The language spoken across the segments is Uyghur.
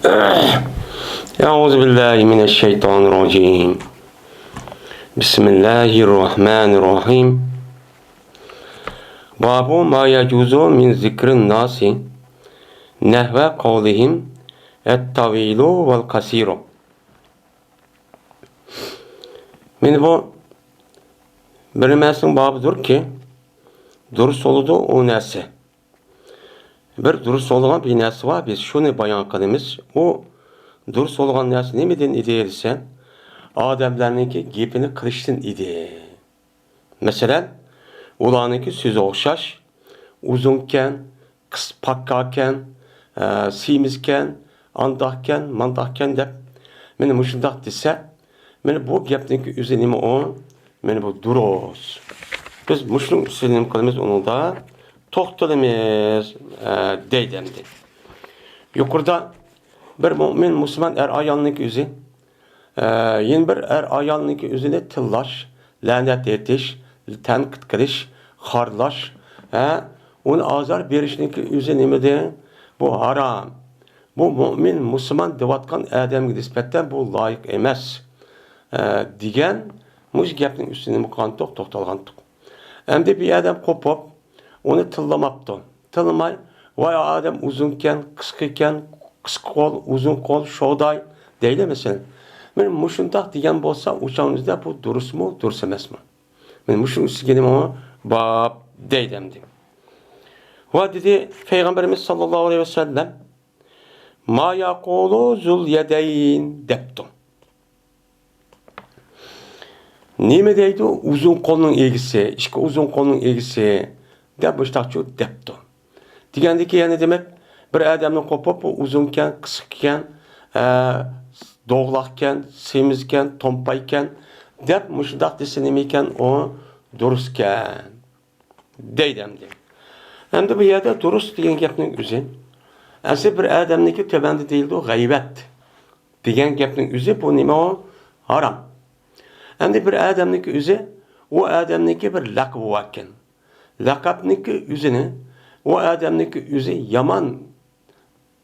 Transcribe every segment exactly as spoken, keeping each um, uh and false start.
أعوذ بالله من الشيطان الرجيم. بسم الله الرحمن الرحيم. باب ما يجوز من ذكر الناس نحو قولهم الطويل والقصير. مانا بۇ بىر نەرسىنىڭ بابىدۇركى، دۇرۇس بولىدۇ ئۇ نەرسە. بىر دۇرۇس بولىدىغان بىر نەرسە بار، بىز شۇنى بايان قىلىمىز. ئۇ دۇرۇس بولىدىغان نەرسە نېمىدىن ئىدى دېسە، ئادەملەرنىڭكى گېپىنى قىلىشتىن ئىدى. مەسىلەن، ئۇلارنىڭكى سۆزى ئوخشاش، ئۇزۇنكەن، قىس-، پاككاكەن، ئە، سېمىزكەن، ئانداقكەن، مانداقكەن دەپ، مانا مۇشۇنداق دېسە، مانا بۇ گەپنىڭكى ئۆزى نېمە ئۇ؟ مانا بۇ دۇرۇس. بىز مۇشۇنىڭ ئۈستىدە نېمە قىلىمىز؟ ئۇنىڭدا توختىلىمىز، ئە، دەيدۇ ئەمدى. يۇقىرىدا بىر مۆمىن مۇسۇلمان ئەر ئايالنىڭكى ئۆزى، ئە، يەنە بىر ئەر ئايالنىڭكى ئۆزىنى تىللاش، لەنەت ئېيتىش، تەنقىد قىلىش، خارلاش، ھە، ئۇنى ئازار بېرىشنىڭكى ئۆزى نېمىدى؟ بۇ ھارام. بۇ مۆمىن مۇسۇلمان دەۋاتقان ئادەمگە نىسبەتەن بۇ لايىق ئەمەس، ئە، دېگەن مۇشۇ گەپنىڭ ئۈستىدە نېمە قىلغانتۇق؟ توختالغانتۇق. ئەمدى بىر ئادەم قوپۇپ، ئۇنى تىللىماپتۇ. تىللىماي، ۋاي ئادەم ئۇزۇنكەن، قىسقىكەن، قىسقا قول، ئۇزۇن قول، شوداي دەيلى مەسىلەن. مانا مۇشۇنداق دېگەن بولسا، ئۇ چاغنىڭدا بۇ دۇرۇسمۇ، دۇرۇس ئەمەسمۇ؟ مانا مۇشۇنىڭ ئۈستىگە نېمە بار دەيدۇ ئەمدى. ۋە دېدى پەيغەمبىرىمىز ساللاللاھۇ ئەلەيھى ۋەسەللەم، ما يەقۇلۇ زۇل يەدەين دەپتۇ. نېمە دەيدۇ؟ ئۇزۇن قولنىڭ ئىگىسى، ئىككى ئۇزۇن قولنىڭ ئىگىسى دەپ مۇشتاقچۇ دەپتۇ. دېگەندىكى يەنە دېمەك، بىر ئادەمنى قوپۇپ، بۇ ئۇزۇنكەن، قىسقىكەن، ئە، دوغىلاقكەن، سېمىزكەن، تومپايكەن دەپ مۇشۇنداق دېسە نېمىكەن ئۇ؟ دۇرۇسكەن. دەيدۇ ئەمدى. ئەمدى بۇ يەردە دۇرۇس دېگەن گەپنىڭ ئۆزى، ئەسلى بىر ئادەمنىڭكى تۆۋەندە دېيىلىدۇ، غەيۋەت دېگەن گەپنىڭ ئۆزى بۇ نېمە ئۇ؟ ھارام. ئەمدى بىر ئادەمنىڭكى ئۆزى، ئۇ ئادەمنىڭكى بىر لەقىبى باركەن. لەقەبنىڭكى ئۆزىنى، ئۇ ئادەمنىڭكى ئۆزى يامان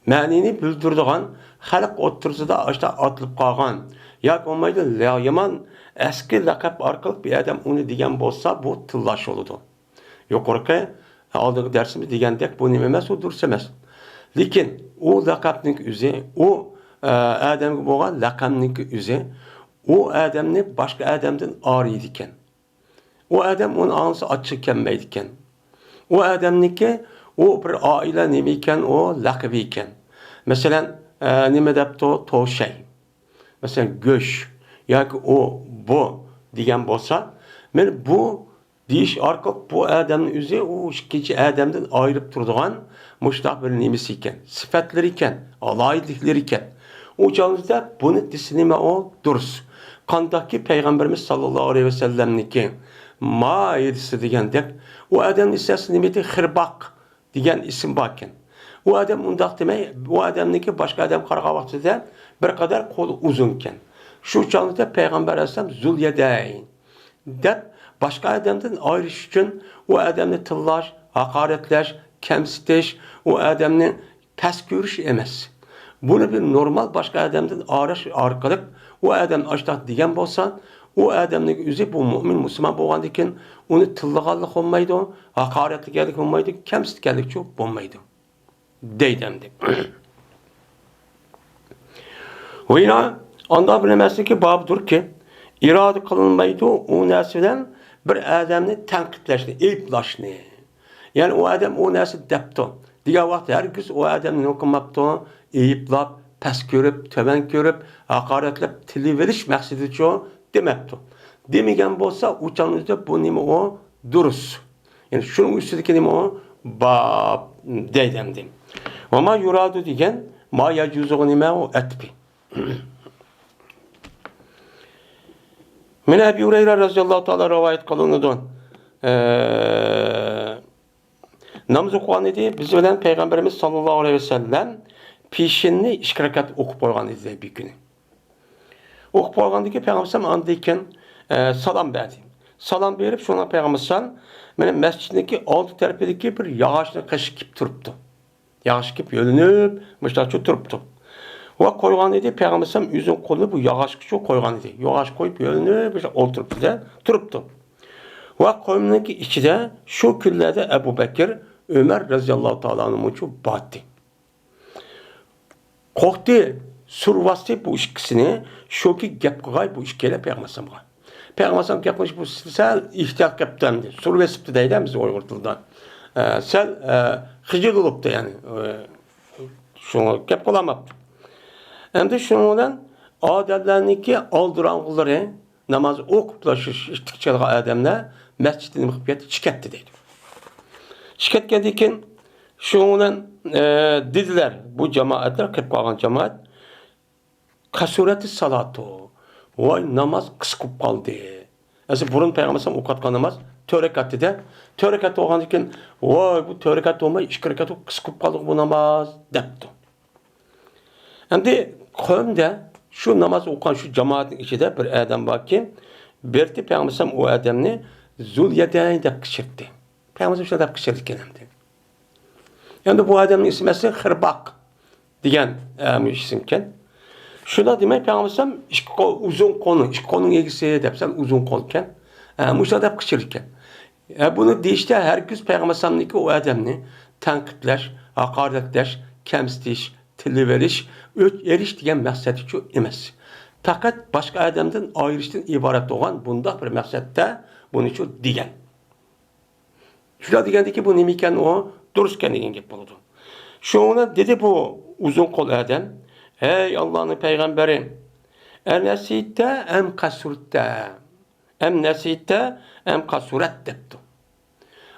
مەنىنى بىلدۈرىدىغان، خەلق ئوتتۇرىسىدا ئاشتا ئاتىلىپ قالغان ياكى بولمايدۇ، يامان ئەسكى لەقەب ئارقىلىق بىر ئادەم ئۇنى دېگەن بولسا، بۇ تىللاش بولىدۇ. يۇقىرىقى ئالدىنقى دەرسىمىز دېگەندەك، بۇ نېمە ئەمەس، ئۇ دۇرۇس ئەمەس. لېكىن ئۇ لەقەبنىڭ ئۆزى، ئۇ، ئە، ئادەمگە بولغان لەقەمنىڭ ئۆزى، ئۇ ئادەمنى باشقا ئادەمدىن ئايرىيدىكەن. ئۇ ئادەم ئۇنى ئاڭلىسا ئاچچىقى كەلمەيدىكەن. ئۇ ئادەمنىڭكى، ئۇ بىر ئائىلە نېمە ئىكەن، ئۇ لەقىبى ئىكەن. مەسىلەن، ئە، نېمە دەپتۇ؟ توشەي. مەسىلەن، گۆش ياكى ئۇ، بۇ دېگەن بولسا، مانا بۇ دېيىش ئارقىلىق بۇ ئادەمنىڭ ئۆزى ئۇ ئىككىنچى ئادەمدىن ئايرىپ تۇرىدىغان مۇشۇنداق بىر نېمىسى ئىكەن، سۈپەتلىرى ئىكەن، ئالاھىدىلىكلىرى ئىكەن. ئۇ چاغدا بۇنى دېسە نېمە ئۇ؟ دۇرۇس. قانداقكى پەيغەمبىرىمىز ساللاللاھۇ ئەلەيھى ۋەسەللەمنىڭكى مائىدىسى دېگەندەك، ئۇ ئادەمنىڭ ئىسمى نېمە ئىدى؟ خىرباق دېگەن ئىسىم باركەن. ئۇ ئادەم ئۇنداق دېمەي، ئۇ ئادەمنىڭكى باشقا ئادەم قارىغان ۋاقتىدا بىر قەدەر قولى ئۇزۇنكەن. شۇ چاغدا پەيغەمبەر ئەلەيھىسسالام زۇل يەدەين دەپ، باشقا ئادەمدىن ئايرىش ئۈچۈن ئۇ ئادەمنى تىللاش، ھاقارەتلەش، كەمسىتىش، ئۇ ئادەمنى پەس كۆرۈش ئەمەس. بۇنى بىر نورمال باشقا ئادەمدىن ئايرىش ئارقىلىق ئۇ ئادەم ئاشتاق دېگەن بولسا، ئۇ ئادەمنىڭ ئۆزى بۇ مۆمىن مۇسۇلمان بولغاندىكىن ئۇنى تىللىغانلىق بولمايدۇ، ھاقارەتلىگەنلىك بولمايدۇ، كەمسىتكەنلىكچۇ بولمايدۇ. دەيدۇ ئەمدى. ۋىنا ئاندا بىر نەرسىنىڭكى بابىدۇركى، ئىرادە قىلىنمايدۇ ئۇ نەرسە بىلەن بىر ئادەمنى تەنقىدلەشنى، ئەيىبلاشنى. يەنى ئۇ ئادەم ئۇ نەرسە دەپتۇ دېگەن ۋاقىت ھەرگىز ئۇ ئادەمنى نېمە قىلماپتۇ؟ ئەيىبلاپ، پەس كۆرۈپ، تۆۋەن كۆرۈپ، ھاقارەتلەپ، تىلىۋېلىش مەقسىتىدىچۇ دېمەپتۇ. دېمىگەن بولسا، ئۇ چاغنىڭدا بۇ نېمە ئۇ؟ دۇرۇس. يەنى شۇنىڭ ئۈستىدىكى نېمە ئۇ؟ باب دەيدۇ ئەمدى. ۋە ما يۇرادۇ دېگەن، ما يەجۇزۇغا نېمە ئۇ؟ ئەتپى. مانا ئەبى ھۇرەيرە رەزىياللاھۇ تائالا رىۋايەت قىلىنىدۇ. ئە، ناماز ئوقۇغان ئىدى، بىز بىلەن پەيغەمبىرىمىز ساللاللاھۇ ئەلەيھى ۋەسەللەم پېشىننى ئىككى رەكەت ئوقۇپ قويغان ئىدى بىر كۈنى. ئوقۇپ بولغاندىن كېيىن پەيغەمبەر ئەلەيھىسسالام ئاندىن كېيىن، ئە، سالام بەردى. سالام بېرىپ، شۇڭا پەيغەمبەر ئەلەيھىسسالام مانا مەسچىتنىڭكى ئالدى تەرىپىدىكى بىر ياغاچنىڭ قېشىغا كېلىپ تۇرۇپتۇ. ياغاچقا كېلىپ يۆلىنىپ، مۇشۇنداقچە تۇرۇپتۇ. ۋە قويغان ئىدى، پەيغەمبەر ئەلەيھىسسالام ئۆزىنىڭ قولىنى بۇ ياغاچقا شۇ قويغان ئىدى. ياغاچ قويۇپ، يۆلىنىپ بىر ئولتۇرۇپتۇ-دە، تۇرۇپتۇ. ۋە قومنىڭكى ئىچىدە شۇ كۈنلەردە ئەبۇ بەكىر، ئۆمەر رەزىياللاھۇ تائالا ئەنھۇمۇچۇ بارتى. قورقتى، سۈرۈۋەتتى بۇ ئىككىسىنى، شۇكى گەپ قىلغاي بۇ ئىككىيلەن پەيغەمبەر ئەلەيھىسسالامغا. پەيغەمبەر ئەلەيھىسسالام گەپ قىلىش بۇ سەل ئېھتىيات قىپتۇ ئەمدى. سۈرۈۋېسىپتۇ دەيدۇ بىز ئۇيغۇر تىلىدا. ئە، سەل، ئە، خىجىل بولۇپتۇ يەنى. ئە، شۇڭا گەپ قىلالماپتۇ. ئەمدى شۇنىڭ بىلەن ئادەملەرنىڭكى ئالدىراڭغۇلىرى ناماز ئوقۇپلا شۇ، شۇ ئىتتىك چالغان ئادەملەر مەسچىتتىن نېمە قىلىپ كەتتى؟ چىقىپ كەتتى دەيدۇ. چىقىپ كەتكەندىن كېيىن شۇنىڭ بىلەن، ئە، دېدىلەر، بۇ جامائەتلەر، قېلىپ قالغان جامائەت، «قەسۇرەتىس سالاتۇ»، ۋاي، ناماز قىسقا بولۇپ قالدى. ئەسلى بۇرۇن پەيغەمبەر ئەلەيھىسسالام ئوقۇۋاتقان ناماز تۆت رەكەت ئىدى. تۆت رەكەت بولغاندىن كېيىن، ۋاي، بۇ تۆت رەكەت بولماي، ئىككى رەكەت بولۇپ قىسقا بولۇپ قالدىغۇ بۇ ناماز، دەپتۇ. ئەمدى قەۋمدە شۇ ناماز ئوقۇغان شۇ جامائەتنىڭ ئىچىدە بىر ئادەم باركى، بىرتى پەيغەمبەر ئەلەيھىسسالام ئۇ ئادەمنى زۇل يەدەين دەپ قىچقىرتتى. پەيغەمبەر شۇنداق دەپ قىچقىرىدىكەن ئەمدى. ئەمدى بۇ ئادەمنىڭ ئىسمى ئەسلى خىرباق دېگەن، ئە، ئىسىمكەن. شۇنداق دېمەي، پەيغەمبەر ئەلەيھىسسالام ئىككى قول، ئۇزۇن قولنىڭ، ئىككى قولنىڭ ئىگىسى دەپ، سەن ئۇزۇن قولكەن. ئە، مۇشۇنداق دەپ قىچقىرىدىكەن. ئە، بۇنى دېيىشتە ھەرگىز پەيغەمبەر ئەلەيھىسسالامنىڭكى ئۇ ئادەمنى تەنقىدلەش، ھاقارەتلەش، كەمسىتىش، تىللىۋېلىش، ئۆچ ئېلىش دېگەن مەقسەتكىچۇ ئەمەس. پەقەت باشقا ئادەمدىن ئايرىشتىن ئىبارەت بولغان بۇنداق بىر مەقسەتتە بۇنىچۇ دېگەن. شۇنداق دېگەندىكى بۇ نېمە ئىكەن، ئۇ دۇرۇس ئىكەن دېگەن گەپ بولىدۇ. شۇڭا دېدى بۇ ئۇزۇن قول ئادەم، «ھەي ئاللانىڭ پەيغەمبىرى، ئەنەسىتە ئەم قەسۇرتە؟ ئەم نەسىتە ئەم قەسۇرەت؟» دەپتۇ.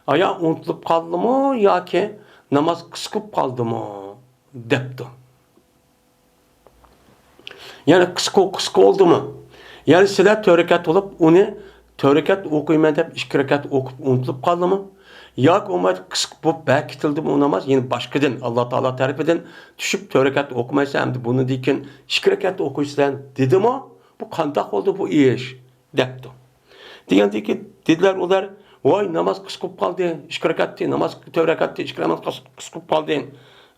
«ئايا ئۇنتۇلۇپ قالدىمۇ ياكى ناماز قىسقا بولۇپ قالدىمۇ؟» دەپتۇ. يەنى قىسقا، قىسقا بولدىمۇ؟ يەنى سىلەر تۆت رەكەت بولۇپ، ئۇنى تۆت رەكەت ئوقۇيمەن دەپ ئىككى رەكەت ئوقۇپ ئۇنتۇلۇپ قالدىمۇ؟ ياكى بولمايدۇ قىسقا بولۇپ بەك كېتىلدىمۇ ئۇ ناماز؟ يەنى باشقىدىن، ئاللا تائالا تەرىپىدىن چۈشۈپ تۆت رەكەت ئوقۇمايسەن، ئەمدى بۇنىڭدىن كېيىن ئىككى رەكەت ئوقۇيسەن دېدىمۇ؟ بۇ قانداق بولدى بۇ ئىش؟ دەپتۇ. دېگەندىكى دېدىلەر ئۇلار، ۋاي، ناماز قىسقا بولۇپ قالدى، ئىككى رەكەتتى، ناماز تۆت رەكەتتى، ئىككى ناماز قىس-، قىسقا بولۇپ قالدى،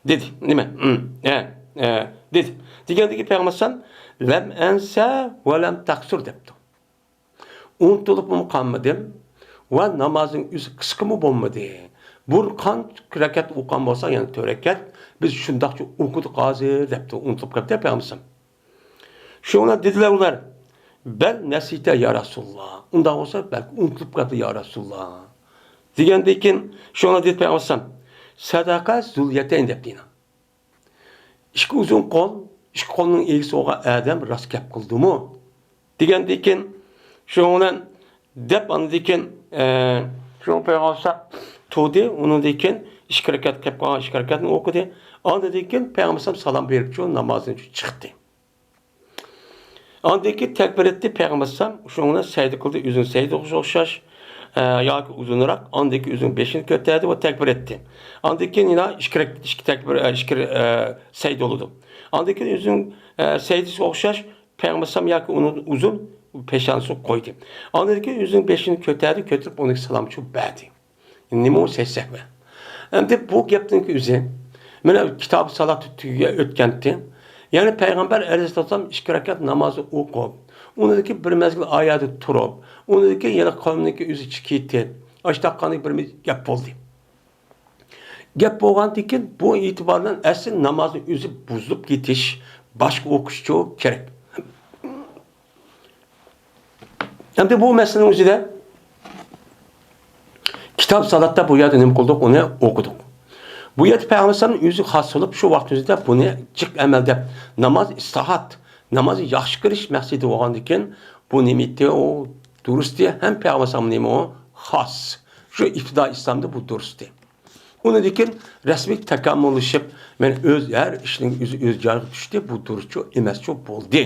دېدى. نېمە؟ ھە، ھە، دېدى. دېگەندىكى پەيغەمبەر ئەلەيھىسسالام، لەم ئەنسە ۋە لەم تەقسۇر دەپتۇ. ئۇنتۇلۇپمۇ قالمىدىم ۋە نامازنىڭ ئۆزى قىسقىمۇ بولمىدى. بۇرۇن قانچە رەكەت ئوقۇغان بولسا، يەنى تۆت رەكەت، بىز شۇنداقچە ئوقۇدۇق ھازىر دەپتۇ، ئۇنتۇلۇپ قاپتۇ پەيغەمبەر ئەلەيھىسسالام. شۇڭا دېدىلەر ئۇلار، بەل نەسىتە يا رەسۇلاللا. ئۇنداق بولسا بەلكى ئۇنتۇلۇپ قالدى يا رەسۇلاللا. دېگەندىن كېيىن شۇڭا دېدى پەيغەمبەر ئەلەيھىسسالام، سەدەقە زۇل يەدەين دەپتۇ يەنە. ئىككى ئۇزۇن قول، ئىككى قولنىڭ ئىگىسى بولغان ئادەم راست گەپ قىلدىمۇ؟ دېگەندىن كېيىن شۇنىڭ بىلەن دەپ ئاندىن كېيىن، ئە، شۇنىڭ پەيغەمبەر ئەلەيھىسسالام تۇردى، ئۇنىڭدىن كېيىن ئىككى رەكەت قىلىپ قالغان ئىككى رەكەتنى ئوقۇدى. ئاندىن كېيىن پەيغەمبەر ئەلەيھىسسالام سالام بېرىپچۇ نامازدىن چىقتى. ئاندىن كېيىن تەكبىر ئېيتتى پەيغەمبەر ئەلەيھىسسالام، شۇنىڭ بىلەن سەجدە قىلدى، ئۆزىنىڭ سەجدىسىگە ئوخشاش، ئە، ياكى ئۇزۇنراق، ئاندىن كېيىن ئۆزىنىڭ بېشىنى كۆتەردى ۋە تەكبىر ئېيتتى. ئاندىن كېيىن يەنە ئىككى رەك-، ئىككى تەكبىر، ئە، ئىككى، ئە، سەجدە بولىدۇ. ئاندىن كېيىن ئۆزىنىڭ، ئە، سەجدىسىگە ئوخشاش پەيغەمبەر ئەلەيھىسسالام ياكى ئۇنىڭ ئۇزۇن پېشانىسىغا قويدى. ئاندىن كېيىن ئۆزىنىڭ بېشىنى كۆتەردى، كۆتۈرۈپ ئۇنىڭغا سالامچۇ بەردى. نېمە ئۇ سەجدە سەھۋى؟ ئەمدى بۇ گەپنىڭ ئۆزى، مانا كىتاب سالات تۈگىگە ئۆتكەنتى. يەنى پەيغەمبەر ئەلەيھىسسالام ئىككى رەكەت نامازنى ئوقۇپ، ئۇنىڭدىن كېيىن بىر مەزگىل ئايەردە تۇرۇپ، ئۇنىڭدىن كېيىن يەنە قەۋمىنىڭكى ئۆزى چىقىپ كېتىپ، ئاشتاققاندا بىر گەپ بولدى. گەپ بولغاندىن كېيىن بۇ ئېتىبار بىلەن ئەسلى نامازنىڭ ئۆزى بۇزۇلۇپ كېتىش، باشقا ئوقۇشچۇ كېرەك. ئەمدى بۇ مەسىلىنىڭ ئۆزىدە كىتاب سالاتتا بۇ يەردە نېمە قىلدۇق؟ ئۇنى ئوقۇدۇق. بۇ يەردە پەيغەمبەر ئەلەيھىسسالام ئۆزى خاس بولۇپ، شۇ ۋاقىت ئۆزىدە بۇنى جىق ئەمەل دەپ، ناماز ئىستىراھەت، نامازنى ياخشى قىلىش مەقسىتى بولغاندىكىن، بۇ نېمە ئىدى؟ ئۇ دۇرۇستى، ھەم پەيغەمبەر ئەلەيھىسسالام نېمە ئۇ؟ خاس. شۇ ئىپتىدا ئىسلامدا بۇ دۇرۇستى. ئۇنىڭدىن كېيىن رەسمىي تاكامۇللىشىپ، مانا ئۆز، ھەر ئىشنىڭ ئۆزى ئۆز جايىغا چۈشتى، بۇ دۇرۇسچۇ ئەمەسچۇ بولدى،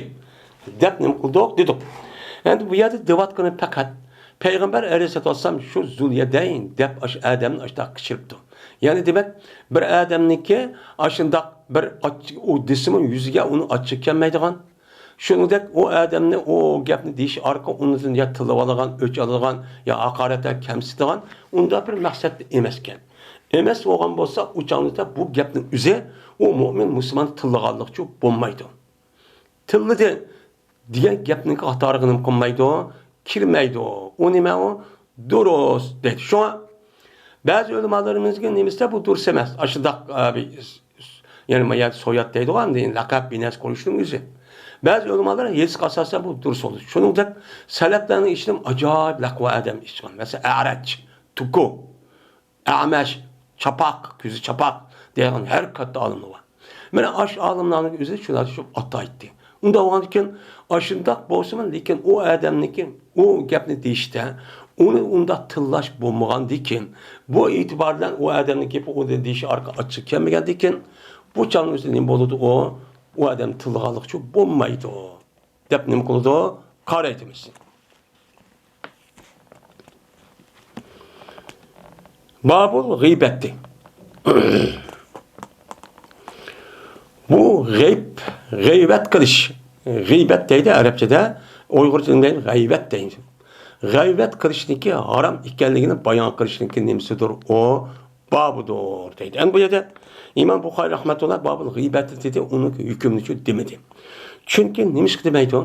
دەپ نېمە قىلدۇق دېدۇق. ئەمدى بۇ يەردە دەۋاتقىنى پەقەت پەيغەمبەر ئەلەيھىسسالاتۇ ۋەسسالام شۇ زۇليەدەين دەپ ئاشۇ ئادەمنى ئاشۇنداق قىچقىرىپتۇ. يەنى دېمەك، بىر ئادەمنىڭكى ئاشۇنداق بىر ئاچ-، ئۇ دېسىمۇ يۈزىگە ئۇنىڭ ئاچچىقى كەلمەيدىغان، شۇنىڭدەك ئۇ ئادەمنى ئۇ گەپنى دېيىش ئارقىلىق ئۇنىڭدىن يا تىللىۋالىدىغان، ئۆچ ئالىدىغان، يا ھاقارەتلەپ كەمسىتىدىغان ئۇنداق بىر مەقسەتتە ئەمەسكەن. ئەمەس بولغان بولسا، ئۇ چاغدا بۇ گەپنىڭ ئۆزى ئۇ مۆمىن مۇسۇلماننى تىللىغانلىقچۇ بولمايدۇ. تىللىدى دېگەن گەپنىڭ قاتارىغا نېمە قىلمايدۇ؟ كىرمەيدۇ. ئۇ نېمە ئۇ؟ دۇرۇس دەيدۇ. شۇڭا بەزى ئۆلىمالىرىمىزگە نېمىسى بۇ دۇرۇس ئەمەس. ئاشۇنداق، ئە، بىر، يەنى ما يەردە سويات دەيدىغۇ، ئەمدى لەقەپ بىنەس قويۇشنىڭ ئۆزى. بەزى ئۆلىمالار ھېدىسقا ئاساسەن بۇ دۇرۇس بولدى. شۇنىڭدەك سەلەپلەرنىڭ ئىچىدىمۇ ئاجايىپ لەقۋا ئادەم ئىچكەن. مەسىلەن، ئەرەج، تۇكۇ. ئەمەش، چاپاق، كۆزى چاپاق دەيدىغان ھەر كاتتا ئالىملار بار. مانا ئاشۇ ئالىملارنىڭ ئۆزى شۇلار شۇ ئاتايتتى. ئۇنداق بولغاندىكىن، ئاشۇنداق بولسىمۇ، لېكىن ئۇ ئادەمنىڭكى، ئۇ گەپنى دېيىشتە، ئۇنى ئۇنداق تىللاش بولمىغاندىكىن، بۇ ئېتىبار بىلەن ئۇ ئادەمنىڭ گېپى ئۇنى دېيىشى ئارقىلىق ئاچچىق كەلمىگەندىكىن، بۇ چاغنىڭ ئۆزىدە نېمە بولىدۇ ئۇ؟ ئۇ ئادەم تىللىغانلىقچۇ بولمايدۇ. دەپ نېمە قىلىدۇ؟ قارايتىمىز. بابۇل غىيبەتتى. بۇ غەيب، غەيۋەت قىلىش. غىيبەت دەيدۇ ئەرەبچىدە، ئۇيغۇرچىدا دەيدۇ، غەيۋەت دەيدۇ. غەيۋەت قىلىشنىڭكى ھارام ئىكەنلىكىنى بايان قىلىشنىڭكى نېمىسىدۇر ئۇ؟ بابىدۇر دەيدۇ. ئەمدى بۇ يەردە ئىمام بۇخارىي رەھمەتۇللا بابۇل غىيبەتى دېدى، ئۇنىڭ ھۆكمىنىچۇ دېمىدى. چۈنكى نېمىشقا دېمەيدۇ؟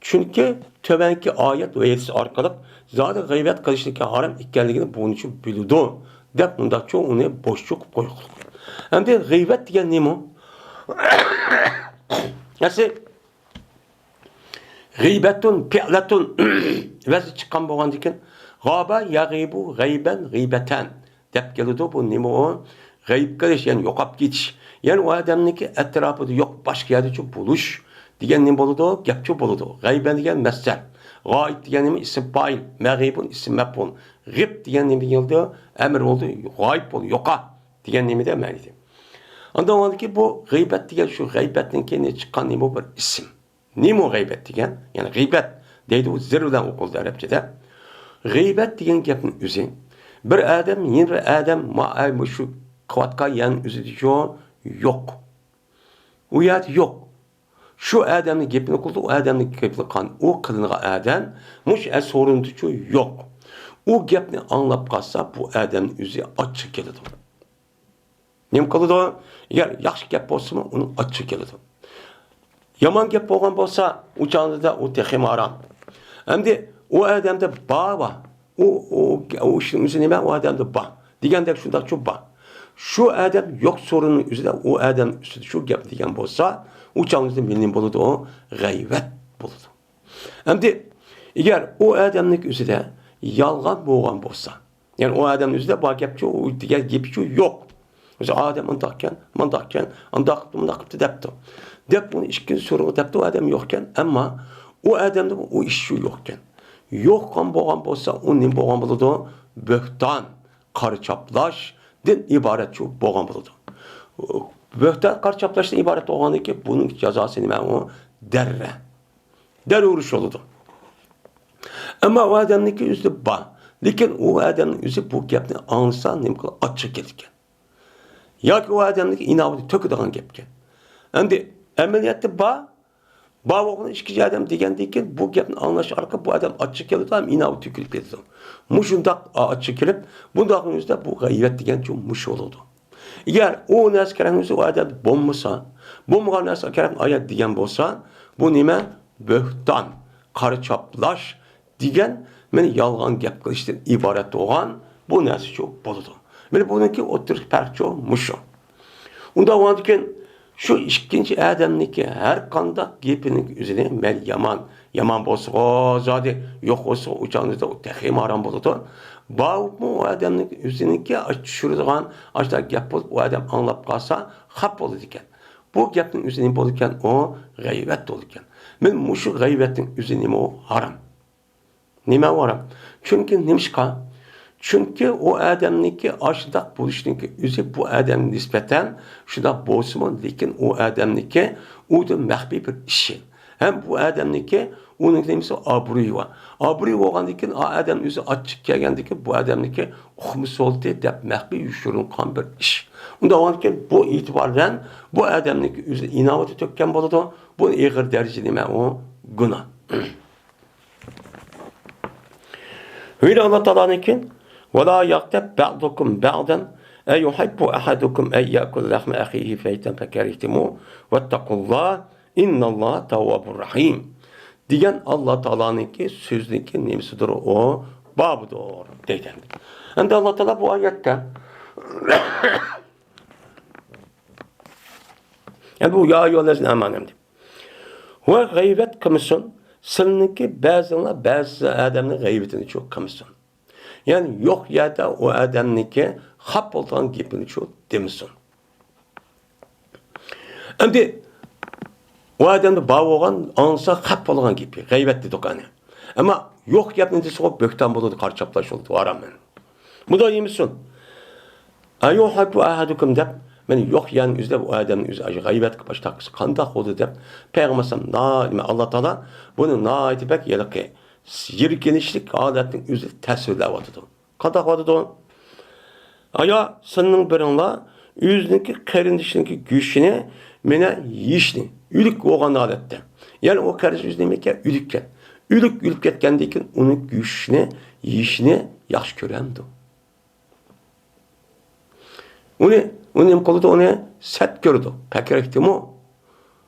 چۈنكى تۆۋەنكى ئايەت ۋە ھەدىس ئارقىلىق زادى غەيۋەت قىلىشنىڭكى ھارام ئىكەنلىكىنى بۇنىچۇ بىلىدۇ دەپ مۇنداقچۇ ئۇنى بوشچۇ قىلىپ قويغۇلۇق. ئەمدى غىيبەت دېگەن نېمە؟ ئەسلى غىيبەتۇن، پىئلەتۇن ۋەزنى چىققان بولغاندىكىن، غابە يەغىبۇ غەيبەن غىيبەتەن دەپ كېلىدۇ. بۇ نېمە ئۇ؟ غەيىب قىلىش، يەنى يوقاپ كېتىش. يەنى ئۇ ئادەمنىڭكى ئەتراپىدا يوق، باشقا يەردىچۇ بولۇش دېگەن نېمە بولىدۇ؟ گەپچۇ بولىدۇ. غەيبەن دېگەن مەسدەر. غائىب دېگەن نېمە؟ ئىسىم پائىل. مەغىبۇن ئىسىم مەپئۇل. غىب دېگەن نېمە دېگەن بولىدۇ؟ ئەمر بولىدۇ. غايىب بول، يوقا دېگەن نېمىدە مەنىدە. ئاندىن ئۇنىڭدىكى بۇ غىيبەت دېگەن شۇ غەيبەتنىڭ كېيىن چىققان نېمە بىر ئىسىم. نېمە غەيبەت دېگەن؟ يەنى غىيبەت دەيدۇ، زىر بىلەن ئوقۇلىدۇ ئەرەبچىدە. غىيبەت دېگەن گەپنىڭ ئۆزى، بىر ئادەم يەنە بىر ئادەم ما-، ئەي، مۇشۇ قىلىۋاتقان يەرنىڭ ئۆزىدە يوق. ئۇ يەردە يوق. شۇ ئادەمنىڭ گېپىنى قىلدى، ئۇ ئادەمنىڭ گېپىنى قىلغان، ئۇ قىلىنغان ئادەم مۇشۇ ئەس سورۇنىدىچۇ يوق. ئۇ گەپنى ئاڭلاپ قالسا، بۇ ئادەمنىڭ ئۆزى ئاچچىقى كېلىدۇ. نېمە قىلىدۇ؟ ئەگەر ياخشى گەپ بولسىمۇ، ئۇنىڭ ئاچچىقى كېلىدۇ. يامان گەپ بولغان بولسا، ئۇ چاغدا ئۇ تېخىمۇ ھارام. ئەمدى ئۇ ئادەمدە بار بار. ئۇ، ئۇ، ئۇ ئىشنىڭ ئۆزى نېمە؟ ئۇ ئادەمدە بار. دېگەندەك شۇنداقچۇ بار. شۇ ئادەم يوق سورۇننىڭ ئۆزىدە ئۇ ئادەم ئۈستىدە شۇ گەپ دېگەن بولسا، ئۇ چاغدا نېمە بولىدۇ؟ ئۇ غەيۋەت بولىدۇ. ئەمدى ئەگەر ئۇ ئادەمنىڭ ئۆزىدە يالغان بولغان بولسا، يەنى ئۇ ئادەمنىڭ ئۆزىدە بار گەپچۇ، ئۇ دېگەن گېپىچۇ يوق. ئۆزى ئادەم ئۇنداقكەن، مۇنداقكەن، ئۇنداق قىپتۇ، مۇنداق قىپتۇ دەپتۇ. دەپ ئۇنى ئىككىنچى سورۇنغا دەپتۇ، ئۇ ئادەم يوقكەن. ئەمما ئۇ ئادەمدە ئۇ ئىشچۇ يوقكەن. يوق بولغان بولسا، ئۇ نېمە بولغان بولىدۇ؟ بۆھتان، قارا چاپلاشتىن ئىبارەتچۇ بولغان بولىدۇ. بۆھتان قارا چاپلاشتىن ئىبارەت بولغاندىن كېيىن بۇنىڭ جازاسى نېمە ئۇ؟ دەررە. دەررە ئۇرۇش بولىدۇ. ئەمما ئۇ ئادەمنىڭكى ئۆزىدە بار. لېكىن ئۇ ئادەمنىڭ ئۆزى بۇ گەپنى ئاڭلىسا نېمە قىلىدۇ؟ ئاچچىقى كېلىدىكەن. ياكى ئۇ ئادەمنىڭكى ئىناۋىتى تۆكىدىغان گەپكەن. ئەمدى ئەمەلىيەتتە بار، بار بولغىنى ئىككىنچى ئادەم دېگەندىن كېيىن بۇ گەپنى ئاڭلاش ئارقىلىق بۇ ئادەم ئاچچىقى كېلىدۇ ھەم ئىناۋىتى تۆكۈلۈپ كېتىدۇ. مۇشۇنداق ئاچچىقى كېلىپ، بۇنداقنىڭ ئۆزىدە بۇ غەيۋەت دېگەنچۇ مۇشۇ بولىدۇ. ئەگەر ئۇ نەرسە كېرەكنىڭ ئۆزى ئۇ ئادەمدە بولمىسا، بولمىغان نەرسە كېرەكنىڭ ئايەت دېگەن بولسا، بۇ نېمە؟ بۆھتان، قارا چاپلاش دېگەن، مانا يالغان گەپ قىلىشتىن ئىبارەت بولغان بۇ نەرسىچۇ بولىدۇ. مانا بۇنىڭكى ئوتتۇرىدىكى پەرقچۇ مۇشۇ. ئۇنداق بولغاندىكىن شۇ ئىككىنچى ئادەمنىڭكى ھەر قانداق گېپىنىڭ ئۆزىنى مەيلى يامان، يامان بولسىغۇ زادى، يوق بولسىغۇ ئۇ چاغدا ئۇ تېخىمۇ ھارام بولىدۇ. بارمۇ ئۇ ئادەمنىڭ ئۆزىنىڭكى ئاش-، چۈشۈرىدىغان ئاشۇنداق گەپ بولۇپ، ئۇ ئادەم ئاڭلاپ قالسا خاپا بولىدىكەن. بۇ گەپنىڭ ئۆزى نېمە بولىدىكەن؟ ئۇ غەيۋەت بولىدىكەن. مانا مۇشۇ غەيۋەتنىڭ ئۆزى نېمە ئۇ؟ ھارام. نېمە ئۇ ھارام؟ چۈنكى نېمىشقا؟ چۈنكى ئۇ ئادەمنىڭكى ئاشۇنداق بولۇشنىڭكى ئۆزى بۇ ئادەمگە نىسبەتەن شۇنداق بولسىمۇ، لېكىن ئۇ ئادەمنىڭكى ئۇدا مەخپىي بىر ئىشى. ھەم بۇ ئادەمنىڭكى ئۇنىڭ نېمىسى؟ ئابرۇيى بار. ئابرۇيى بولغاندىن كېيىن، ئا ئادەم ئۆزى ئاچچىقى كەلگەندىن كېيىن، بۇ ئادەمنىڭكى ئۇقمۇسى بولدى دەپ مەخپىي يوشۇرۇنغان بىر ئىش. ئۇنداق بولغاندىن كېيىن، بۇ ئېتىبار بىلەن بۇ ئادەمنىڭكى ئۆزى ئىناۋىتى تۆككەن بولىدۇ. بۇ ئېغىر دەرىجە نېمە ئۇ؟ گۇناھ. ۋەلا ئاللا تائالانىڭكى، «ۋەلا يەغتەب بەئزۇكۇم بەئزەن أيحب أحدكم أن يأكل لحم أخيه ميتا فكرهتموه واتقوا الله إن الله تواب رحيم دېگەن ئاللا تائالانىڭكى سۆزىنىڭكى نېمىسىدۇر ئۇ؟ بابىدۇر دەيدۇ. ئەمدى ئاللا تائالا بۇ ئايەتتە، يەنى بۇ يا ئەييۇھەللەزىنە ئامەنۇ دەپ. ۋە غەيۋەت قىلمىسۇن، سىلىنىڭكى بەزىڭلار بەزى ئادەمنىڭ غەيۋىتىنى چۇ قىلمىسۇن. يەنى يوق يەردە ئۇ ئادەمنىڭكى خاپا بولىدىغان گېپىنى چۇ دېمىسۇن. ئەمدى ئۇ ئادەمدە بار بولغان، ئاڭلىسا خەپ بولغان گېپى، غەيۋەت دېدۇق ئەنە. ئەمما يوق گەپنى دېسىغۇ بۆھتان بولىدۇ، قارا چاپلاش بولىدۇ، ھارام. مۇنداق دېمىسۇن. «أيحب أحدكم» دەپ، مەن يوق يەرنى ئۆزلەپ، ئۇ ئادەمنى ئۆزى غەيۋەت قىلىپ، ئاشتاق قىلسا قانداق بولىدۇ دەپ، پەيغەمبەر ئەلەيھىسسالام ناھايىتى، ئاللا تائالا بۇنى ناھايىتى بەك ھېلىقى يىركىنىشلىك ھالەتنىڭ ئۆزى تەسۋىرلەۋاتىدۇ. قانداق دەۋاتىدۇ؟ ئايا، سىلىنىڭ بىرىڭلار ئۆزىنىڭكى قېرىندىشىنىڭكى گۆشىنى مېنە يېيىشنى، ئۆلۈك بولغان ھالەتتە. يەنى ئۇ قېرىندىش ئۆزى نېمە ئىكەن؟ ئۆلۈككەن. ئۆلۈك ئۆلۈپ كەتكەندىن كېيىن ئۇنىڭ گۆشىنى يېيىشنى ياخشى كۆرەمدۇ؟ ئۇنى، ئۇنى نېمە قىلىدۇ؟ ئۇنى سەت كۆرىدۇ. پەكرەھتىمۇ.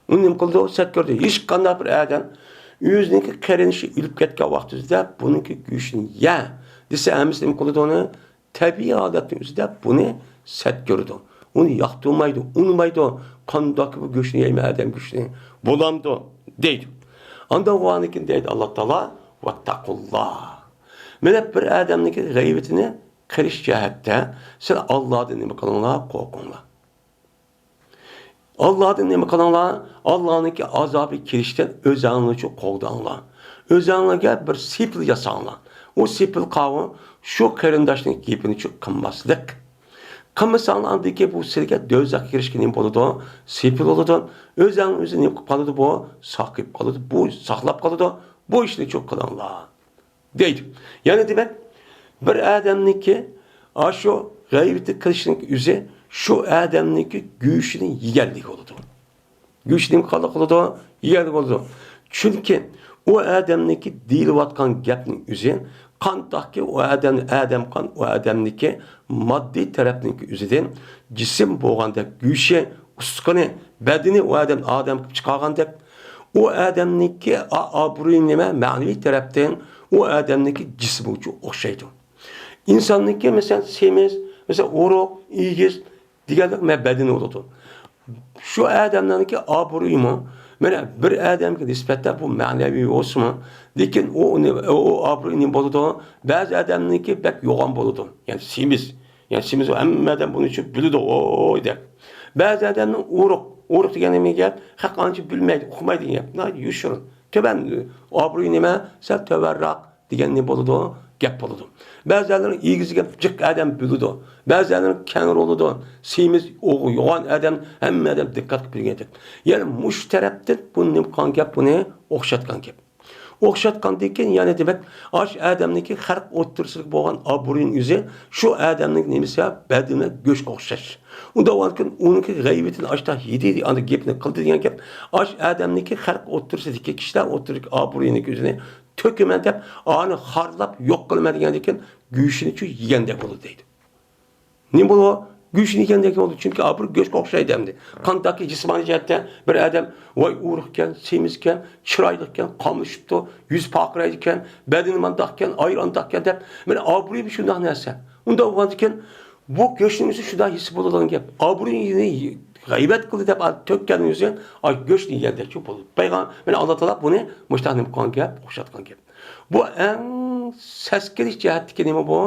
ئۇنى نېمە قىلىدۇ؟ سەت كۆرىدۇ. ھېچقانداق بىر ئادەم ئۆزىنىڭكى قېرىندىشى ئۆلۈپ كەتكەن ۋاقتىدا بۇنىڭكى گۆشىنى يە دېسە، ھەممىسى نېمە قىلىدۇ ئۇنى؟ تەبىئىي ھالەتنىڭ ئۆزىدە بۇنى سەت كۆرىدۇ. ئۇنى ياقتۇرمايدۇ، ئۇنىمايدۇ. قانداق بۇ گۆشنى يەيمەن، ئادەم گۆشىنى؟ بولامدۇ؟ دەيدۇ. ئاندىن بولغاندىن كېيىن دەيدۇ ئاللا تائالا، ۋەتتەقۇللا. مانا بىر ئادەمنىڭكى غەيۋىتىنى قىلىش جەھەتتە سىلەر ئاللادىن نېمە قىلىڭلار؟ قورقۇڭلار. ئاللادىن نېمە قىلىڭلار؟ ئاللانىڭكى ئازابى كېلىشتىن ئۆزەڭلارنى قوغداڭلار. ئۆزەڭلارگە بىر سېپىل ياساڭلار. ئۇ سېپىل قاۋۇ شۇ قېرىنداشنىڭ گېپىنى چۇ قىلماسلىق. قىلمىساڭلار ئاندىن كېيىن بۇ سىلەرگە دوزاخقا كىرىشكە نېمە بولىدۇ؟ سېپىل بولىدۇ. ئۆزەڭ ئۆزى نېمە قىلىپ قالىدۇ بۇ؟ ساقىيىپ قالىدۇ. بۇ ساقلاپ قالىدۇ. بۇ ئىشنى چۇ قىلىڭلار. دەيدۇ. يەنى دېمەك، بىر ئادەمنىڭكى ئاشۇ غەيۋىتى قىلىشنىڭ ئۆزى شۇ ئادەمنىڭكى گۆشىنى يېگەنلىك بولىدۇ. گۆشىنى قانداق قىلىدۇ؟ يېگەنلىك بولىدۇ. چۈنكى ئۇ ئادەمنىڭكى دېيىلىۋاتقان گەپنىڭ ئۆزى قانداقكى ئۇ ئادەم، ئادەم قان، ئۇ ئادەمنىڭكى ماددىي تەرەپنىڭكى ئۆزىدىن جىسىم بولغاندەك، گۆشى، ئۇستىخىنى، بەدىنى ئۇ ئادەم ئادەم قىلىپ چىقارغاندەك، ئۇ ئادەمنىڭكى ئا-، ئابرۇيى نېمە؟ مەنىۋى تەرەپتىن ئۇ ئادەمنىڭكى جىسمىغىچۇ ئوخشايدۇ. ئىنساننىڭكى، مەسىلەن، سېمىز، مەسىلەن، ئورۇق، ئېگىز دېگەندەك مە-، بەدىنى بولىدۇ. شۇ ئادەملەرنىڭكى ئابرۇيىمۇ، مانا، بىر ئادەمگە نىسبەتەن بۇ مەنىۋى بولسىمۇ، لېكىن ئۇ، ئۇنى، ئۇ ئابرۇي نېمە بولىدۇ؟ بەزى ئادەمنىڭكى بەك يوغان بولىدۇ. يەنى سېمىز. يەنى سېمىز ھەممە ئادەم بۇنى چۈ بىلىدۇ، ۋوي دەپ. بەزى ئادەمنىڭ ئورۇق، ئورۇق دېگەن نېمە گەپ؟ خەق ئانچە بىلمەيدۇ، ئۇقمايدۇ دېگەن گەپ. ناھايىتى يوشۇرۇن. تۆۋەن، ئابرۇي نېمە؟ سەل تۆۋەنراق دېگەن نېمە بولىدۇ؟ گەپ بولىدۇ. بەزىلەرنىڭ ئېگىز دېگەن جىق ئادەم بىلىدۇ. بەزىلەرنىڭ كەڭرى بولىدۇ. سېمىز، ئوغ-، يوغان ئادەم ھەممە ئادەم دىققەت قىلىپ بىلگەن گەپ. يەنى مۇشۇ تەرەپتىن بۇ نېمە قىلغان گەپ؟ بۇنى ئوخشاتقان گەپ. ئوخشاتقاندىن كېيىن، يەنى دېمەك، ئاشۇ ئادەمنىڭكى خەلق ئوتتۇرىسىدىكى بولغان ئابرۇيىنىڭ ئۆزى شۇ ئادەمنىڭ نېمىسى، بەدىنى گۆشكە ئوخشاش. ئۇنداق بولغاندىكىن ئۇنىڭكى غەيۋىتىنى ئاشتا يېدى، ئاندىن گېپىنى قىلدى دېگەن گەپ. ئاشۇ ئادەمنىڭكى خەلق ئوتتۇرىسىدىكى، كىشىلەر ئوتتۇرىسىدىكى ئابرۇيىنىڭ ئۆزىنى تۆكىمەن دەپ، ئانى خارلاپ يوق قىلىمەن دېگەندىن كېيىن گۆشىنىچۇ يېگەندەك بولىدۇ دەيدۇ. نېمە بولىدۇ؟ گۆشنى يېگەندەك بولىدۇ. چۈنكى ئابرۇي گۆشكە ئوخشايدۇ ئەمدى. قانداقكى جىسمانىي جەھەتتە بىر ئادەم، ۋاي، ئورۇقكەن، سېمىزكەن، چىرايلىقكەن، قاملىشىپتۇ، يۈزى پارقىرايدىكەن، بەدىنى مانداقكەن، ئايرى ئانداقكەن دەپ، مانا ئابرۇي شۇنداق نەرسە. ئۇنداق بولغاندىكىن، بۇ گۆشنىڭ ئۆزى شۇنداق ھېس بولىدىغان گەپ. ئابرۇينى غەيۋەت قىلدى دەپ تۆككەننىڭ ئۆزى، ئاي، گۆشنى يېگەندەك بولىدۇ. پەيغەم-، مانا ئاللا تائالا بۇنى مۇشۇنداق نېمە قىلغان گەپ، ئوخشاتقان گەپ. بۇ ئەڭ سەسكىنىش جەھەتتىكى نېمە بۇ؟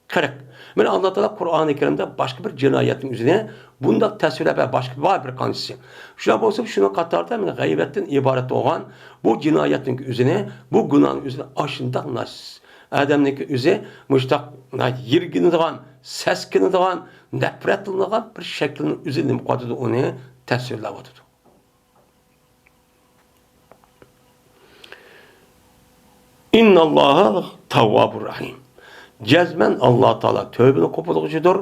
قىرىق. مانا ئاللا تائالا قۇرئانى كەرىمدە باشقا بىر جىنايەتنىڭ ئۆزىنى بۇنداق تەسۋىرلەپ، باشقا بار بىر قانچىسى. شۇنداق بولسا، شۇنىڭ قاتارىدا مانا غەيۋەتتىن ئىبارەت بولغان بۇ جىنايەتنىڭ ئۆزىنى، بۇ گۇناھنىڭ ئۆزىنى ئاشۇنداق ناس-، ئادەمنىڭكى ئۆزى مۇشۇنداق ناھايىتى يىرگىنىدىغان، سەسكىنىدىغان، نەپرەتلىنىدىغان بىر شەكىلنىڭ ئۆزى نېمە قىلىۋاتىدۇ؟ ئۇنى تەسۋىرلەۋاتىدۇ. ئىنناللاھا تەۋۋابۇر رەھىم. جەزمەن ئاللا تائالا تۆۋبىنى قوبۇل قىلغۇچىدۇر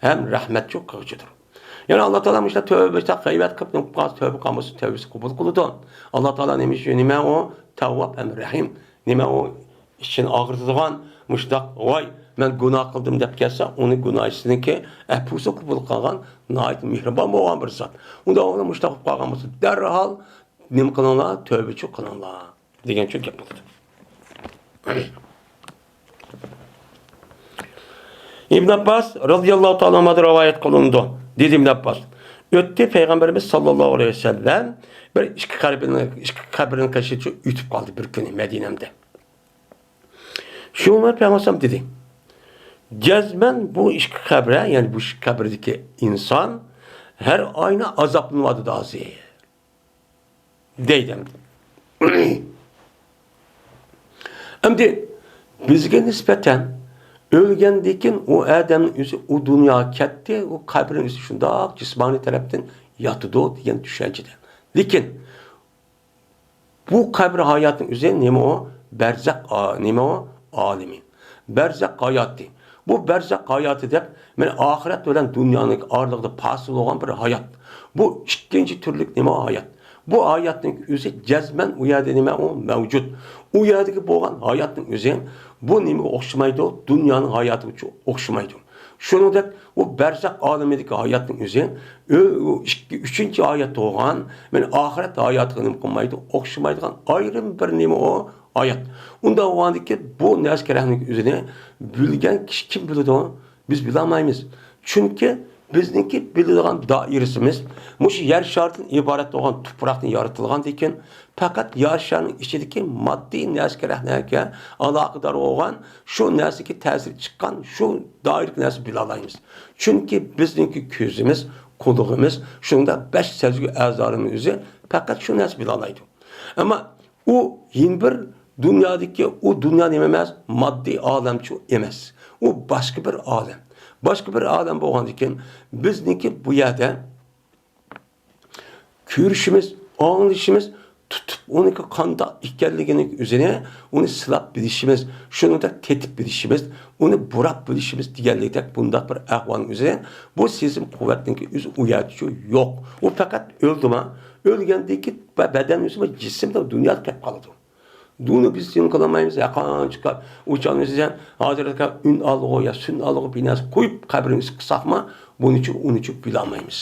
ھەم رەھمەتچۇ قىلغۇچىدۇر. يەنى ئاللا تائالا مۇشۇنداق تۆۋە، مۇشۇنداق غەيۋەت قىلىپ نېمە قىلسا، تۆۋبە قىلمىسا، تۆۋبىسى قوبۇل قىلىدۇ. ئاللا تائالا نېمە ئۈچۈن؟ نېمە ئۇ؟ تەۋۋاب ھەم رەھىم. نېمە ئۇ؟ ئىچىنى ئاغرىتىدىغان مۇشۇنداق، ۋاي، مەن گۇناھ قىلدىم دەپ كەلسە، ئۇنى گۇناھچىسىنىڭكى ئەپۇسى قوبۇل قىلغان ناھايىتى مېھرىبان بولغان بىر زات. ئۇنداق بولغاندا مۇشۇنداق بولۇپ قالغان بولسا، دەرھال نېمە قىلىڭلار؟ تۆۋبىچۇ قىلىڭلار دېگەنچۇ گەپ بولىدۇ. ئىبن ئابباس رازىياللاھۇ تائالا ئانھۇدىن رىۋايەت قىلىنىدۇ. دېدى ئىبن ئابباس، ئۆتتى پەيغەمبىرىمىز ساللاللاھۇ ئەلەيھى ۋەسەللەم بىر ئىككى قەبرىنىڭ، ئىككى قەبرىنىڭ قېشىدىن ئۆتۈپ قالدى بىر كۈنى مەدىنەمدە. شۇڭا پەيغەمبەر دېدى، جەزمەن بۇ ئىككى قەبرە، يەنى بۇ ئىككى قەبرىدىكى ئىنسان ھەر ئاينى ئازابلىنىۋاتىدۇ ھازىر. دەيدۇ. ئەمدى بىزگە نىسبەتەن ئۆلگەندىن كېيىن ئۇ ئادەمنىڭ ئۆزى ئۇ دۇنياغا كەتتى، ئۇ قەبرىنىڭ ئۆزى شۇنداق جىسمانىي تەرەپتىن ياتىدۇ دېگەن چۈشەنچىدە. لېكىن بۇ قەبرە ھاياتنىڭ ئۆزى نېمە ئۇ؟ بەرزەخ ئا-، نېمە ئۇ؟ ئالىمى. بەرزەخ ھاياتى. بۇ بەرزەخ ھاياتى دەپ، مانا ئاخىرەت بىلەن دۇنيانىڭ ئارىلىقىدا پاسىل بولغان بىر ھايات. بۇ ئىككىنچى تۈرلۈك نېمە ھايات؟ بۇ ھاياتنىڭ ئۆزى جەزمەن ئۇ يەردە نېمە ئۇ؟ مەۋجۇت. ئۇ يەردىكى بولغان ھاياتنىڭ ئۆزى بۇ نېمىگە ئوخشىمايدۇ؟ دۇنيانىڭ ھاياتىغا ئوخشىمايدۇ. شۇنىڭدەك ئۇ بەرزەخ ئالىمىدىكى ھاياتنىڭ ئۆزى ئۆ-، ئۇ ئىككى، ئۈچىنچى ھايات بولغان، مانا ئاخىرەت ھاياتىغا نېمە قىلمايدۇ؟ ئوخشىمايدىغان ئايرىم بىر نېمە ئۇ؟ ھايات. ئۇنداق بولغاندىكىن بۇ نەرسە كېرەكنىڭ ئۆزىنى بىلگەن كىشى كىم بىلىدۇ؟ بىز بىلەلمەيمىز. چۈنكى بىزنىڭكى بىلىدىغان دائىرىسىمىز مۇشۇ يەر شارىدىن ئىبارەت بولغان تۇپراقتىن يارىتىلغاندىكىن، پەقەت يەر شارىنىڭ ئىچىدىكى ماددىي نەرسە كېرەكلەرگە ئالاقىدار بولغان، شۇ نەرسىگە تەسىر چىققان، شۇ دائىرىدىكى نەرسە بىلالايمىز. چۈنكى بىزنىڭكى كۆزىمىز، قۇلىقىمىز، شۇنىڭدەك بەش سەزگۈ ئەزالىرىمىز ئۆزى پەقەت شۇ نەرسە بىلالايدۇ. ئەمما ئۇ يېنە بىر دۇنيادىكى، ئۇ دۇنيا نېمە ئەمەس؟ ماددىي ئالەمچۇ ئەمەس. ئۇ باشقا بىر ئالەم. باشقا بىر ئالەم بولغاندىكىن، بىزنىڭكى بۇ يەردە كۆرۈشىمىز، ئاڭلىشىمىز، تۇتۇپ ئۇنىڭكى قانداق ئىكەنلىكىنىڭ ئۆزىنى، ئۇنى سىلاپ بىلىشىمىز، شۇنىڭدەك تېتىپ بىلىشىمىز، ئۇنى بۇراپ بىلىشىمىز دېگەنلىكتەك بۇنداق بىر ئەھۋالنىڭ ئۆزى، بۇ سېزىم قۇۋۋەتنىڭكى ئۆزى ئۇ يەردىچۇ يوق. ئۇ پەقەت ئۆلدىمۇ، ئۆلگەندىن كېيىن بە-، بەدەن ئۆزىمۇ جىسىم دۇنيادا كېلىپ قالىدۇ. دۇنى بىز زىيان قىلالمايمىز، ھەرقانچە ئۇچالمىسىز، ھازىر ئۈن ئالغۇ يا سۈن ئالغۇ بىر نەرسە قويۇپ، قەبرىنى ئىسسىق قىلساقمۇ، بۇنىچۇ ئۇنىچۇ بىلالمايمىز.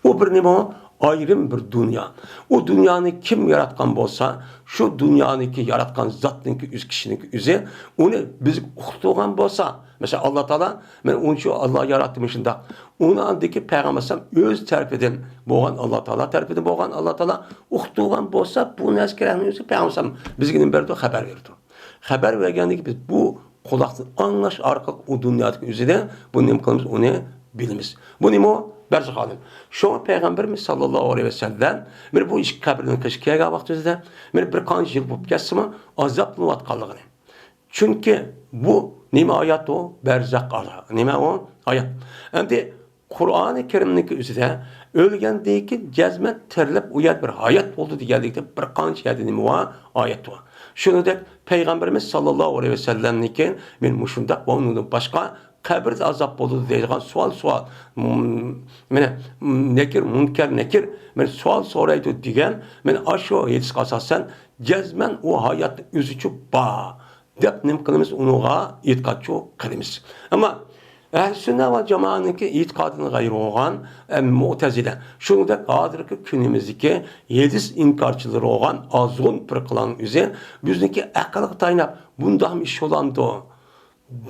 ئۇ بىر نېمە؟ ئايرىم بىر دۇنيا. ئۇ دۇنيانى كىم ياراتقان بولسا، شۇ دۇنيانىڭكى ياراتقان زاتنىڭكى ئۆز كىشىنىڭكى ئۆزى ئۇنى بىزگە ئۇقتۇرغان بولسا، مەسىلەن، ئاللا تائالا، مەن ئۇنچە ئاللا ياراتتى مۇشۇنداق. ئۇنى ئاندىكى پەيغەمبەر ئەلەيھىسسالام ئۆز تەرىپىدىن بولغان، ئاللا تائالا تەرىپىدىن بولغان، ئاللا تائالا ئۇقتۇرغان بولسا، بۇ نەرسە كېرەكنىڭ ئۆزى پەيغەمبەر ئەلەيھىسسالام بىزگە نېمە بېرىدۇ؟ خەۋەر بېرىدۇ. خەۋەر بەرگەندىكى بىز بۇ قۇلاقتىن ئاڭلاش ئارقىلىق ئۇ دۇنيادىكى ئۆزىدە بۇ نېمە قىلىمىز؟ ئۇنى بىلىمىز. بۇ نېمە ئۇ؟ بەرزەخ ئالەم. شۇڭا پەيغەمبىرىمىز ساللاللاھۇ ئەلەيھى ۋەسەللەم بىر بۇ ئىككى قەبرىنىڭ قېشىغا كەلگەن ۋاقتىمىزدا، بىر، بىر قانچە يىل بولۇپ كەتسىمۇ، ئازابلىنىۋاتقانلىقىنى. چۈنكى بۇ نېمە ھايات ئۇ؟ بەرزەخ ھايات. نېمە ئۇ؟ ھايات. ئەمدى قۇرئانى كەرىمنىڭكى ئۆزىدە ئۆلگەندىن كېيىن جەزمەن تىرىلىپ، ئۇ يەردە بىر ھايات بولىدۇ دېگەنلىكتە بىر قانچە يەردە نېمە بار؟ ئايەت بار. شۇنىڭدەك پەيغەمبىرىمىز ساللاللاھۇ ئەلەيھى ۋەسەللەمنىڭكى، مەن مۇشۇنداق ۋە ئۇنىڭدىن باشقا قەبرىدە ئازاب بولىدۇ دەيدىغان سوئال، سوئال. مم، مانا، مم، نەكىر، مۇنكەر، نەكىر، مانا، سوئال سورايدۇ دېگەن، مانا، ئاشۇ ھەدىسكە ئاساسەن، جەزمەن ئۇ ھاياتنىڭ ئۆزىچۇ بار دەپ نېمە قىلىمىز؟ ئۇنىڭغا ئېتىقادچۇ قىلىمىز. ئەمما ئەھلى سۈننە ۋە جامائەتنىڭكى ئېتىقادىدىن غەيرى بولغان، ئە، مۇئتەزىلە، شۇنىڭدەك ھازىرقى كۈنىمىزدىكى ھەدىس ئىنكارچىلىرى بولغان ئازغۇن پىرقىلارنىڭ ئۆزى بىزنىڭكى ئەقىلگە تايىنىپ، بۇنداقمۇ ئىش بولامدۇ؟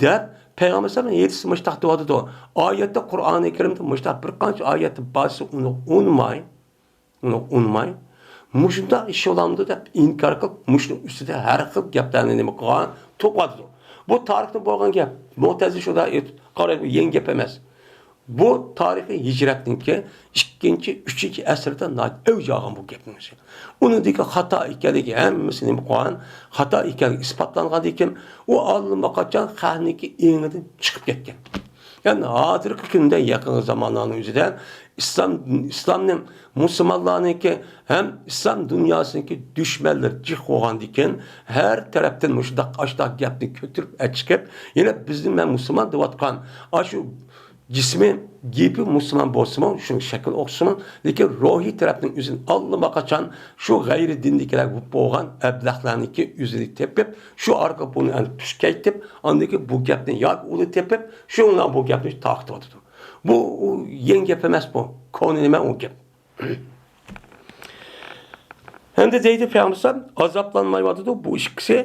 دەپ، پەيغەمبەر ئەلەيھىسسالام ھەدىسى مۇشتاق دەۋاتىدۇ. ئايەتتە، قۇرئانى كەرىمدە مۇشتاق بىر قانچە ئايەتتە بارسا، ئۇنى ئۇنىماي، ئۇنى ئۇنىماي، مۇشۇنداق ئىش بولامدۇ دەپ ئىنكار قىلىپ، مۇشۇنىڭ ئۈستىدە ھەر خىل گەپلەرنى نېمە قىلغان، توقۇۋاتىدۇ. بۇ تارىختا بولغان گەپ. مۇئتەزىلە شۇنداق ئېيتىپ، قارايدۇ، بۇ يېڭى گەپ ئەمەس. بۇ تارىخىي ھىجرەتنىڭكى ئىككىنچى، ئۈچىنچى ئەسىردە ناھايىتى ئەۋج ئالغان بۇ گەپنىڭ ئۆزى. ئۇنىڭدىكى خاتا ئىكەنلىكى ھەممىسى نېمە قىلغان، خاتا ئىكەنلىكى ئىسپاتلانغاندىن كېيىن، ئۇ ئاللىقاچان خەقنىڭكى ئېڭىدىن چىقىپ كەتكەن. يەنى ھازىرقى كۈندە يېقىنقى زامانلارنىڭ ئۆزىدە ئىسلام، ئىسلامنىڭ، مۇسۇلمانلارنىڭكى ھەم ئىسلام دۇنياسىنىڭكى دۈشمەنلىرى جىق بولغاندىكىن، ھەر تەرەپتىن مۇشۇنداق ئاشتاق گەپنى كۆتۈرۈپ ئەچىقىپ، يەنە بىزنى مەن مۇسۇلمان دەۋاتقان ئاشۇ جىسمى گېپى مۇسۇلمان بولسىمۇ، شۇنىڭ شەكلى ئوخشىسىمۇ، لېكىن روھىي تەرەپنىڭ ئۆزىنى ئاللىماقاچان شۇ غەيرىي دىندىكىلەر بولغان ئەبلەخلەرنىڭكى ئۆزىنى تېپىپ، شۇ ئارقىلىق بۇنى ئەنە پۈشكەيتىپ، ئاندىن كېيىن بۇ گەپنى ياكى ئۇنى تېپىپ، شۇ بىلەن بۇ گەپنى تارقىتىۋاتىدۇ. بۇ، ئۇ يېڭى گەپ ئەمەس بۇ. كونا نېمە ئۇ گەپ. ھەمدە دەيدۇ پەيغەمبەر، ئازابلانمايۋاتىدۇ بۇ ئىككىسى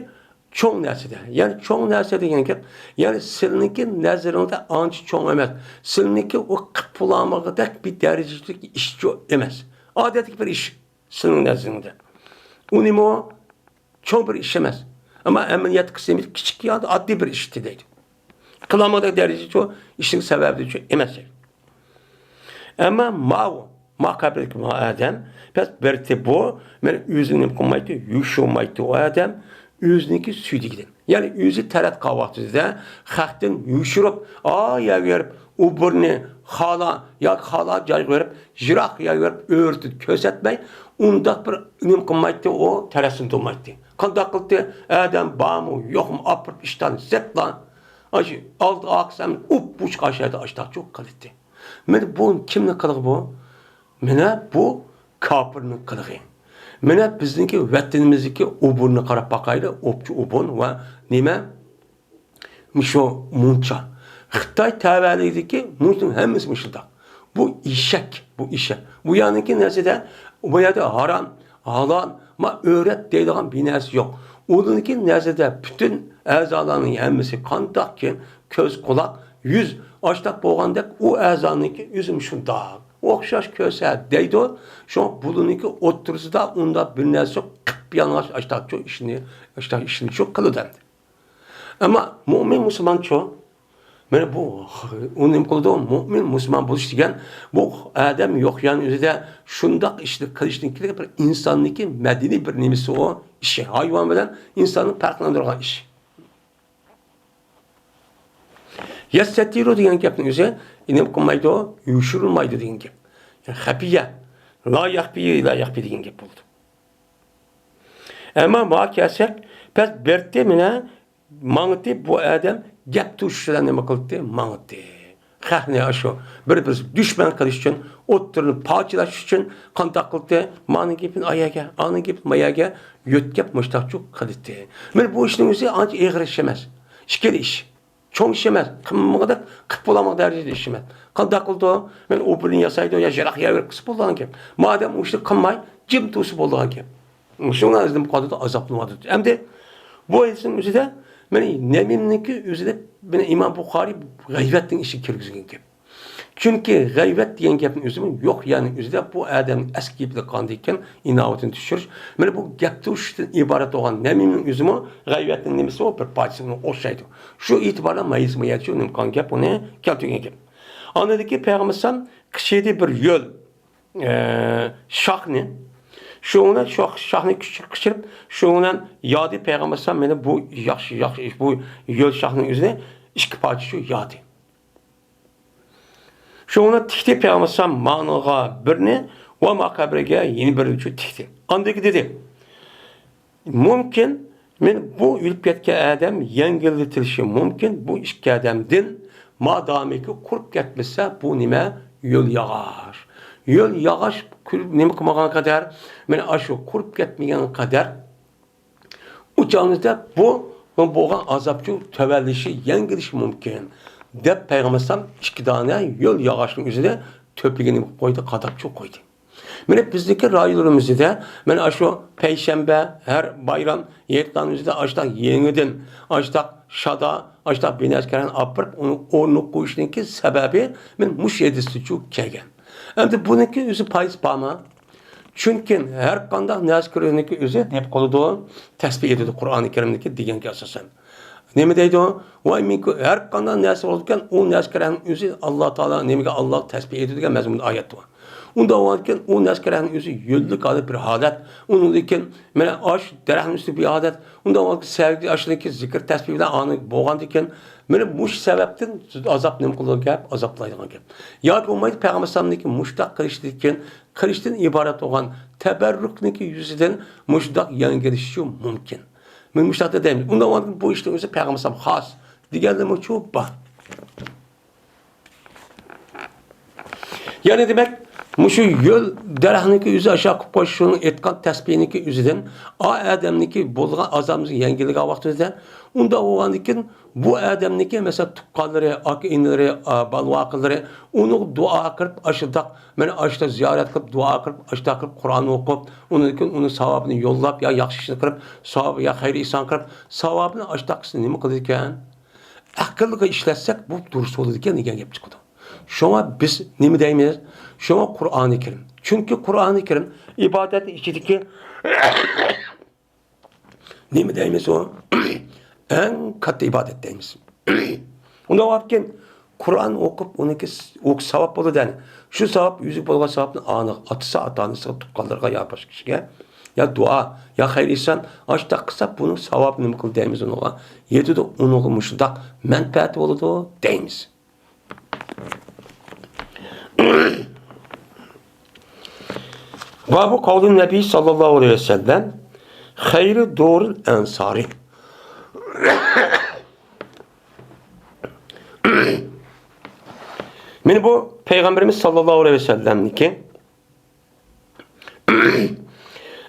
چوڭ نەرسىدە. يەنى چوڭ نەرسە دېگەن گەپ، يەنى سىلىنىڭكى نەزىرىڭدە ئانچە چوڭ ئەمەس. سىلىنىڭكى ئۇ قىپ بولالمىغۇدەك بىر دەرىجىدىكى ئىشچۇ ئەمەس. ئادەتتىكى بىر ئىش سىلىنىڭ نەزىرىڭدە. ئۇنىمۇ چوڭ بىر ئىش ئەمەس. ئەمما ئەمەلىيەتتە قىلسا كىچىك يا ئاددىي بىر ئىش دەيدۇ. قىلالمىغۇدەك دەرىجىدىچۇ ئىشنىڭ سەۋەبىدىچۇ ئەمەس. ئەمما ماۋۇ، ما قەبرىدىكى ما ئادەم، بەس بەرتى بۇ، مەن ئۆزىنى نېمە قىلمايتتى، يوشۇرمايتتى ئۇ ئادەم، ئۆزىنىڭكى سۈيدۈكىدىن. يەنى ئۆزى تەرەت قالغان ۋاقتىدا خەقتىن يوشۇرۇپ، ئا يەرگە بېرىپ، ئۇ بىرنى خالا، ياكى خالا جايغا بېرىپ، يىراق يەرگە بېرىپ، ئۆرتە كۆرسەتمەي، ئۇنداق بىر نېمە قىلمايتتى، ئۇ تەرەتسىنى تۇرمايتتى. قانداق قىلدى؟ ئادەم بارمۇ، يوقمۇ، ئاپىرىپ ئىشتاننى زەپلا، ئاشۇ ئالدى ئارقىسى ھەم ئۇپپۇچۇق ئاشايدۇ، ئاشتاقچۇ قىلىتتى. مانا بۇ كىمنىڭ قىلىقى بۇ؟ مانا بۇ كاپىرنىڭ قىلىقى. مانا بىزنىڭكى ۋەتىنىمىزدىكى ئوبورنى قاراپ باقايلى، ئوپچە ئوبون ۋە نېمە؟ مۇشۇ مۇنچا. خىتاي تەۋەلىكىدىكى مۇشۇنىڭ ھەممىسى مۇشۇنداق. بۇ ئېشەك، بۇ ئېشەك. بۇ يەرنىڭكى نەزىرىدە، بۇ يەردە ھارام، ھالال، ما ئۆرەت دەيدىغان بىر نەرسە يوق. ئۇنىڭكى نەزىرىدە پۈتۈن ئەزالارنىڭ ھەممىسى قانداقكىن، كۆز، قۇلاق، يۈز ئاشتاق بولغاندەك ئۇ ئەزانىڭكى ئۆزىمۇ شۇنداق. ئوخشاش كۆرسە دەيدۇ. شۇڭا بۇلارنىڭكى ئوتتۇرىسىدا ئۇنداق بىر نەرسە يوق، قىپيالىڭاچ ئاشتاقچۇ ئىشنى، ئاشتاق ئىشنىچۇ قىلىدۇ ئەمدى. ئەمما مۆمىن مۇسۇلمانچۇ؟ مانا بۇ، ئۇ نېمە قىلىدۇ؟ مۆمىن مۇسۇلمان بولۇش دېگەن، بۇ ئادەم يوق يەرنىڭ ئۆزىدە شۇنداق ئىشنى قىلىشتىن كېلىپ بىر ئىنساننىڭكى مەدەنىي بىر نېمىسى ئۇ ئىشى. ھايۋان بىلەن ئىنساننى پەرقلەندۈرىدىغان ئىش. يەستەتىرۇ دېگەن گەپنىڭ ئۆزى نېمە قىلمايدۇ؟ يوشۇرۇلمايدۇ دېگەن گەپ. يەنى خەپىيە. لا يەخپى، لا يەخپى دېگەن گەپ بولىدۇ. ئەمما ماڭا كەلسەك، بەس بەرتى مانا ماڭىتى بۇ ئادەم گەپ توشۇش بىلەن نېمە قىلدى؟ ماڭىتى. خەقنى ئاشۇ بىر-بىرسى دۈشمەن قىلىش ئۈچۈن، ئوتتۇرىنى پارچىلاش ئۈچۈن قانداق قىلدى؟ مانىڭ گېپىنى ئايەرگە، ئانىڭ گېپىنى مايەرگە يۆتكەپ مۇشتاقچۇ قىلدى. مانا بۇ ئىشنىڭ ئۆزى ئانچە ئېغىر ئىش ئەمەس. ئىككىلا ئىش. چوڭ ئىش ئەمەس، قىلمىغۇدەك قىپ بولالمىغان دەرىجىدە ئىش ئەمەس. قانداق قىلىدۇ؟ مەن ئۇ بىرنى ياسايدۇ، يا يىراق يەرگە قىلسا بولىدىغان گەپ. مادەم ئۇ ئىشنى قىلماي، جىم تۇرسا بولىدىغان گەپ. شۇڭا ئىزدىن قالدى، ئازابلىنىۋاتىدۇ. ئەمدى بۇ ھەدىسنىڭ ئۆزىدە، مانا نەمىمىنىڭكى ئۆزىدە، مانا ئىمام بۇخارىي غەيۋەتنىڭ ئىچىگە كىرگۈزگەن گەپ. چۈنكى غەيۋەت دېگەن گەپنىڭ ئۆزىمۇ يوق يەرنىڭ ئۆزىدە بۇ ئادەمنىڭ ئەسكى گېپىدە قالدىكەن، ئىناۋىتىنى چۈشۈرۈش. مانا بۇ گەپ توشۇشتىن ئىبارەت بولغان نەمىمىنىڭ ئۆزىمۇ غەيۋەتنىڭ نېمىسى ئۇ؟ بىر پارچىسى ئۇنىڭغا ئوخشايدۇ. شۇ ئېتىبار بىلەن مايىسى مايەتچۇ نېمە قىلغان گەپ، ئۇنى كەلتۈرگەن گەپ. ئاندىن كېيىن پەيغەمبەر ئەلەيھىسسالام قىچىدى بىر يۆل، ئە، شاخنى. شۇنىڭ بىلەن شۇ شاخنى قىچ-، قىچىرىپ، شۇنىڭ بىلەن يادى پەيغەمبەر ئەلەيھىسسالام مانا بۇ ياخشى، ياخشى ئىش، بۇ يۆل شاخنىڭ ئۆزىنى ئىككى پارچە شۇ يادى. شۇنىڭ بىلەن تىكتى پەيغەمبەر ئەلەيھىسسالام ماڭىغا بىرنى ۋە ما قەبرىگە يەنە بىرنى شۇ تىكتى. ئاندىن كېيىن دېدى، مۇمكىن، مەن بۇ ئۆلۈپ كەتكەن ئادەم يەڭگىللىتىلىشى مۇمكىن بۇ ئىككى ئادەمدىن، مادامىكى قۇرۇپ كەتمىسە، بۇ نېمە؟ يۆل ياغاچ. يۆل ياغاچ قۇرۇپ نېمە قىلمىغان قەدەر، مانا ئاشۇ قۇرۇپ كەتمىگەن قەدەر، ئۇ چاغنىڭدا بۇ بولغان ئازابچۇ تۆۋەنلىشى، يەڭگىلىشى مۇمكىن، دەپ پەيغەمبەر ئەلەيھىسسالام ئىككى دانە يۆل ياغاچنىڭ ئۆزىنى تۆپىگىنى قويدى، قاداپچۇ قويدى. مانا بىزنىڭكى رايونلىرىمىزدا مانا ئاشۇ پەيشەنبە، ھەر بايرام، ھېيتلارنىڭ ئۆزىدە ئاشتاق يېڭىدىن، ئاشتاق شادا، ئاشتاق بىنەسكەرنى ئاپىرىپ، ئۇنى ئورنىغا قويۇشنىڭكى سەۋەبى مانا مۇشۇ ھەدىستىنچۇ كەلگەن. ئەمدى بۇنىڭكى ئۆزى پايدىسى بارمۇ؟ چۈنكى ھەر قانداق نەرسە كۆرگەننىڭكى ئۆزى نېمە قىلىدۇ؟ تەسبىھ ئېيتىدۇ، قۇرئانى كەرىمدىكى دېگەنگە ئاساسەن. نېمە دەيدۇ؟ ۋاي مېنىڭكى ھەر قانداق نەرسە بولىدىكەن، ئۇ نەرسە كۆرگەننىڭ ئۆزى ئاللا تائالا، نېمىگە ئاللا تەسبىھ ئېيتىدۇ دېگەن مەزمۇندا ئايەت بار. ئۇنداق بولغاندىكەن، ئۇ نەرسە كۆرگەننىڭ ئۆزى يۆللۈك ھالەت، بىر ھالەت. ئۇنىڭدىن كېيىن مانا ئاش دەرەخنىڭ ئۈستىدە بىر ھالەت. ئۇنداق بولغاندىكىن سەۋەبى ئاشۇنىڭكى زىكىر تەسبىھ بىلەن ئانى بولغاندىكىن، مانا مۇشۇ سەۋەبتىن ئازاب نېمە قىلىدۇ گەپ، ئازابلايدىغان گەپ. ياكى بولمايدۇ پەيغەمبەر ئەلەيھىسسالامنىڭكى مۇشۇنداق قىلىشىدىكىن قىلىشتىن ئىبارەت بولغان تەبەررۇكنىڭكى يۈزىدىن مۇشۇنداق يەڭگىلىشىشى مۇمكىن. مەن مۇشۇنداق دەيمەن. ئۇنداق بولغاندىكىن بۇ ئىشنىڭ ئۆزى پەيغەمبەر ئەلەيھىسسالام خاس دېگەنلىرىمۇچۇ بار. يەنى دېمەك، مۇشۇ يۆل دەرەخنىڭكى ئۆزى ئاشۇ قىلىپ قويۇش، شۇنىڭ ئېيتقان تەسبىھىنىڭكى ئۆزىدىن ئا ئادەمنىڭكى بولغان ئازابىمىزنى يەڭگىللىگەن ۋاقتىمىزدا، ئۇنداق بولغاندىكىن بۇ ئادەمنىڭكى، مەسىلەن، تۇغقانلىرى، ئاكا-ئىنىلىرى، ئا، بالىۋاقىلىرى ئۇنىڭغا دۇئا قىلىپ، ئاشۇنداق، مانا ئاشۇنداق زىيارەت قىلىپ، دۇئا قىلىپ، ئاشۇنداق قىلىپ قۇرئان ئوقۇپ، ئۇنىڭدىن كېيىن ئۇنىڭ ساۋابىنى يوللاپ، يا ياخشى ئىشنى قىلىپ، ساۋاب يا خەير ئېھسان قىلىپ، ساۋابىنى ئاشۇنداق قىلسا نېمە قىلىدىكەن؟ ئەقىلگە ئىشلەتسەك، بۇ دۇرۇس بولىدىكەن دېگەن گەپ چىقىدۇ. شۇڭا بىز نېمە دەيمىز؟ شۇڭا قۇرئانى كەرىم. چۈنكى قۇرئانى كەرىم ئىبادەتنىڭ ئىچىدىكى نېمە دەيمىز ئۇ؟ ئەڭ كاتتا ئىبادەت دەيمىز. ئۇنداق بولغاندىكىن قۇرئان ئوقۇپ، ئۇنىڭكى س-، ئوقۇش ساۋاب بولىدۇ، يەنى شۇ ساۋاب، يۈزلۈك بولغان ساۋابنى ئانىغا، ئاتىسى، ئاتا-ئانىسىغا، تۇغقانلىرىغا يا باشقا كىشىگە يا دۇئا، يا خەير ئېھسان، ئاشۇنداق قىلسا، بۇنىڭ ساۋابى نېمە قىلدى دەيمىز ئۇنىڭغا. يېتىدۇ، ئۇنىڭغا مۇشۇنداق مەنپەئەتى بولىدۇ دەيمىز. بابۇ قەۋلى نەبى ساللاللاھۇ ئەلەيھى ۋەسەللەم خەيرى دورىل ئەنسارى. مانا بۇ پەيغەمبىرىمىز ساللاللاھۇ ئەلەيھى ۋەسەللەمنىڭكى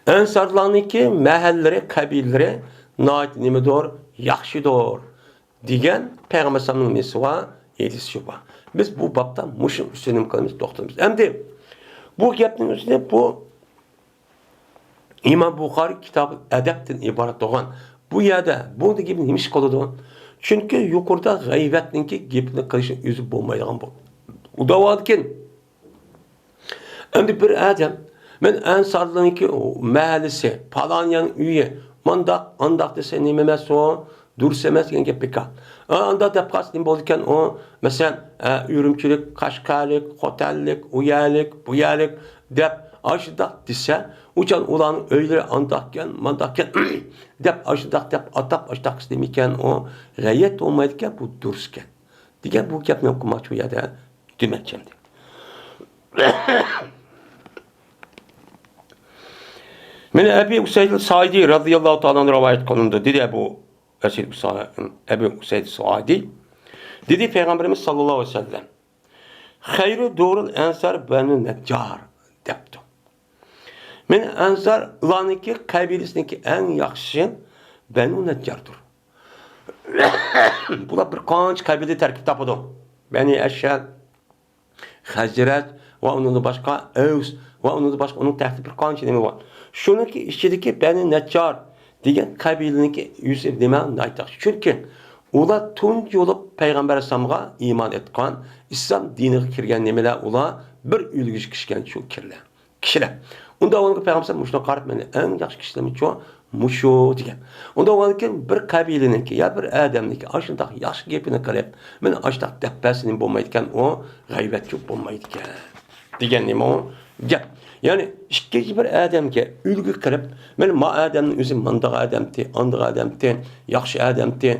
ئەنسارلارنىڭكى مەھەللىرى، قەبىلىلىرى ناھايىتى نېمىدۇر، ياخشىدۇر دېگەن پەيغەمبەر ئەلەيھىسسالامنىڭ نېسى بار، ھەدىسى شۇ بار. بىز بۇ بابتا مۇشۇ ئۈستىدە نېمە قىلىمىز؟ توختىلىمىز. ئەمدى بۇ گەپنىڭ ئۈستىدە بۇ ئىمام بۇخارىي كىتابى ئەدەبتىن ئىبارەت بولغان بۇ يەردە بۇ گېپىنى نېمە ئىش قىلىدۇ؟ چۈنكى يۇقىرىدا غەيۋەتنىڭكى گېپىنى قىلىشنىڭ ئۆزى بولمايدىغان بۇ. ئۇ دەۋاتىدىكەن. ئەمدى بىر ئادەم، مەن ئەنسارلارنىڭكى مەھەللىسى، پالان يەرنىڭ ئۆيى، مانداق، ئانداق دېسە نېمە ئەمەس ئۇ؟ دۇرۇس ئەمەس دېگەن گەپ بىكار. ئا، ئانداق دەپ قالسا نېمە بولىدىكەن ئۇ؟ مەسىلەن، ئە، ئۈرۈمچىلىك، قەشقەرلىك، خوتەنلىك، ئۇ يەرلىك، بۇ يەرلىك دەپ ئاشۇنداق دېسە، ئۇچان ئۇلارنىڭ ئۆيلىرى ئانداقكەن، مانداقكەن دەپ ئاشۇنداق دەپ ئاتاپ ئاشۇنداق قىلسا نېمىكەن ئۇ؟ غەيۋەت بولمايدىكەن، بۇ دۇرۇسكەن دېگەن بۇ گەپنى قىلماقچى بۇ يەردە دېمەكچى ئەمدى. مانا ئەبى ئۇسەيد سائىدى رەزىياللاھۇ تائالا ئەنھۇ رىۋايەت قىلىنىدۇ، دېدى ئەبۇ ئەسىد ئۇسا-، ئەبى ئۇسەيد سائىدى. دېدى پەيغەمبىرىمىز ساللاللاھۇ ئەلەيھى ۋەسەللەم، خەيرۇ دۇرۇل ئەنسار بەنۇ نەججار دەپتۇ. مانا ئەنسارلارنىڭكى قەبىلىسىنىڭكى ئەڭ ياخشىسى بەنۇ نەججاردۇر. بۇلار بىر قانچە قەبىلە تەركىب تاپىدۇ. بەنى ئەشھەد، خەزرەج ۋە ئۇنىڭدىن باشقا ئەۋس ۋە ئۇنىڭدىن باشقا ئۇنىڭ تەختى بىر قانچە نېمە بار. شۇنىڭكى ئىچىدىكى بەنى نەججار دېگەن قەبىلىنىڭكى ئۆزى نېمە ناھايىتى ياخشى. چۈنكى ئۇلار تۇنجى بولۇپ پەيغەمبەر ئەلەيھىسسالامغا ئىمان ئېيتقان، ئىسلام دىنىغا كىرگەن نېمىلەر ئۇلار بىر ئۈلگىگە كىرگەن شۇ كىرلەر. كىشىلەر. ئۇنداق بولغاندا پەيغەمبەر مۇشۇنى قاراپ، مانا ئەڭ ياخشى كىشىلىرىمچۇ مۇشۇ دېگەن. ئۇنداق بولغاندىكىن بىر قەبىلىنىڭكى يا بىر ئادەمنىڭكى ئاشۇنداق ياخشى گېپىنى قىلىپ، مانا ئاشۇنداق دەپ بەرسە نېمە بولمايدىكەن، ئۇ غەيۋەتچى بولمايدىكەن دېگەن نېمە ئۇ گەپ. يەنى ئىككىنچى بىر ئادەمگە ئۈلگە قىلىپ، مانا ما ئادەمنىڭ ئۆزى مانداق ئادەمتى، ئانداق ئادەمتى، ياخشى ئادەمتى،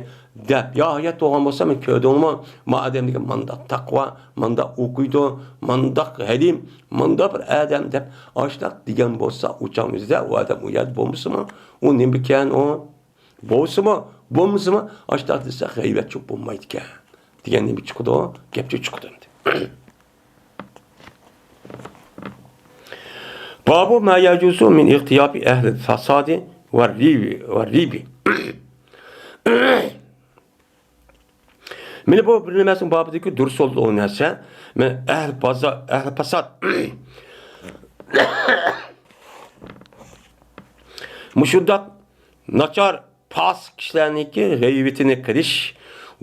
دەپ، يا ھايات بولغان بولسا، مەن كۆردۈڭمۇ، ما ئادەم دېگەن مانداق تەقۋا، مانداق ئوقۇيدۇ، مانداق ھەلىم، مانداق بىر ئادەم دەپ، ئاشۇنداق دېگەن بولسا، ئۇ چاغ ئۆزىدە ئۇ ئادەم ئۇ يەردە بولمىسىمۇ، ئۇ نېمىكەن ئۇ؟ بولسىمۇ، بولمىسىمۇ، ئاشۇنداق دېسە، غەيۋەتچى بولمايدىكەن دېگەن نېمە چىقىدۇ؟ گەپچە چىقىدۇ ئەمدى. بابۇ ما يەجۇزۇ مىن ئىغتىيابى ئەھلىل فاسادى ۋە رىبى، ۋە رىبى. مانا بۇ بىر نېمەسىنىڭ بابىدىكى دۇرۇس بولدى ئۇ نەرسە. مانا ئەھلى بازا-، ئەھلى پاساد. مۇشۇنداق ناچار پاسىق كىشىلەرنىڭكى غەيۋىتىنى قىلىش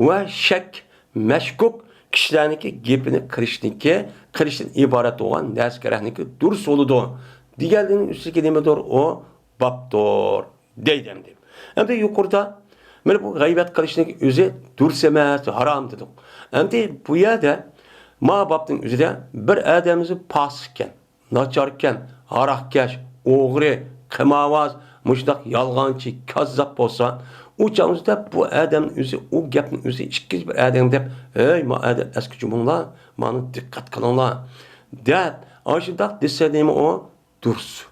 ۋە شەك، مەشكۇك كىشىلەرنىڭكى گېپىنى قىلىشنىڭكى، قىلىشتىن ئىبارەت بولغان نەرسە كېرەكنىڭكى دۇرۇس بولىدۇ دېگەنلىكنىڭ ئۈستىگە نېمىدۇر ئۇ؟ بابتۇر دەيدۇ ئەمدى. ئەمدى يۇقىرىدا مانا بۇ غەيۋەت قىلىشنىڭكى ئۆزى دۇرۇس ئەمەس، ھارام دېدۇق. ئەمدى بۇ يەردە ما بابنىڭ ئۆزىدە بىر ئادەم ئۆزى پاسىق ئىكەن، ناچاركەن، ھاراقكەش، ئوغرى، قىمارۋاز، مۇشۇنداق يالغانچى، كاززاپ بولسا، ئۇ چاغدا بۇ ئادەمنىڭ ئۆزى، ئۇ گەپنىڭ ئۆزى ئىككىنچى بىر ئادەم دەپ، ھەي، ما ئادەم ئەسكى جۇمۇڭلار، مانا دىققەت قىلىڭلار، دەپ، ئاشۇنداق دېسە نېمە ئۇ؟ دۇرۇس.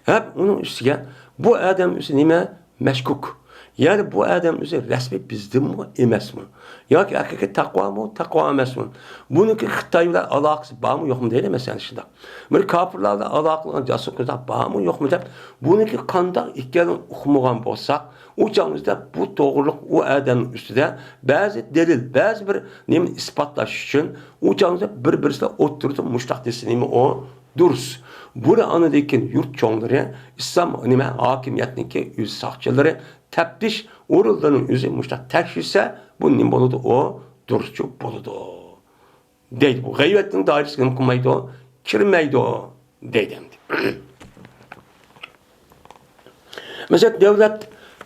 ھەم ئۇنىڭ ئۈستىگە بۇ ئادەم ئۆزى نېمە؟ مەشكۇك. يەنى بۇ ئادەم ئۆزى رەسمىي بىزدىنمۇ ئەمەسمۇ؟ ياكى ھەقىقىي تەقۋامۇ، تەقۋا ئەمەسمۇ؟ بۇنىڭكى خىتاي بىلەن ئالاقىسى بارمۇ، يوقمۇ دەيلى، مەسىلەن، شۇنداق. بىر كاپىرلار بىلەن ئالاقە قىلغان جاسۇسلۇق بارمۇ، يوقمۇ دەپ، بۇنىڭكى قانداق ئىكەنلىكىنى ئۇقمىغان بولساق، ئۇ چاغىمىزدا بۇ توغرىلىق ئۇ ئادەمنىڭ ئۈستىدە بەزى دەلىل، بەزى بىر نېمىنى ئىسپاتلاش ئۈچۈن، ئۇ چاغىمىزدا بىر-بىرسىدە ئوتتۇرىدا مۇشتاق دېسە نېمە ئۇ؟ دۇرۇس. بۇنى ئاندىن كېيىن يۇرت چوڭلىرى، ئىسلام نېمە ھاكىمىيەتنىڭكى ئۆز ساقچىلىرى، تەپتىش ئورۇنلىرىنىڭ ئۆزى مۇشتاق تەكشۈرسە، بۇ نېمە بولىدۇ؟ ئۇ دۇرۇسچۇ بولىدۇ. دەيدۇ. بۇ غەيۋەتنىڭ دائىرىسىگە نېمە قىلمايدۇ؟ كىرمەيدۇ، دەيدۇ ئەمدى. مەسىلەن، دۆلەت،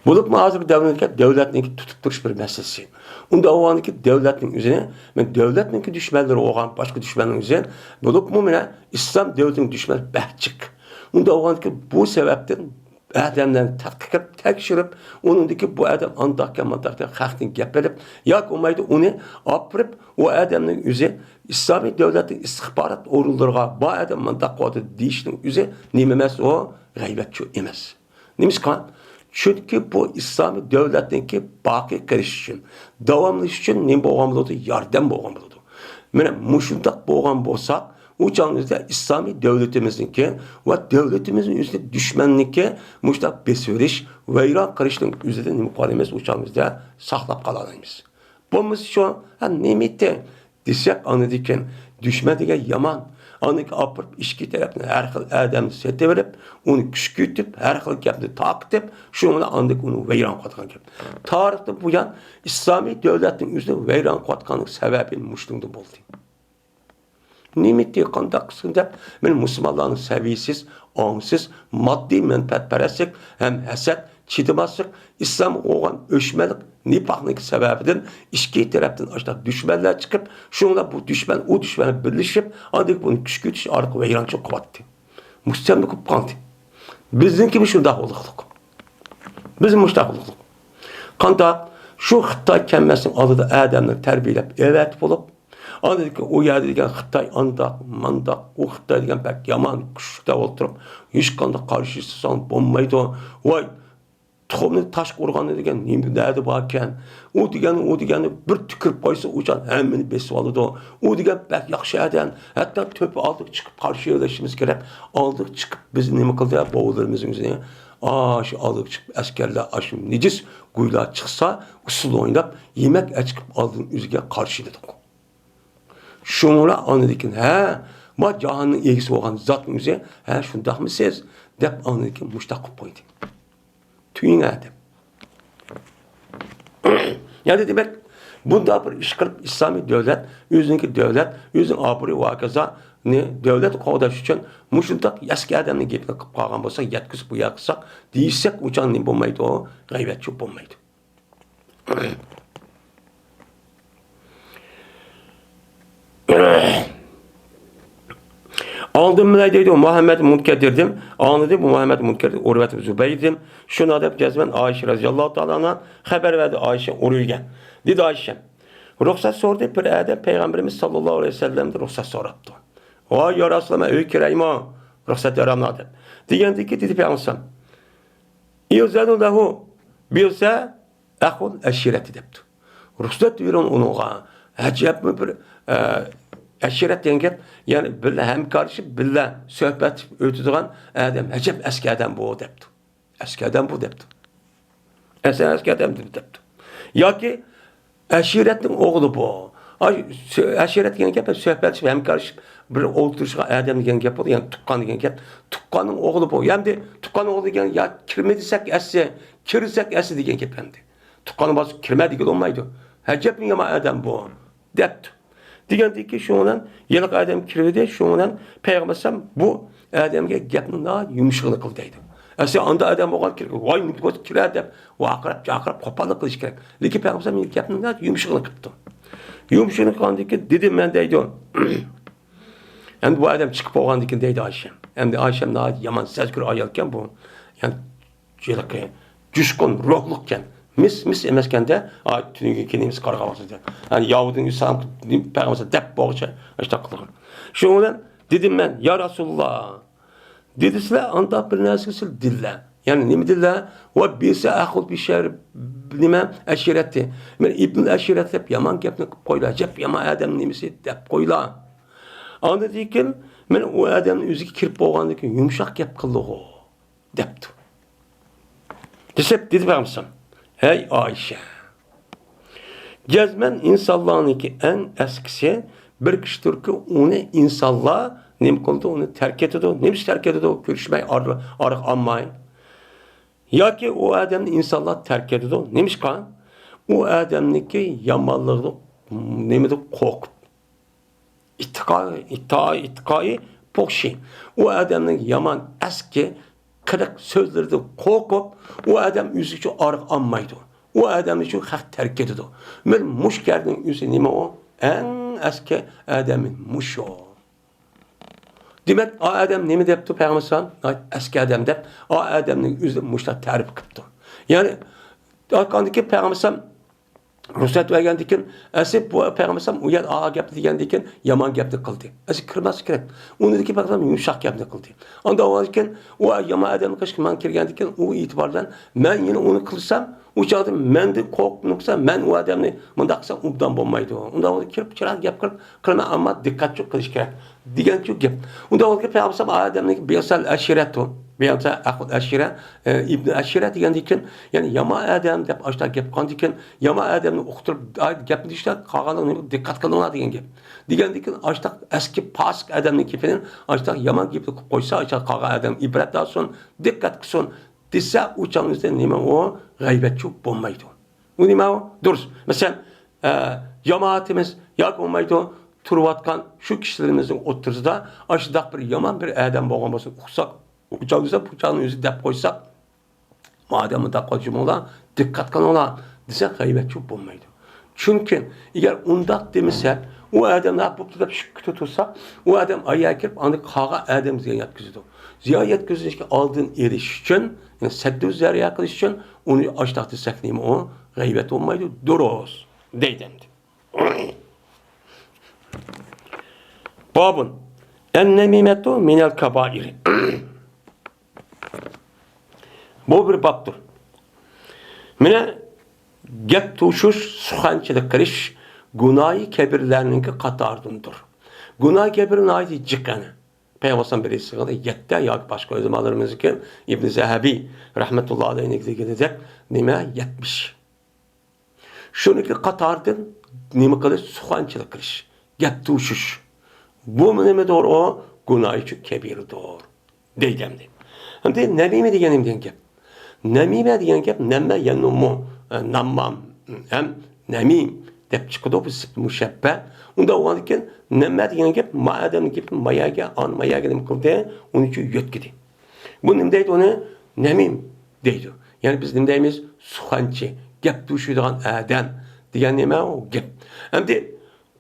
بولۇپمۇ ھازىرقى دەۋردىكى دۆلەتنىڭكى تۇتۇپ تۇرۇش بىر مەسىلىسى. ئۇنداق بولغاندىكى دۆلەتنىڭ ئۆزىنى، مەن دۆلەتنىڭكى دۈشمەنلىرى بولغان باشقا دۈشمەننىڭ ئۆزى، بولۇپمۇ مانا ئىسلام دۆلىتىنىڭ دۈشمىنى بەك جىق. ئۇنداق بولغاندىكى بۇ سەۋەبتىن ئادەملەرنى تەتقىق قىلىپ، تەكشۈرۈپ، ئۇنىڭدىكى بۇ ئادەم ئانداقكەن، مانداقكەن، خەقتىن گەپ ئېلىپ، ياكى بولمايدۇ ئۇنى ئاپىرىپ، ئۇ ئادەمنىڭ ئۆزى ئىسلامىي دۆلەتنىڭ ئىستىخبارات ئورۇنلىرىغا بۇ ئادەم مانداق قىلىۋاتىدۇ دېيىشنىڭ ئۆزى نېمە ئەمەس ئۇ؟ غەيۋەتچۇ ئەمەس. نېمىشقا؟ چۈنكى بۇ ئىسلامىي دۆلەتنىڭكى باقىي قېلىشى ئۈچۈن، داۋاملىشىشى ئۈچۈن نېمە بولغان بولىدۇ؟ ياردەم بولغان بولىدۇ. مانا مۇشۇنداق بولغان بولساق، ئۇ چاغىمىزدا ئىسلامىي دۆلىتىمىزنىڭكى ۋە دۆلىتىمىزنىڭ ئۆزىدە دۈشمەننىڭكى مۇشۇنداق بېسىۋېلىش، ۋەيران قىلىشنىڭ ئۆزىدىن نېمە قىلالايمىز؟ ئۇ چاغىمىزدا ساقلاپ قالالايمىز. بولمىسا شۇ، ھە، نېمىتى؟ دېسەك، ئاندىن كېيىن دۈشمەن دېگەن يامان. ئاندىن كېيىن ئاپىرىپ ئىچكى تەرەپتىن ھەر خىل ئادەمنى سېتىۋېلىپ، ئۇنى كۈچكۈرتۈپ، ھەر خىل گەپنى تارقىتىپ، شۇنىڭ بىلەن ئاندىن كېيىن ئۇنى ۋەيران قىلىدىغان گەپ. تارىختىن بۇيان ئىسلامىي دۆلەتنىڭ ئۆزىنى ۋەيران قىلىۋاتقانلىق سەۋەبى مۇشۇنىڭدىن بولدى. نېمىتى، قانداق قىلسۇن دەپ، مەن مۇسۇلمانلارنىڭ سەۋىيىسىز، ئاڭسىز، ماددىي مەنپەئەتپەرەسلىك ھەم ھەسەت، چىدىماسلىق، ئىسلامغا بولغان ئۆچمەنلىك، نىپاقنىڭ سەۋەبىدىن ئىككى تەرەپتىن ئاشۇنداق دۈشمەنلەر چىقىپ، شۇنىڭ بىلەن بۇ دۈشمەن، ئۇ دۈشمەن بىرلىشىپ، ئاندىن بۇنى كۈچكۈرتۈش ئارقىلىق ۋەيرانچىلىق قىلىۋاتتى. مۇشۇ سەۋەبلىك بولۇپ قالدى. بىزنىڭكىمۇ شۇنداق بولۇقلۇق. بىز مۇشۇنداق بولۇقلۇق. قانداق؟ شۇ خىتاي كەلمەسنىڭ ئالدىدا ئادەمنى تەربىيەلەپ، ئەۋەتىپ بولۇپ، ئاندىن كېيىن ئۇ يەردە دېگەن خىتاي ئانداق، مانداق، ئۇ خىتاي دېگەن بەك يامان كۈچلۈك دەپ ئولتۇرۇپ، ھېچقانداق قارشى تۇرساڭ بولمايدۇ. ۋاي، تۇخۇمنى تاشقا ئۇرغاندا دېگەن نېمە دەردى باركەن؟ ئۇ دېگەن، ئۇ دېگەننى بىر تۈكۈرۈپ قويسا، ئۇ جان ھەممىنى بېسىۋالىدۇ. ئۇ دېگەن بەك ياخشى ئادەم. ھەتتا تۆپە ئالدىغا چىقىپ قارشى ئۆلۈشىمىز كېرەك. ئالدىغا چىقىپ بىز نېمە قىلدى؟ بوۋىلىرىمىزنىڭ ئۆزىنى، ئاشۇ ئالدىغا چىقىپ ئەسكەرلەر ئاشۇ نىجىس گۇيلار چىقسا، ئۇسسۇل ئويناپ، يېمەك ئەچىقىپ ئالدىن ئۆزىگە قارشى ئېلىدۇق. شۇڭلا ئاندىن كېيىن، ھە، ما جاھاننىڭ ئىگىسى بولغان زاتنىڭ ئۆزى، ھە، شۇنداقمۇ سىز؟ دەپ ئاندىن كېيىن مۇشتاق قىلىپ قويدى. تۈيۈڭ ھە دەپ. يەنى دېمەك، بۇنداق بىر ئىش قىلىپ، ئىسلامىي دۆلەت، ئۆزىنىڭكى دۆلەت، ئۆزىنىڭ ئابرۇي ۋە ھاكازانى دۆلەت قوغداش ئۈچۈن مۇشۇنداق ئەسكى ئادەمنىڭ گېپىنى قىلىپ قالغان بولسا، يەتكۈزۈپ بۇ يەر قىلساق دېيىشسەك، ئۇ چاغ نېمە بولمايدۇ؟ غەيۋەتچى بولمايدۇ. ئاڭلىدىڭمۇ دەيدۇ، مۇھەممەد مۇنكەر دېدىم. ئاڭلىدى، بۇ مۇھەممەد مۇنكەر ئۇرۋەت زۇبەير دېدىم. شۇنداق دەپ جەزمەن ئائىشە رەزىياللاھۇ تائالا ئەنھا خەۋەر بەردى، ئائىشە ئۇرۇۋەرگەن. دېدى ئائىشە، رۇخسەت سورىدى، بىر ئادەم پەيغەمبىرىمىز ساللاللاھۇ ئەلەيھى ۋەسەللەمدىن رۇخسەت سوراپتۇ. ۋاي يا رەسۇلاللا، مەن ئۆيگە كىرەيمۇ؟ رۇخسەت بېرەملا دەپ. دېگەندىكى دېدى پەيغەمبەر ئەلەيھىسسالام، ئىزەنۇ لەھۇ، بۇيرسا، ئەخۇل ئەشىرەتى دەپتۇ. رۇخسەت بېرىڭ ئۇنىڭغا. ئەجەبمۇ بىر، ئە، ئەشىرەت دېگەن گەپ، يەنى بىللە ھەمكارلىشىپ، بىللە سۆھبەتلىشىپ ئۆتىدىغان ئادەم، ئەجەب ئەسكى ئادەم بۇ دەپتۇ. ئەسكى ئادەم بۇ دەپتۇ. ئەسلى ئەسكى ئادەم دەپتۇ. ياكى ئەشىرەتنىڭ ئوغلى بۇ. ئاي، سۆ-، ئەشىرەت دېگەن گەپ سۆھبەتلىشىپ، ھەمكارلىشىپ، بىر ئولتۇرۇشقان ئادەم دېگەن گەپ بولىدۇ، يەنى تۇغقان دېگەن گەپ. تۇغقاننىڭ ئوغلى بۇ. ئەمدى تۇغقاننىڭ ئوغلى دېگەن يا كىرمە دېسەك ئەسلى، كىرسەك ئەسلى دېگەن گەپ ئەمدى. تۇغقاننىڭ بالىسى كىرمە دېگىلى بولمايدۇ. ئەجەبمۇ يامان ئادەم بۇ، دەپتۇ. دېگەندىكى شۇنىڭ بىلەن ھېلىقى ئادەم كىرىۋىدى، شۇنىڭ بىلەن پەيغەمبەر ئەلەيھىسسالام بۇ ئادەمگە گەپنىڭ ناھايىتى يۇمشىغىنى قىلدى دەيدۇ. ئەسلى ئانداق ئادەم بولغان كىرگەن، ۋاي نېمە بولسا كىرە دەپ ۋارقىراپ، جارقىراپ، قوپاللىق قىلىش كېرەك. لېكىن پەيغەمبەر ئەلەيھىسسالام گەپنىڭ ناھايىتى يۇمشىغىنى قىپتۇ. يۇمشىغىنى قىلغاندىن كېيىن دېدىم مەن دەيدۇ. ئەمدى بۇ ئادەم چىقىپ بولغاندىن كېيىن دەيدۇ ئائىشەم. ئەمدى ئائىشەم ناھايىتى يامان سەزگۈر ئايالكەن بۇ. يەنى ھېلىقى جۇشقۇن روھلۇقكەن. مىس، مىس ئەمەسكەندە، ئا، تۈنۈگۈنكى نېمىسى قارىغان ۋاقتىدا. يەنى ياۋىدىن ئىسلام پەيغەمبەر دەپ بولغۇچە ئاشۇنداق قىلغان. شۇنىڭ بىلەن دېدىم مەن، يا رەسۇلاللا، دېدى، سىلەر ئانداق بىر نەرسىگە سىلەر دىللە. يەنى نېمە دېدىلە؟ ۋە بىئسە ئەخۇل بىشەر، نېمە، ئەشىرەتى. مەن ئىبنۇل ئەشىرەت دەپ يامان گەپنى قىلىپ قويلا. جەپ يامان ئادەم نېمىسى دەپ قويلا. ئاندىن كېيىن مەن ئۇ ئادەمنى ئۆزىگە كىرىپ بولغاندىن كېيىن يۇمشاق گەپ قىلدىغۇ دەپتۇ. دېسەپ دېدى پەيغەمبەر، ھەي ئائىشە، جەزمەن ئىنسانلارنىڭكى ئەڭ ئەسكىسى بىر كىشىدۇركى، ئۇنى ئىنسانلار نېمە قىلىدۇ؟ ئۇنى تەرك ئېتىدۇ. نېمە ئۈچۈن تەرك ئېتىدۇ؟ كۆرۈشمەي، ئارا-، ئارىغا ئالماي. ياكى ئۇ ئادەمنى ئىنسانلار تەرك ئېتىدۇ. نېمىشقا؟ ئۇ ئادەمنىڭكى يامانلىقىدىن، نېمىدىن قورقۇپ. ئىتتىقا-، ئىتتىقا-، ئىتتىقائى پوخشى. ئۇ ئادەمنىڭ يامان ئەسكى قىلىق سۆزلىرىدىن قورقۇپ، ئۇ ئادەم ئۆزى ئۈچۈن ئارىغا ئالمايدۇ. ئۇ ئادەم ئۈچۈن خەق تەرك ئېتىدۇ. مەن مۇشۇ گەپنىڭ ئۆزى نېمە ئۇ؟ ئەڭ ئەسكى ئادەم مۇشۇ. دېمەك، ئا ئادەم نېمە دەپتۇ پەيغەمبەر ئەسكى ئادەم دەپ، ئا ئادەمنىڭ ئۆزى مۇشۇنداق تەرىپ قىپتۇ. يەنى، ئاندىن كېيىن پەيغەمبەر رۇخسەت بەرگەندىن كېيىن، ئەسلى بۇ پەيغەمبەر ئۇ يەردە ئا گەپنى دېگەندىن كېيىن يامان گەپنى قىلدى. ئەسلى قىلماسلىق كېرەك. ئۇنىڭدىن كېيىن پەيغەمبەر يۇمشاق گەپنى قىلدى. ئاندىن ئۇنىڭدىن كېيىن ئۇ يامان ئادەمنى قىلىشقا مەن كىرگەندىن كېيىن ئۇ ئېتىبار بىلەن مەن يەنە ئۇنى قىلسام، ئۇ چاغدا مەندىن قورقۇپ نۇقسا، مەن ئۇ ئادەمنى مۇنداق قىلسام ئوبدان بولمايدۇ. ئۇنداق بولسا كىرىپ چىرايلىق گەپ قىلىپ قىلىمەن، ئەمما دىققەتچۇ قىلىش كېرەك دېگەنچۇ گەپ. ئۇنداق بولسا پەيغەمبەر ئا ئادەمنىڭ بىئسەل ئەشىرەتۇ، بىئسە ئەخۇل ئەشىرە، ئە، ئىبنى ئەشىرە دېگەندىن كېيىن، يەنى يامان ئادەم دەپ ئاشۇنداق گەپ قىلغاندىن كېيىن، يامان ئادەمنى ئۇقتۇرۇپ، ئاي، گەپنى دېيىشتە قالغانلىرىنى دىققەت قىلىڭلار دېگەن گەپ. دېگەندىن كېيىن ئاشۇنداق ئەسكى پاسىق ئادەمنىڭ گېپىنى ئاشۇنداق يامان گېپىنى قىلىپ قويسا، ئاشۇنداق قالغان ئادەم ئىبرەت ئالسۇن، دىققەت قىلسۇن دېسە، ئۇ چاغنىڭ ئۆزىدە نېمە ئۇ؟ غەيۋەتچۇ بولمايدۇ. ئۇ نېمە ئۇ؟ دۇرۇس. مەسىلەن، ئە، جامائىتىمىز ياكى بولمايدۇ، تۇرۇۋاتقان شۇ كىشىلىرىمىزنىڭ ئوتتۇرىسىدا ئاشۇنداق بىر يامان بىر ئادەم بولغان بولسا، ئۇقساق، ئۇ چاغ دېسە، بۇ چاغنىڭ ئۆزى دەپ قويساق، مادەم مۇنداق قىلىپ جۇمۇڭلار، دىققەت قىلىڭلار دېسە، غەيۋەتچۇ بولمايدۇ. چۈنكى ئەگەر ئۇنداق دېمىسە، ئۇ ئادەم ھە بوپتۇ دەپ شۈكۈتتە تۇرسا، ئۇ ئادەم ئاياغ كىرىپ، ئاندىن قالغان ئادەمگە زىيان يەتكۈزىدۇ. زىيان يەتكۈزۈشكە ئالدىن ئېلىش ئۈچۈن، يەنى سەددۇ زەرىئە قىلىش ئۈچۈن ئۇنى ئاشتاق دېسەك نېمە ئۇ؟ غەيۋەت بولمايدۇ، دۇرۇس دەيدۇ ئەمدى. بابۇن، ئەن نەمىمەتۇ مىنەل كابائىرى. بۇ بىر بابتۇر. مانا گەپ توشۇش، سۇخەنچىلىك قىلىش گۇناھى كەبىرلەرنىڭكى قاتارىدىندۇر. گۇناھى كەبىر ناھايىتى جىق يەنى. پەيغەمبەر بىرىسى يەتتە ياكى باشقا ئۆلىمالىرىمىزنىڭكى ئىبن زەھەبى رەھمەتۇللا ئەلەيھنىڭكى دېگىنىدەك نېمە يەتمىش. شۇنىڭكى قاتارىدىن نېمە قىلىش؟ سۇخەنچىلىك قىلىش، گەپ توشۇش. بۇ نېمىدۇر ئۇ؟ گۇناھى كەبىردۇر. دەيدۇ ئەمدى. ئەمدى نەمىمە دېگەن نېمە دېگەن گەپ؟ نەمىمە دېگەن گەپ نەممە يەنۇممۇ، ئە، ناممام ھەم نەمىم دەپ چىقىدۇ، بۇ سىپەت مۇشەببە. ئۇنداق بولغاندىكىن نەممە دېگەن گەپ ما ئادەمنىڭ گېپىنى ما يەرگە، ئان ما يەرگە نېمە قىلدى؟ ئۇنى شۇ يۆتكىدى. بۇ نېمە دەيدۇ ئۇنى؟ نەمىم دەيدۇ. يەنى بىز نېمە دەيمىز؟ سۇخەنچى، گەپ توشۇيدىغان ئادەم دېگەن نېمە ئۇ گەپ. ئەمدى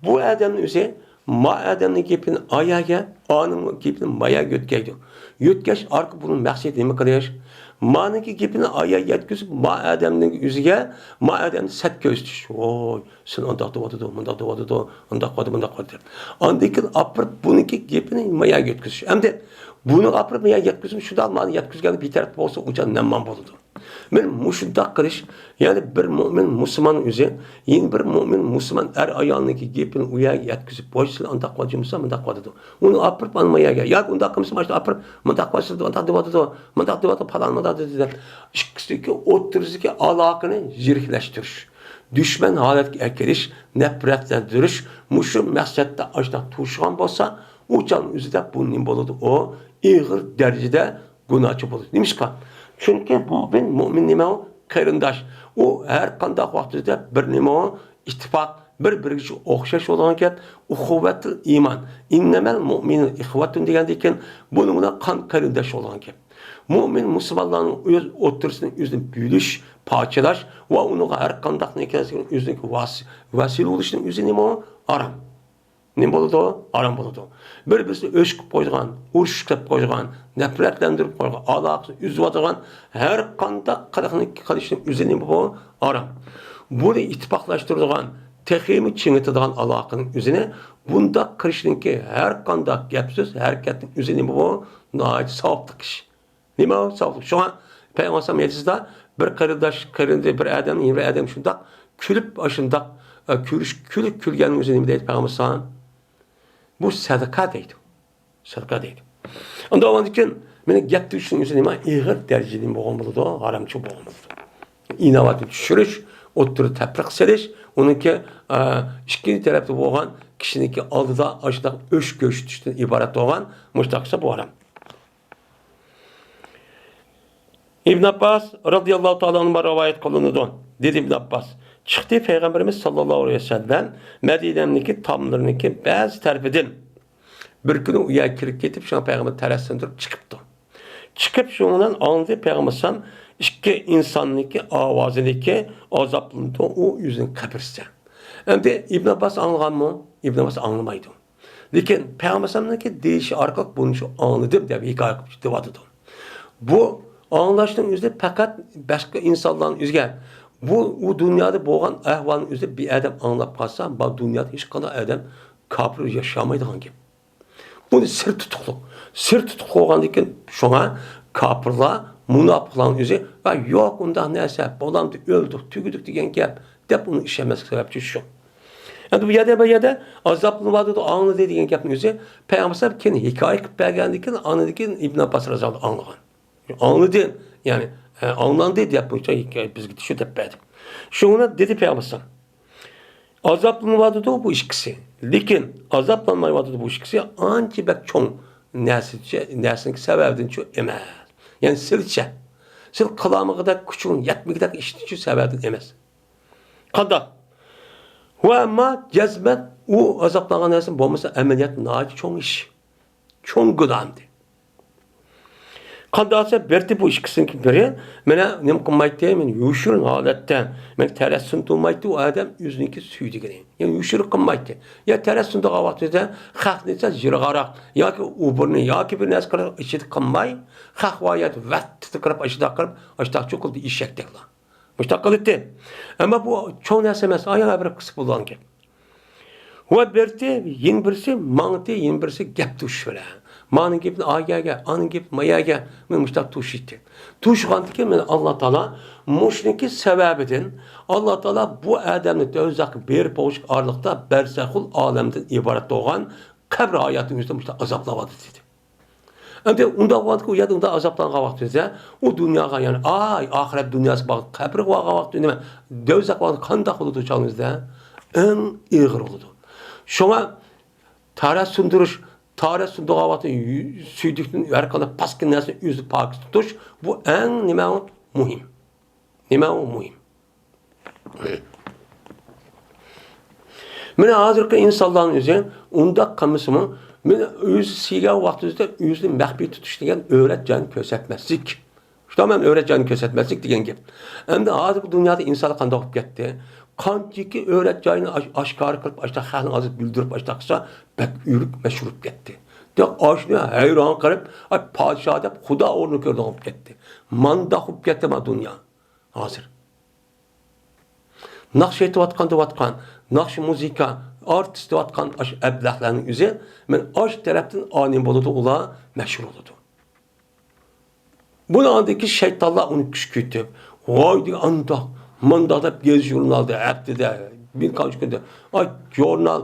بۇ ئادەمنىڭ ئۆزى ما ئادەمنىڭ گېپىنى ئا يەرگە، ئانىڭ گېپىنى ما يەرگە يۆتكەيدۇ. يۆتكەش ئارقىلىق بۇنىڭ مەقسىتى نېمە قىلىش؟ مانىڭكى گېپىنى ئا يەرگە يەتكۈزۈپ، ما ئادەمنىڭ ئۆزىگە، ما ئادەمنى سەت كۆرسىتىش. ۋوي، سېنى ئانداق دەۋاتىدۇ، مۇنداق دەۋاتىدۇ، ئانداق قىلدى، مۇنداق قىلدى دەپ. ئاندىن كېيىن ئاپىرىپ بۇنىڭكى گېپىنى ما يەرگە يەتكۈزۈش. ئەمدى بۇنى ئاپىرىپ ما يەرگە يەتكۈزۈپ، شۇنداق مانا يەتكۈزگەندە بىتەرەپ بولسا، ئۇ چاغ نەممام بولىدۇ. مانا مۇشۇنداق قىلىش، يەنى بىر مۆمىن مۇسۇلمان ئۆزى يەنە بىر مۆمىن مۇسۇلمان ئەر ئايالنىڭكى گېپىنى ئۇ يەرگە يەتكۈزۈپ، ۋاي سىلەر ئانداق قىلىۋاتىدۇ، مۇنداق قىلىۋاتىدۇ. ئۇنى ئاپىرىپ ئانا ما يەرگە، ياكى ئۇنداق قىلمىسا مانا شۇ ئاپىرىپ مۇنداق قىلىۋاتىدۇ، ئانداق دەۋاتىدۇ، مۇنداق دەۋاتىدۇ، پالان مۇنداق دېدى دەپ ئىككىسىدىكى ئوتتۇرىسىدىكى ئالاقىنى يىرىكلەشتۈرۈش، دۈشمەن ھالەتكە ئەكىرىش، نەپرەتلەندۈرۈش، مۇشۇ مەقسەتتە ئاشۇنداق تۇرۇشقان بولسا، ئۇ چاغنىڭ ئۆزىدە بۇ نېمە بولىدۇ؟ ئۇ ئېغىر دەرىجىدە گۇناھچى بولىدۇ. نېمىشقا؟ چۈنكى مۆمىن، مۆمىن نېمە ئۇ؟ قېرىنداش. ئۇ ھەر قانداق ۋاقتىدا بىر نېمە ئۇ؟ ئىتتىپاق، بىر-بىرىگە ئوخشاش بولغان گەپ. ئۇخۇۋەتۇل ئىمان. ئىننەمەل مۇئمىنۇ ئىخۋەتۇن دېگەندىن كېيىن بۇنىڭ بىلەن قان قېرىنداش بولغان گەپ. مۆمىن مۇسۇلمانلارنىڭ ئۆز ئوتتۇرىسىنى ئۆزىنى بۆلۈش، پارچىلاش ۋە ئۇنىڭغا ھەر قانداق نەرسىنى ئۆزىنىڭكى ۋاس-، ۋەسىلە بولۇشنىڭ ئۆزى نېمە ئۇ؟ ھارام. نېمە بولىدۇ؟ ھارام بولىدۇ. بىر-بىرسىنى ئۆچ قىلىپ قويىدىغان، ئۇرۇش قىلىپ قويىدىغان، نەپرەتلەندۈرۈپ قويىدىغان، ئالاقىسىنى ئۈزۈۋاتىدىغان ھەر قانداق قىلىقنى قىلىشنىڭ ئۆزى نېمە بۇ؟ ھارام. بۇنى ئىتتىپاقلاشتۇرىدىغان، تېخىمۇ چىڭىتىدىغان ئالاقىنىڭ ئۆزىنى بۇنداق قىلىشنىڭكى ھەر قانداق گەپ-سۆز، ھەرىكەتنىڭ ئۆزى نېمە بۇ؟ ناھايىتى ساۋابلىق ئىش. نېمە ئۇ ساۋابلىق؟ شۇڭا پەيغەمبەر ئەلەيھىسسالام ھەدىسىدە بىر قېرىنداش، قېرىندى بىر ئادەم، يەنە بىر ئادەم شۇنداق كۈلۈپ، ئاشۇنداق، ئە، كۈلۈش، كۈلۈپ كۈلگەننىڭ ئۆزى نېمە دەيدۇ پەيغەمبەر ئەلەيھىسسالام؟ بۇ سەدىقە دەيدۇ. سەدىقە دەيدۇ. ئۇنداق بولغاندىكىن، مېنىڭ گەپ تۇتۇشنىڭ ئۆزى نېمە؟ ئېغىر دەرىجىدە نېمە بولغان بولىدۇ؟ ھارامچى بولغان بولىدۇ. ئىناۋەتنى چۈشۈرۈش، ئوتتۇرىدا تەپرىقە سېلىش، ئۇنىڭكى، ئە، ئىككىنچى تەرەپتە بولغان كىشىنىڭكى ئالدىدا ئاشۇنداق ئۆچ كۆرسىتىشتىن ئىبارەت بولغان مۇشۇنداق قىلسا بۇ ھارام. ئىبن ئابباس رازىياللاھۇ تائالا ئەنھۇما رىۋايەت قىلىنىدۇ. دېدى ئىبن ئابباس، چىقتى پەيغەمبىرىمىز ساللاللاھۇ ئەلەيھى ۋەسەللەم مەدىنەمنىڭكى تاملىرىنىڭكى بەزى تەرىپىدىن. بىر كۈنى ئۇ يەرگە كىرىپ كېتىپ، شۇڭا پەيغەمبەر تەرەت سۇندۇرۇپ چىقىپتۇ. چىقىپ، شۇنىڭدىن ئاڭلىدى پەيغەمبەر ئەلەيھىسسالام ئىككى ئىنساننىڭكى ئاۋازىنىكى ئازابلىنىدۇ، ئۇ ئۆزىنىڭ قەبرىسىدە. ئەمدى ئىبن ئابباس ئاڭلىغانمۇ؟ ئىبن ئابباس ئاڭلىمايدۇ. لېكىن پەيغەمبەر ئەلەيھىسسالامنىڭكى دېيىشى ئارقىلىق بۇنى شۇ ئاڭلىدىم دەپ ھېكايە قىلىپ دەۋاتىدۇ. بۇ ئاڭلاشنىڭ ئۆزى پەقەت باشقا ئىنسانلارنىڭ ئۆزىگە، بۇ، ئۇ دۇنيادا بولغان ئەھۋالنىڭ ئۆزى بىر ئادەم ئاڭلاپ قالسا، بۇ دۇنيادا ھېچقانداق ئادەم كاپىر ياشىيالمايدىغان گەپ. بۇنى سىر تۇتۇقلۇق. سىر تۇتۇق بولغاندىن كېيىن شۇڭا كاپىرلار، مۇناپىقلارنىڭ ئۆزى، «ۋە يوق، ئۇنداق نەرسە، بالامنى ئۆلدۈق، تۈگىدۇق» دېگەن گەپ، دەپ ئۇنى ئىشەنمەسلىك سەۋەبچى شۇ. ئەمدى بۇ يەردە، بۇ يەردە ئازابلىنىۋاتىدۇ، ئاڭلىدى دېگەن گەپنىڭ ئۆزى پەيغەمبەر كېيىن ھېكايە قىلىپ بەرگەندىن كېيىن، ئاندىن كېيىن ئىبن ئابباس رازىياللاھۇ ئاڭلىغان. ئاڭلىدى، يەنى، ئە، ئاڭلاندى دەپ بۇنچە ھېكايە بىزگە شۇ دەپ بەردى. شۇڭا دېدى پەيغەمبەر ئەلەيھىسسالام، ئازابلىنىۋاتىدۇ بۇ ئىككىسى. لېكىن ئازابلانمايۋاتىدۇ بۇ ئىككىسى ئانچە بەك چوڭ نەرسىچە، نەرسىنىڭ سەۋەبىدىنچۇ ئەمەس. يەنى سىلچە. سىل قىلالمىغۇدەك، كۈچۈڭ يەتمىگۈدەك ئىشنىچۇ سەۋەبىدىن ئەمەس. قانداق؟ ۋە ئەمما جەزمەن ئۇ ئازابلانغان نەرسە بولمىسا ئەمەلىيەتتە ناھايىتى چوڭ ئىش. چوڭ گۇناھ ئەمدى. قانداق دېسە، بەردى بۇ ئىككىسىنىڭكى بىرى، مانا نېمە قىلمايتتى، مانا يوشۇرۇن ھالەتتە، مانا تەرەت سۇندۇرمايتتى ئۇ ئادەم ئۆزىنىڭكى سۈيدۈكىنى. يەنى يوشۇرۇن قىلمايتتى. يا تەرەت سۇندۇرغان ۋاقتىدا خەقنى يىرىغاراق ياكى ئوبورنى ياكى بىر نەرسە قىلىپ ئىچىدە قىلماي، خەق ۋايەت ۋەتتە قىلىپ، ئاشۇنداق قىلىپ، ئاشۇنداق چوقۇلدى ئېشەكتەكلا. مۇشۇنداق قىلاتتى. ئەمما بۇ چوڭ نەرسە ئەمەس، ئاياغ بىر قىسىپ بولىدىغان گەپ. ۋە بىرسى، يەنە بىرسى ماڭتى، يەنە بىرسى گەپ توشۇش بىلەن. مانىڭ گېپىنى ئا يەرگە، ئانىڭ گېپىنى ما يەرگە، مانا مۇشۇنداق توشۇيتتى. توشۇغاندىكىن مانا ئاللا تائالا مۇشۇنىڭكى سەۋەبىدىن ئاللا تائالا بۇ ئادەمنى دوزاخقا بېرىپ بولۇشلۇق ئارىلىقتا بەرزەخۇل ئالەمدىن ئىبارەت بولغان قەبرە ھاياتىنىڭ ئۆزىدە مۇشۇنداق ئازابلاۋاتىدۇ دېدى. ئەمدى ئۇنداق بولغاندىكىن ئۇ يەردە ئۇنداق ئازابلانغان ۋاقتىمىزدا ئۇ دۇنياغا، يەنى ئاي ئاخىرەت دۇنياسى بار، قەبرىگە بارغان ۋاقتى نېمە، دوزاخ بارغان قانداق بولىدۇ چاغىمىزدا؟ ئەڭ ئېغىر بولىدۇ. شۇڭا تەرەت سۇندۇرۇش، تەرەت سۇندۇرغان ۋاقتى يۈ-، سۈيدۈكتىن ھەر قانداق پاسكىنا نەرسىنى ئۆزىدە پاكىز تۇتۇش، بۇ ئەڭ نېمە مۇھىم. نېمە ئۇ مۇھىم؟ مانا ھازىرقى ئىنسانلارنىڭ ئۆزى ئۇنداق قىلمىسىمۇ، مانا ئۆزى سىيگەن ۋاقتىدا ئۆزىنى مەخپىي تۇتۇش دېگەن ئۆرەت جاينى كۆرسەتمەسلىك. شۇنداق مەن ئۆرەت جاينى كۆرسەتمەسلىك دېگەن گەپ. ئەمدى ھازىرقى دۇنيادا ئىنسانلار قانداق بولۇپ كەتتى؟ قانچىكى ئۆرەت جاينى ئاش-، ئاشكارا قىلىپ، ئاشتا خەقنىڭ ئالدىدا بىلدۈرۈپ، ئاشتا قىلسا، بەك ئۆرۈك مەشھۇر بولۇپ كەتتى. دەپ ئاشۇنى ھەيران قېلىپ، ئاي پادىشاھ دەپ خۇدا ئورنىغا كۆرىدىغان بولۇپ كەتتى. مانداق بولۇپ كەتتى ما دۇنيا. ھازىر ناخشا ئېيتىۋاتقان دەۋاتقان، ناخشا مۇزىكا ئارتىس دەۋاتقان ئاشۇ ئەبلەخلەرنىڭ ئۆزى مانا ئاشۇ تەرەپتىن ئانىم بولىدۇ، ئۇلار مەشھۇر بولىدۇ. بۇنى ئاندىن كېيىن شەيتانلار ئۇنى كۈشكۈرتۈپ، ۋاي دېگەن ئانداق، مانداق دەپ گېزىت ژۇرنالدا ھەپتىدە بىر قانچە كۈندە، ئاي ژۇرنال،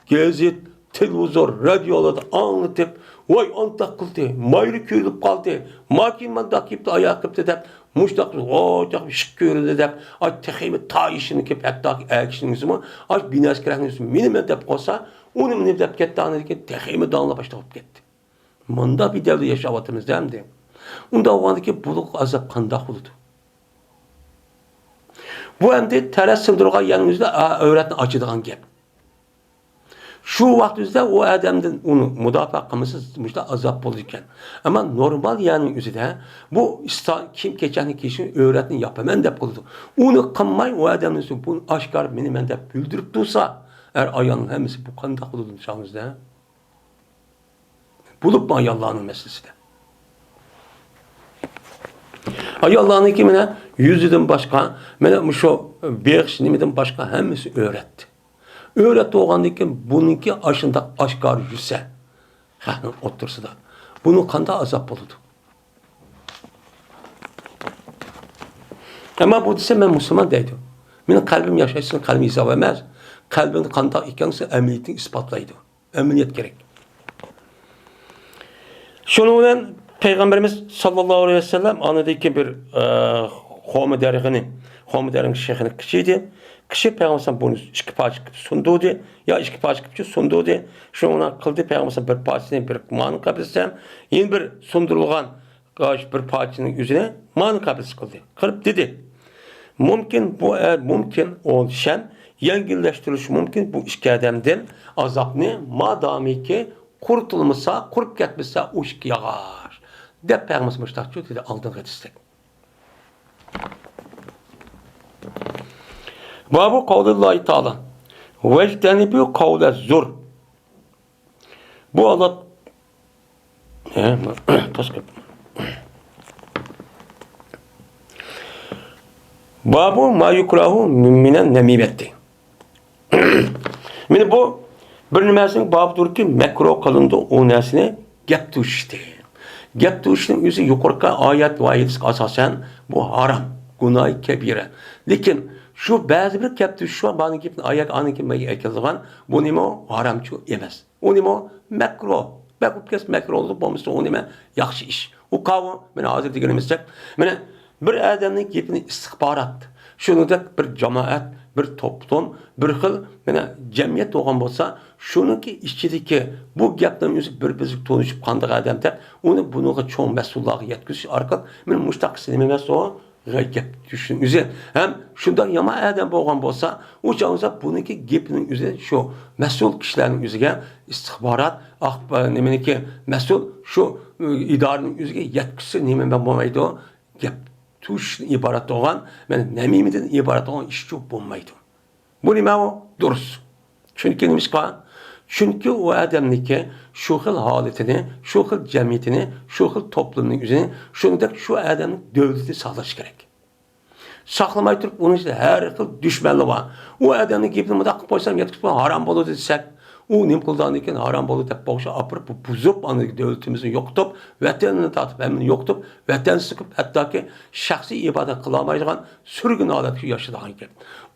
گېزىت، تېلېۋىزور، رادىيولاردا ئاڭلىتىپ، ۋاي ئانداق قىلدى، مايرى كۆيۈلۈپ قالدى، ماكىن مانداق كېپتۇ، ئاياق قىپتۇ دەپ، مۇشتاق قىلىپ، ۋاي شىق كۆرۈلدى دەپ، ئاي تېخىمۇ تايىشىنى كېلىپ، ھەتتاكى ئەر كىشىنىڭ ئۆزىمۇ، ئاي بىنەسكىرەكنىڭ ئۆزى مېنى مەن دەپ قالسا، ئۇنى مېنى دەپ كەتتى، ئاندىن كېيىن تېخىمۇ داڭلىق باشلىق بولۇپ كەتتى. مۇنداق بىر دەۋردە ياشاۋاتىمىز-دە ئەمدى. ئۇنداق بولغاندىكىن بۇلۇق ئازاب قانداق بولىدۇ؟ بۇ ئەمدى تەرەت سىندۇرغان يەرنىڭ ئۆزىدە ئا-، ئەۋرەتنى ئاچىدىغان گەپ. شۇ ۋاقىت ئۆزىدە ئۇ ئادەمدىن ئۇنى مۇداپىئە قىلمىسا مۇشۇنداق ئازاب بولىدىكەن. ئەمما نورمال يەرنىڭ ئۆزىدە بۇ ئىستا-، كىيىم-كېچەكنى كىيىشنى ئەۋرەتنى ياپىمەن دەپ قىلىدۇ. ئۇنى قىلماي ئۇ ئادەمنىڭ ئۆزى بۇنى ئاشكارا مېنى مەن دەپ بىلدۈرۈپ تۇرسا، ئەر ئايالنىڭ ھەممىسى بۇ قانداق بولىدۇ چاغىمىزدا؟ بولۇپمۇ ئاياللارنىڭ مەسىلىسىدە. ئاياللارنىڭكى مانا يۈزىدىن باشقا، مانا مۇشۇ بېغىش نېمىدىن باشقا ھەممىسى ئۆرەت. ئۆرەت بولغاندىن كېيىن بۇنىڭكى ئاشۇنداق ئاشكارا يۈرسە، خەقنىڭ ئوتتۇرىسىدا، بۇنىڭ قانداق ئازاب بولىدۇ؟ ئەمما بۇ دېسە، مەن مۇسۇلمان دەيدۇ. مېنىڭ قەلبىم ياشاش ئۈچۈن قەلبىم ھېساب ئەمەس. قەلبىمنىڭ قانداق ئىكەنلىكى ئەمەلىيىتىنى ئىسپاتلايدۇ. ئەمەلىيەت كېرەك. شۇنىڭ بىلەن پەيغەمبىرىمىز ساللاللاھۇ ئەلەيھى ۋەسەللەم ئاندىن كېيىن بىر، ئە، خورما دەرىخىنى، خورما دەرىخىنىڭ شېخىنى قىچىيدى. قىچىپ پەيغەمبەر بۇنى ئىككى پارچە قىلىپ سۇندۇردى. يا ئىككى پارچە قىلىپ سۇندۇردى. شۇنىڭ بىلەن قىلدى پەيغەمبەر بىر پارچىسىنى بىر مانا قىلسام، يەنە بىر سۇندۇرۇلغان ئاشۇ بىر پارچىنىڭ ئۆزىنى مانا قەبرىسى قىلدى. قىلىپ دېدى، مۇمكىن بۇ ئە-، مۇمكىن ئۇ شەم يەڭگىللەشتۈرۈشى مۇمكىن بۇ ئىككى ئادەمدىن ئازابنى، مادامىكى قۇرتۇلمىسا، قۇرۇپ كەتمىسە ئۇ ئىككى ياغاچ. دەپ پەيغەمبىرىمىز مۇشتاقچۇ دېدى ئالدىنقى ھەدىستە. بابۇ قەۋلىللاھى تائالا، ۋەجتەنىبۇ قەۋلە زۇر. بۇ ئاللا، ھە، تاس قىپ. بابۇ ما يۇكراھۇ مىنەن نەمىمەتتى. مانا بۇ بىر نەرسىنىڭ بابىدۇركى، مەكرۇھ قىلىنىدۇ ئۇ نەرسىنى گەپ توشۇشتىن. گەپ توشۇشنىڭ ئۆزى يۇقىرىقى ئايەت ۋە ھەدىسكە ئاساسەن بۇ ھارام، گۇناھى كەبىرە. لېكىن شۇ بەزى بىر گەپ توشۇش بار، بارنىڭ گېپىنى ئايەت، ئانىڭ گېپىنى ئەكېلىدىغان، بۇ نېمە ئۇ؟ ھارامچۇ ئەمەس. ئۇ نېمە ئۇ؟ مەكرۇھ. بەك بولۇپ كەتسە مەكرۇھ بولىدۇ، بولمىسا ئۇ نېمە؟ ياخشى ئىش. ئۇ قاۋۇ، مانا ھازىر دېگىنىمىزدەك، مانا بىر ئادەمنىڭ گېپىنى ئىستىخبارات، شۇنىڭدەك بىر جامائەت، بىر توپلۇم، بىر خىل، مانا جەمئىيەت بولغان بولسا، شۇنىڭكى ئىچىدىكى بۇ گەپنىڭ ئۆزى بىر-بىرىگە تونۇشۇپ قانداق ئادەم دەپ، ئۇنى بۇنىڭغا چوڭ مەسئۇللارغا يەتكۈزۈش ئارقىلىق، مانا مۇشۇنداق قىلسا نېمە ئەمەس ئۇ؟ غەيب گەپ توشۇشنىڭ ئۆزى. ھەم شۇنداق يامان ئادەم بولغان بولسا، ئۇ چاغدا بۇنىڭكى گېپىنىڭ ئۆزى شۇ مەسئۇل كىشىلەرنىڭ ئۆزىگە ئىستىخبارات، ئاخ-، نېمىنىڭكى مەسئۇل شۇ، ئى، ئىدارىنىڭ ئۆزىگە يەتكۈزسە نېمە بولمايدۇ؟ گەپ توشۇشتىن ئىبارەت بولغان، مانا نەمىمىدىن ئىبارەت بولغان ئىشچۇ بولمايدۇ. بۇ نېمە ئۇ؟ دۇرۇس. چۈنكى نېمىشقا؟ چۈنكى ئۇ ئادەمنىڭكى شۇ خىل ھالىتىنى، شۇ خىل جەمئىيىتىنى، شۇ خىل توپلۇمنىڭ ئۆزىنى، شۇنىڭدەك شۇ ئادەمنىڭ دۆلىتىنى ساقلاش كېرەك. ساقلىماي تۇرۇپ، ئۇنىڭ ئىچىدە ھەر خىل دۈشمەنلىرى بار. ئۇ ئادەمنىڭ گېپىنى مۇنداق قىلىپ قويسام، يەتكۈزۈپ ھارام بولىدۇ دېسەك، ئۇ نېمە قىلىدۇ ئاندىن كېيىن؟ ھارام بولىدۇ دەپ بولۇشى ئاپىرىپ، بۇ بۇزۇپ، ئاندىن دۆلىتىمىزنى يوقىتىپ، ۋەتىنىنى تارتىپ، ھەممىنى يوقىتىپ، ۋەتەن سېتىپ، ھەتتاكى شەخسىي ئىبادەت قىلالمايدىغان سۈرگۈن ھالەتكە ياشىدىغان گەپ.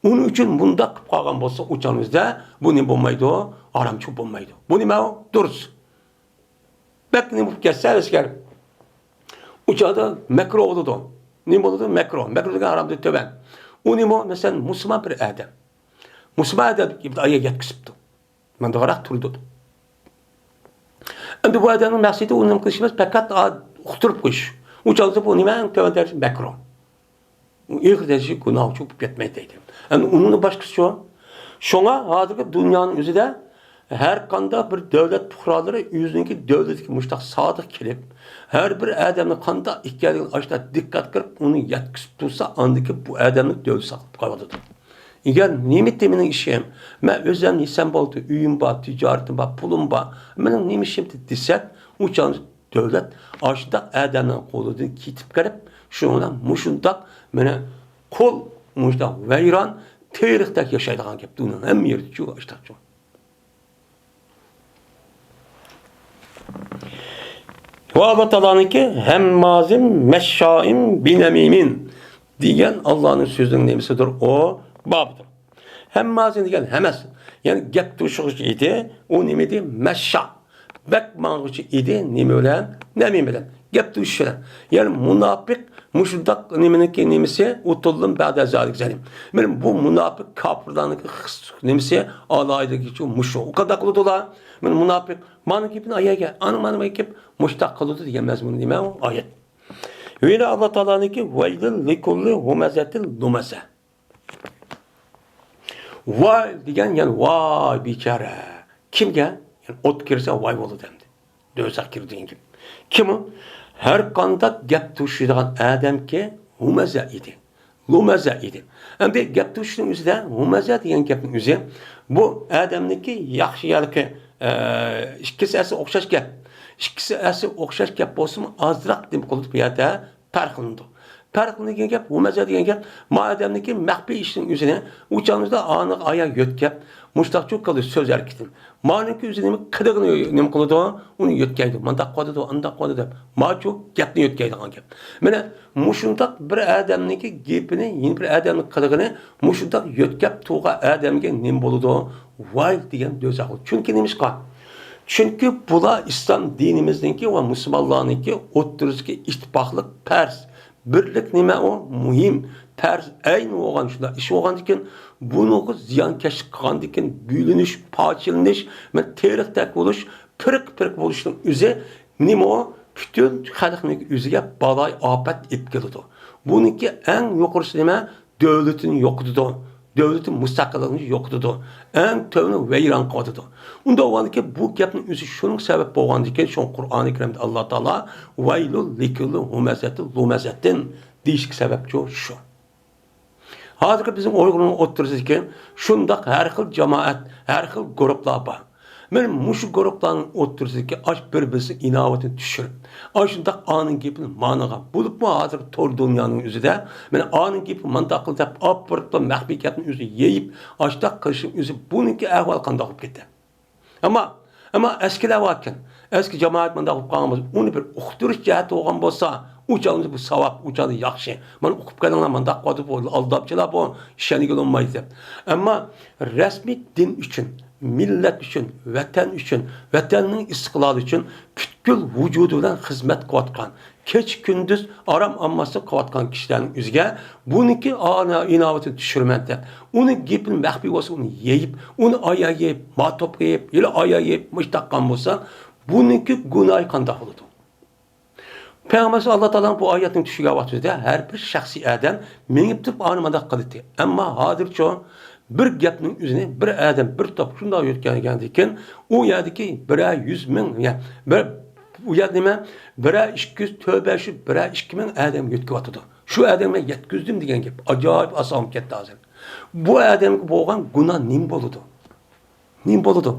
ئۇنىڭ ئۈچۈن مۇنداق قىلىپ قالغان بولسا، ئۇ چاغىمىزدا بۇ نېمە بولمايدۇ؟ ھارامچۇ بولمايدۇ. بۇ نېمە ئۇ؟ دۇرۇس. بەك نېمە بولۇپ كەتسە، ئەسكەر. ئۇ چاغدا مەكرۇھ بولىدۇ. نېمە بولىدۇ؟ مەكرۇھ. مەكرۇھ دېگەن ھارامدىن تۆۋەن. ئۇ نېمە؟ مەسىلەن، مۇسۇلمان بىر ئادەم. مۇسۇلمان ئادەم ئايەت يەتكۈزۈپتۇ. مانداقراق تۇرىدۇ. ئەمدى بۇ ئادەمنىڭ مەقسىتى ئۇنى نېمە قىلىش ئەمەس، پەقەت ئا-، ئۇقتۇرۇپ قويۇش. ئۇ چاغدا بۇ نېمە؟ ئەڭ تۆۋەن دەرىجە مەكرۇھ. ئېغىر دەرىجىدە گۇناھ ئۈچۈن بولۇپ كەتمەيدۇ دەيدۇ. ئەمدى ئۇنىڭدىن باشقىسىچۇ؟ شۇڭا ھازىرقى دۇنيانىڭ ئۆزىدە ھەر قانداق بىر دۆلەت پۇقرالىرى ئۆزىنىڭكى دۆلىتىگە مۇشتاق سادىق كېلىپ، ھەر بىر ئادەمنىڭ قانداق ئىكەنلىكىنى ئاشۇنداق دىققەت قىلىپ، ئۇنى يەتكۈزۈپ تۇرسا، ئاندىن كېيىن بۇ ئادەمنىڭ دۆلىتى ساقلىنىپ قالىدۇ. ئەگەر نېمىتى مېنىڭ ئىشىم، مەن ئۆزۈم يېسەم بولدى، ئۆيۈم بار، تىجارىتىم بار، پۇلۇم بار، مېنىڭ نېمە ئىشىم دېسەك، ئۇ چاغدا دۆلەت ئاشۇنداق ئادەمنىڭ قولىدىن كېتىپ قېلىپ، شۇنىڭ بىلەن مۇشۇنداق مانا قۇل مۇشۇنداق ۋەيران، تېرىقتەك ياشايدىغان گەپ. دۇنيانىڭ ھەممە يېرىدىچۇ ئاشۇنداقچۇ. ۋە ئاللا تائالانىڭكى ھەممازىن مەششائىن بىنەمىمىن دېگەن ئاللانىڭ سۆزىنىڭ نېمىسىدۇر؟ ئۇ بابىدۇر. ھەممازىن دېگەن ھەمەس، يەنى گەپ توشۇغۇچى ئىدى. ئۇ نېمە ئىدى؟ مەششا. بەك ماڭغۇچى ئىدى. نېمە بىلەن؟ نەمىمە بىلەن. گەپ توشۇش بىلەن. يەنى مۇناپىق مۇشۇنداق نېمىنىڭكى نېمىسى، ئۇتۇلدۇم بەدە زالىك زەنىم. مانا بۇ مۇناپىق كاپىرلارنىڭكى خىس-، نېمىسى، ئالاھىدىلىكى مۇشۇ. ئۇ قانداق قىلىدۇلا؟ مانا مۇناپىق مانا گېپىنى ئاياگە، ئانا مانا گېپ مۇشتاق قىلىدۇ دېگەن مەزمۇنى نېمە ئۇ ئايەت. ۋەيلى ئاللا تائالانىڭكى ۋەيلىل لىكۇللى ھۇمەزەتىل لۇمەزە. ۋاي دېگەن، يەنى ۋاي بىچارە. كىمگە؟ يەنى ئوتقا كىرسە ۋاي بولىدۇ ئەمدى. دوزاخقا كىرىدۇ دېگەن گەپ. كىم ئۇ؟ ھەر قانداق گەپ توشۇيدىغان ئادەمكى ھۇمەزە ئىدى. لۇمەزە ئىدى. ئەمدى گەپ توشۇشنىڭ ئۆزىدە ھۇمەزە دېگەن گەپنىڭ ئۆزى بۇ ئادەمنىڭكى ياخشى ياكى، ئە، ئىككىسى ئەسلى ئوخشاش گەپ. ئىككىسى ئەسلى ئوخشاش گەپ بولسىمۇ ئازراق نېمە قىلىدۇ بۇ يەردە؟ پەرقلىنىدۇ. پەرقلىنىدىغان گەپ، ھۇمەزە دېگەن گەپ، ما ئادەمنىڭكى مەخپىي ئىشنىڭ ئۆزىنى ئۇ چاغنىڭدا ئانىغا ئايان يۆتكەپ، مۇشتاقچۇ قىلدى سۆز ھەرىكىتىنى. مانىڭكى ئۆزى نېمە قىلىغىنى نېمە قىلىدۇ؟ ئۇنى يۆتكەيدۇ. مانداق قىلىدۇ، ئانداق قىلىدۇ دەپ. ماچۇ گەپنى يۆتكەيدىغان گەپ. مانا مۇشۇنداق بىر ئادەمنىڭكى گېپىنى يەنە بىر ئادەمنىڭ قىلىغىنى مۇشۇنداق يۆتكەپ تۇرغان ئادەمگە نېمە بولىدۇ؟ ۋاي دېگەن دوزاخ بولىدۇ. چۈنكى نېمىشقا؟ چۈنكى بۇلار ئىسلام دىنىمىزنىڭكى ۋە مۇسۇلمانلارنىڭكى ئوتتۇرىسىدىكى ئىتتىپاقلىق پەرز. بىرلىك نېمە ئۇ؟ مۇھىم، پەرز، ئەينى بولغان شۇنداق ئىش بولغاندىكىن، بۇنىڭغا زىيانكەشلىك قىلغاندىكىن، بۆلۈنۈش، پارچىلىنىش، مانا تېرىقتەك بولۇش، پىرقە-پىرقە بولۇشنىڭ ئۆزى نېمە ئۇ؟ پۈتۈن خەلقنىڭ ئۆزىگە بالاي-ئاپەت ئېلىپ كېلىدۇ. بۇنىڭكى ئەڭ يۇقىرىسى نېمە؟ دۆلىتىنى يوقىتىدۇ. دۆلىتى مۇستەقىللىقىنى يوقىتىدۇ. ئەڭ تۆۋىنى ۋەيران قىلىۋاتىدۇ. ئۇنداق بولغاندىكىن بۇ گەپنىڭ ئۆزى شۇنىڭ سەۋەب بولغاندىكىن، شۇڭا قۇرئانى كەرىمدە ئاللا تائالا ۋەيلۇل لىكۇللى ھۇمەزەتىن لۇمەزەتىن دېيىشكە سەۋەبچۇ شۇ. ھازىرقى بىزنىڭ ئۇيغۇرنىڭ ئوتتۇرىسىدىكى شۇنداق ھەر خىل جامائەت، ھەر خىل گۇرۇپلار بار. مانا مۇشۇ گۇرۇپلارنىڭ ئوتتۇرىسىدىكى ئاش بىر-بىرسىگە ئىناۋىتىنى چۈشۈرۈپ، ئاشۇنداق ئانىڭ گېپىنى مانىغا، بولۇپمۇ ھازىرقى تور دۇنيانىڭ ئۆزىدە، مانا ئانىڭ گېپى مانداق قىل دەپ ئاپىرىپلا مەخپىي گەپنىڭ ئۆزىنى يېيىپ، ئاشۇنداق قىلىشنىڭ ئۆزى بۇنىڭكى ئەھۋالى قانداق بولۇپ كېتە؟ ئەمما، ئەمما ئەسكىلەر باركەن، ئەسكى جامائەت مانداق بولۇپ قالغان بولسا، ئۇنى بىر ئۇقتۇرۇش جەھەتتە بولغان بولسا، ئۇ چاغدا بۇ ساۋاب، ئۇ چاغدا ياخشى. مانا ئۇقۇپ كېلىڭلار، مانداق قىلىۋاتىدۇ، بۇ ئالدامچىلار بۇ، ئىشەنگىلى بولمايدۇ دەپ. ئەمما رەسمىي دىن ئۈچۈن، مىللەت ئۈچۈن، ۋەتەن ئۈچۈن، ۋەتەننىڭ ئىستىقلالى ئۈچۈن پۈتكۈل ۋۇجۇدى بىلەن خىزمەت قىلىۋاتقان، كېچە-كۈندۈز ئارام ئالماستىن قىلىۋاتقان كىشىلەرنىڭ ئۆزىگە بۇنىڭكى ئانا-، ئىناۋىتىنى چۈشۈرىمەن دەپ، ئۇنى گېپىنى مەخپىي بولسا ئۇنى يېيىپ، ئۇنى ئاياغ يېيىپ، ماتوپقا يېيىپ، يەنە ئاياغ يېيىپ، مۇشۇنداق قىلغان بولسا، بۇنىڭكى گۇناھى قانداق بولىدۇ؟ پەيغەمبەر ئاللا تائالانىڭ بۇ ئايەتنى چۈشۈرگەن ۋاقتىدا ھەر بىر شەخسىي ئادەم مېڭىپ تۇرۇپ ئانى مانداق قىلدى. ئەمما ھازىرچۇ بىر گەپنىڭ ئۆزىنى بىر ئادەم بىر توپ شۇنداق يۆتكەلگەندىكىن، ئۇ يەردىكى بىرەر يۈز مىڭ، يا بىر، ئۇ يەردە نېمە، بىرەر ئىككى يۈز، تۆبە شۇ بىرەر ئىككى مىڭ ئادەمگە يۆتكىۋاتىدۇ. شۇ ئادەمگە يەتكۈزدۈم دېگەن گەپ ئاجايىپ ئاسان بولۇپ كەتتى ھازىر. بۇ ئادەمگە بولغان گۇناھ نېمە بولىدۇ؟ نېمە بولىدۇ؟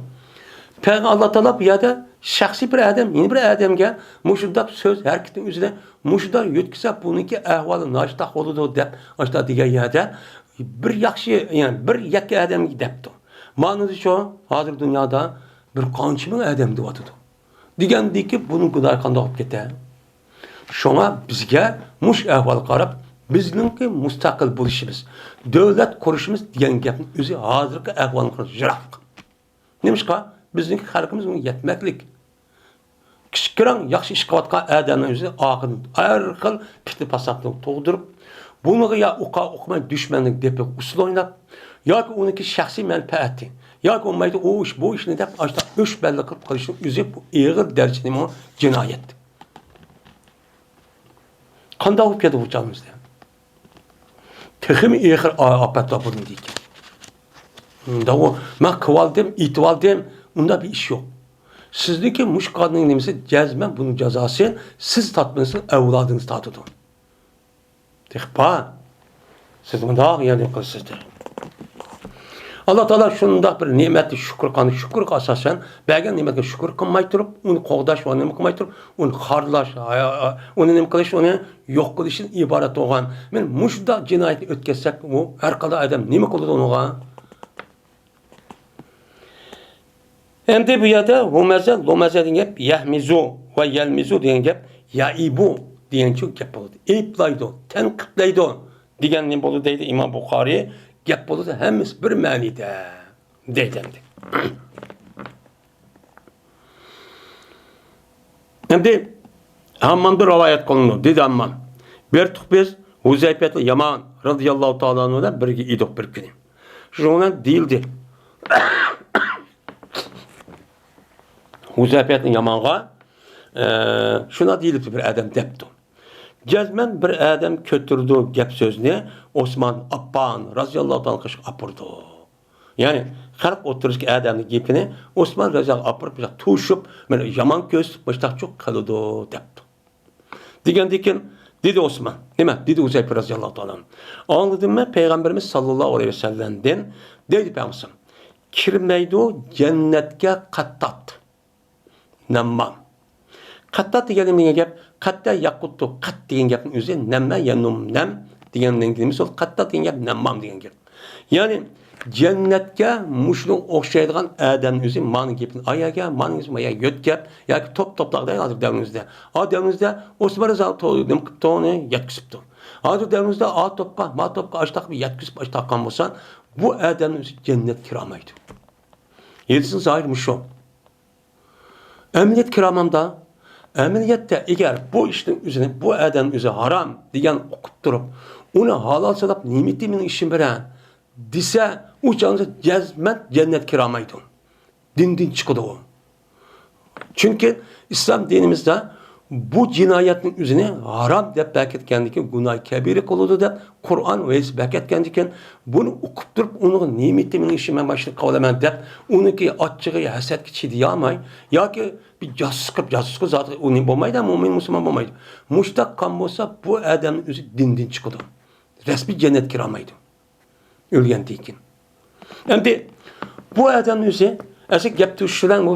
پەيغەمبەر ئاللا تائالا بۇ يەردە شەخسىي بىر ئادەم، يەنە بىر ئادەمگە مۇشۇنداق سۆز ھەرىكىتىنىڭ ئۆزىدە مۇشۇنداق يۆتكىسە، بۇنىڭكى ئەھۋالى ناشتاق بولىدۇ دەپ، ئاشۇنداق دېگەن يەردە بىر ياخشى، يەنى بىر يەككە ئادەمگە دەپتۇ. مانىدىچۇ، ھازىر دۇنيادا بىر قانچە مىڭ ئادەم دېۋاتىدۇ. دېگەندىكى بۇنىڭ گۇناھى قانداق بولۇپ كېتە؟ شۇڭا بىزگە مۇشۇ ئەھۋالغا قاراپ، بىزنىڭكى مۇستەقىل بولۇشىمىز، دۆلەت قۇرۇشىمىز دېگەن گەپنىڭ ئۆزى ھازىرقى ئەھۋالدىن يىراق. نېمىشقا؟ بىزنىڭكى خەلقىمىز ئۇنى يەتمەكلىك. كىچىك كىرەڭ ياخشى ئىش قىلىۋاتقان ئادەمنىڭ ئۆزى ئاخىرىدا ھەر خىل پىتنە-پاساتنى تۇغدۇرۇپ، بۇنىڭغا يا ئۇقا ئۇقماي دۈشمەننىڭ دېپىغا ئۇسسۇل ئويناپ، ياكى ئۇنىڭكى شەخسىي مەنپەئەتى، ياكى بولمايدۇ ئۇ ئىش، بۇ ئىشنى دەپ ئاشۇنداق ئۆچ بەللە قىلىپ قىلىشنىڭ ئۆزى بۇ ئېغىر دەرىجىدە نېمە جىنايەت. قانداق بولۇپ كەتتى بۇ چاغىمىزدا؟ تېخىمۇ ئېغىر ئا-، ئاپەتلەر بۇنىڭدىن كېيىن. ئۇنداق بۇ، مەن قىلىۋالدىم، ئېيتىۋالدىم، ئۇنداق بىر ئىش يوق. سىزنىڭكى مۇشۇ قانۇننىڭ نېمىسى، جەزمەن بۇنىڭ جازاسى سىز تارتمىسىڭىز، ئەۋلادىڭىز تارتىدۇ. تېخى بار. سىز مۇنداق يەردىن قىلىسىز دەيدۇ. ئاللا تائالا شۇنداق بىر نېمەتنى شۈكۈر قىلغان، شۈكۈرگە ئاساسەن بەرگەن نېمەتكە شۈكۈر قىلماي تۇرۇپ، ئۇنى قوغداش ۋە نېمە قىلماي تۇرۇپ، ئۇنى خارلاش، ئۇنى نېمە قىلىش، ئۇنى يوق قىلىشتىن ئىبارەت بولغان. مانا مۇشۇنداق جىنايەتنى ئۆتكەزسەك، ئۇ ھەر قانداق ئادەم نېمە قىلىدۇ ئۇنىڭغا؟ ئەمدى بۇ يەردە ھۇمەزە، لۇمەزە دېگەن گەپ، يەھمىزۇ ۋە يەلمىزۇ دېگەن گەپ، يەئىبۇ دېگەنچە گەپ بولىدۇ. ئەيىبلەيدۇ، تەنقىدلەيدۇ دېگەن نېمە بولىدۇ دەيدۇ ئىمام بۇخارىي. گەپ بولىدۇ، ھەممىسى بىر مەنىدە دەيدۇ ئەمدى. ئەمدى ھاممامدىن رىۋايەت قىلىنىدۇ، دېدى ھاممام. بىر تۇق بىز ھۇزەيپەتۇل يامان رەزىياللاھۇ تائالا ئەنھۇ بىلەن بىرگە ئىدۇق بىر كۈنى. شۇنىڭ بىلەن دېيىلدى. ھۇزەيپەتۇل يامانغا، ئە، شۇنداق دېيىلىپتۇ بىر ئادەم دەپتۇ. جەزمەن بىر ئادەم كۆتۈرىدۇ گەپ سۆزنى، ئوسمان ئاپپان رەزىياللاھۇ تائالا قېشىغا ئاپىرىدۇ. يەنى خەلق ئوتتۇرىسىدىكى ئادەمنىڭ گېپىنى ئوسمان رەزىياللاھۇ ئاپىرىپ، بىراق توشۇپ، مانا يامان كۆرسىتىپ، مۇشتاقچۇ قىلىدۇ دەپتۇ. دېگەندىكىن، دېدى ئوسمان، نېمە؟ دېدى ھۇزەيپە رەزىياللاھۇ تائالا ئەنھۇ. ئاڭلىدىممۇ پەيغەمبىرىمىز ساللاللاھۇ ئەلەيھى ۋەسەللەمدىن دەيدۇ پەيغەمبىرىمىز، كىرمەيدۇ جەننەتكە قەتتات. نەممام. قەتتات دېگەن نېمە دېگەن گەپ؟ قەتتە ياقۇتتۇ، قەت دېگەن گەپنىڭ ئۆزى نەممە يەنۇم نەم دېگەننىڭ نېمىسى بولدى؟ قەتتە دېگەن گەپ نەممام دېگەن گەپ. يەنى جەننەتكە مۇشۇنىڭغا ئوخشايدىغان ئادەمنىڭ ئۆزى مانا گېپىنى ئاياگە، مانا ئۆزى مايا يۆتكەپ ياكى توپ توپلاق دەيدۇ ھازىر دەۋرىمىزدە. ئا دەۋرىمىزدە ئوسمان رەزىياللاھۇ نېمە قىپتۇ، ئۇنى يەتكۈزۈپتۇ. ھازىر دەۋرىمىزدە ئا توپقا، ما توپقا ئاشتاق يەتكۈزۈپ ئاشتاققان بولسا، بۇ ئادەمنىڭ ئۆزى جەننەتكە كىرالمايدۇ. ھەدىسنىڭ زاھىرى مۇشۇ. ئەمەلىيەت كىرامامدا، ئەمەلىيەتتە ئەگەر بۇ ئىشنىڭ ئۆزىنى، بۇ ئادەمنىڭ ئۆزى ھارام دېگەن ئۇقۇپ تۇرۇپ، ئۇنى ھالال ساناپ، نېمىتى مېنىڭ ئىشىم بىلەن دېسە، ئۇ چاغدا جەزمەن جەننەتكە كىرالمايدۇ. دىندىن چىقىدۇ ئۇ. چۈنكى ئىسلام دىنىمىزدا بۇ جىنايەتنىڭ ئۆزىنى ھارام دەپ بەكەتكەندىكىن، گۇناھ كەبىرە قىلىدۇ دەپ قۇرئان ۋە ھەدىس بەكەتكەندىكىن، بۇنى ئۇقۇپ تۇرۇپ، ئۇنىڭغا نېمىتى مېنىڭ ئىشىم، مەن ماشۇنى قىلىۋالىمەن دەپ، ئۇنىڭكى ئاچچىقى، ھەسەتكە چىدىيالماي ياكى بىر جاسۇس قىلىپ، جاسۇسقا زادى ئۇ نېمە بولمايدۇ، مۇئمىن مۇسۇلمان بولمايدۇ. مۇشۇنداق قىلغان بولسا، بۇ ئادەمنىڭ ئۆزى دىندىن چىقىدۇ. رەسمىي جەننەتكە كىرالمايدۇ. ئۆلگەندىن كېيىن. ئەمدى بۇ ئادەمنىڭ ئۆزى، ئەسلى گەپ تۇرۇشى بىلەن بۇ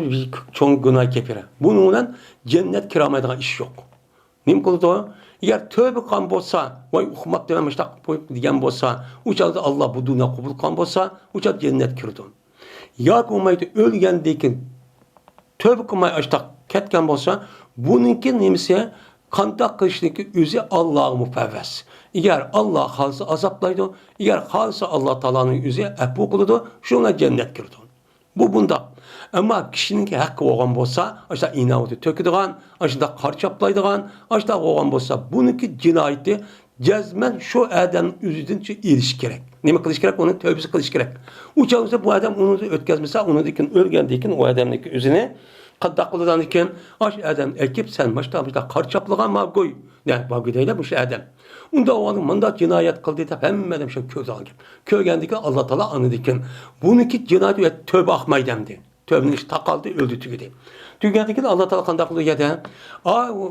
چوڭ گۇناھ كەبىرە. بۇنىڭ بىلەن جەننەتكە كىرالمايدىغان ئىش يوق. نېمە قىلىدۇ؟ ئەگەر تۆبە قىلغان بولسا، ۋاي ئۇقماپتىمەن مۇشۇنداق دېگەن بولسا، ئۇ چاغدا ئاللا بۇ دۇنيا قوبۇل قىلغان بولسا، ئۇ چاغدا جەننەتكە كىرىدۇ. ياكى بولمايدۇ، ئۆلگەندىن كېيىن تۆبە قىلماي ئاشتاق كەتكەن بولسا، بۇنىڭكى نېمىسى، قانداق قىلىشنىڭكى ئۆزى ئاللاغا مۇپەۋۋەس. ئەگەر ئاللا خالىسا ئازابلايدۇ، ئەگەر خالىسا ئاللا تائالانىڭ ئۆزى ئەپۇ قىلىدۇ، شۇ بىلەن جەننەتكە كىرىدۇ. بۇ بۇنداق. ئەمما كىشىنىڭكى ھەققى بولغان بولسا، ئاشۇنداق ئىناۋىتى تۆكىدىغان، ئاشۇنداق قارا چاپلايدىغان، ئاشۇنداق بولغان بولسا، بۇنىڭكى جىنايىتى جەزمەن شۇ ئادەمنىڭ ئۆزىدىن شۇ ئېلىش كېرەك. نېمە قىلىش كېرەك؟ ئۇنى تۆبىسى قىلىش كېرەك. ئۇ چاغ بولسا بۇ ئادەم ئۇنى ئۆتكەزمىسە، ئۇنىڭدىن كېيىن ئۆلگەندىن كېيىن ئۇ ئادەمنىڭكى ئۆزىنى قانداق قىلىدىغاندىن كېيىن، ئاشۇ ئادەم ئەكىپ، سەن ماشۇنداق، ماشۇنداق قارا چاپلىغان ماگۇي. نە، ماگۇي دەيلى مۇشۇ ئادەم. ئۇنداق بولغاندا مۇنداق جىنايەت قىلدى دەپ ھەممە ئادەم شۇ كۆرىدىغان گەپ. كۆرگەندىن كېيىن ئاللا تائالا ئاندىن كېيىن بۇنىڭكى جىنايىتى تۆبە ئاقمايدۇ ئەمدى. تۆبىنىڭ ئىشى تاقالدى، ئۆلدى، تۈگىدى. تۈگىگەندىن كېيىن ئاللا تائالا قانداق قىلىدۇ يەردە؟ ئا، ئۇ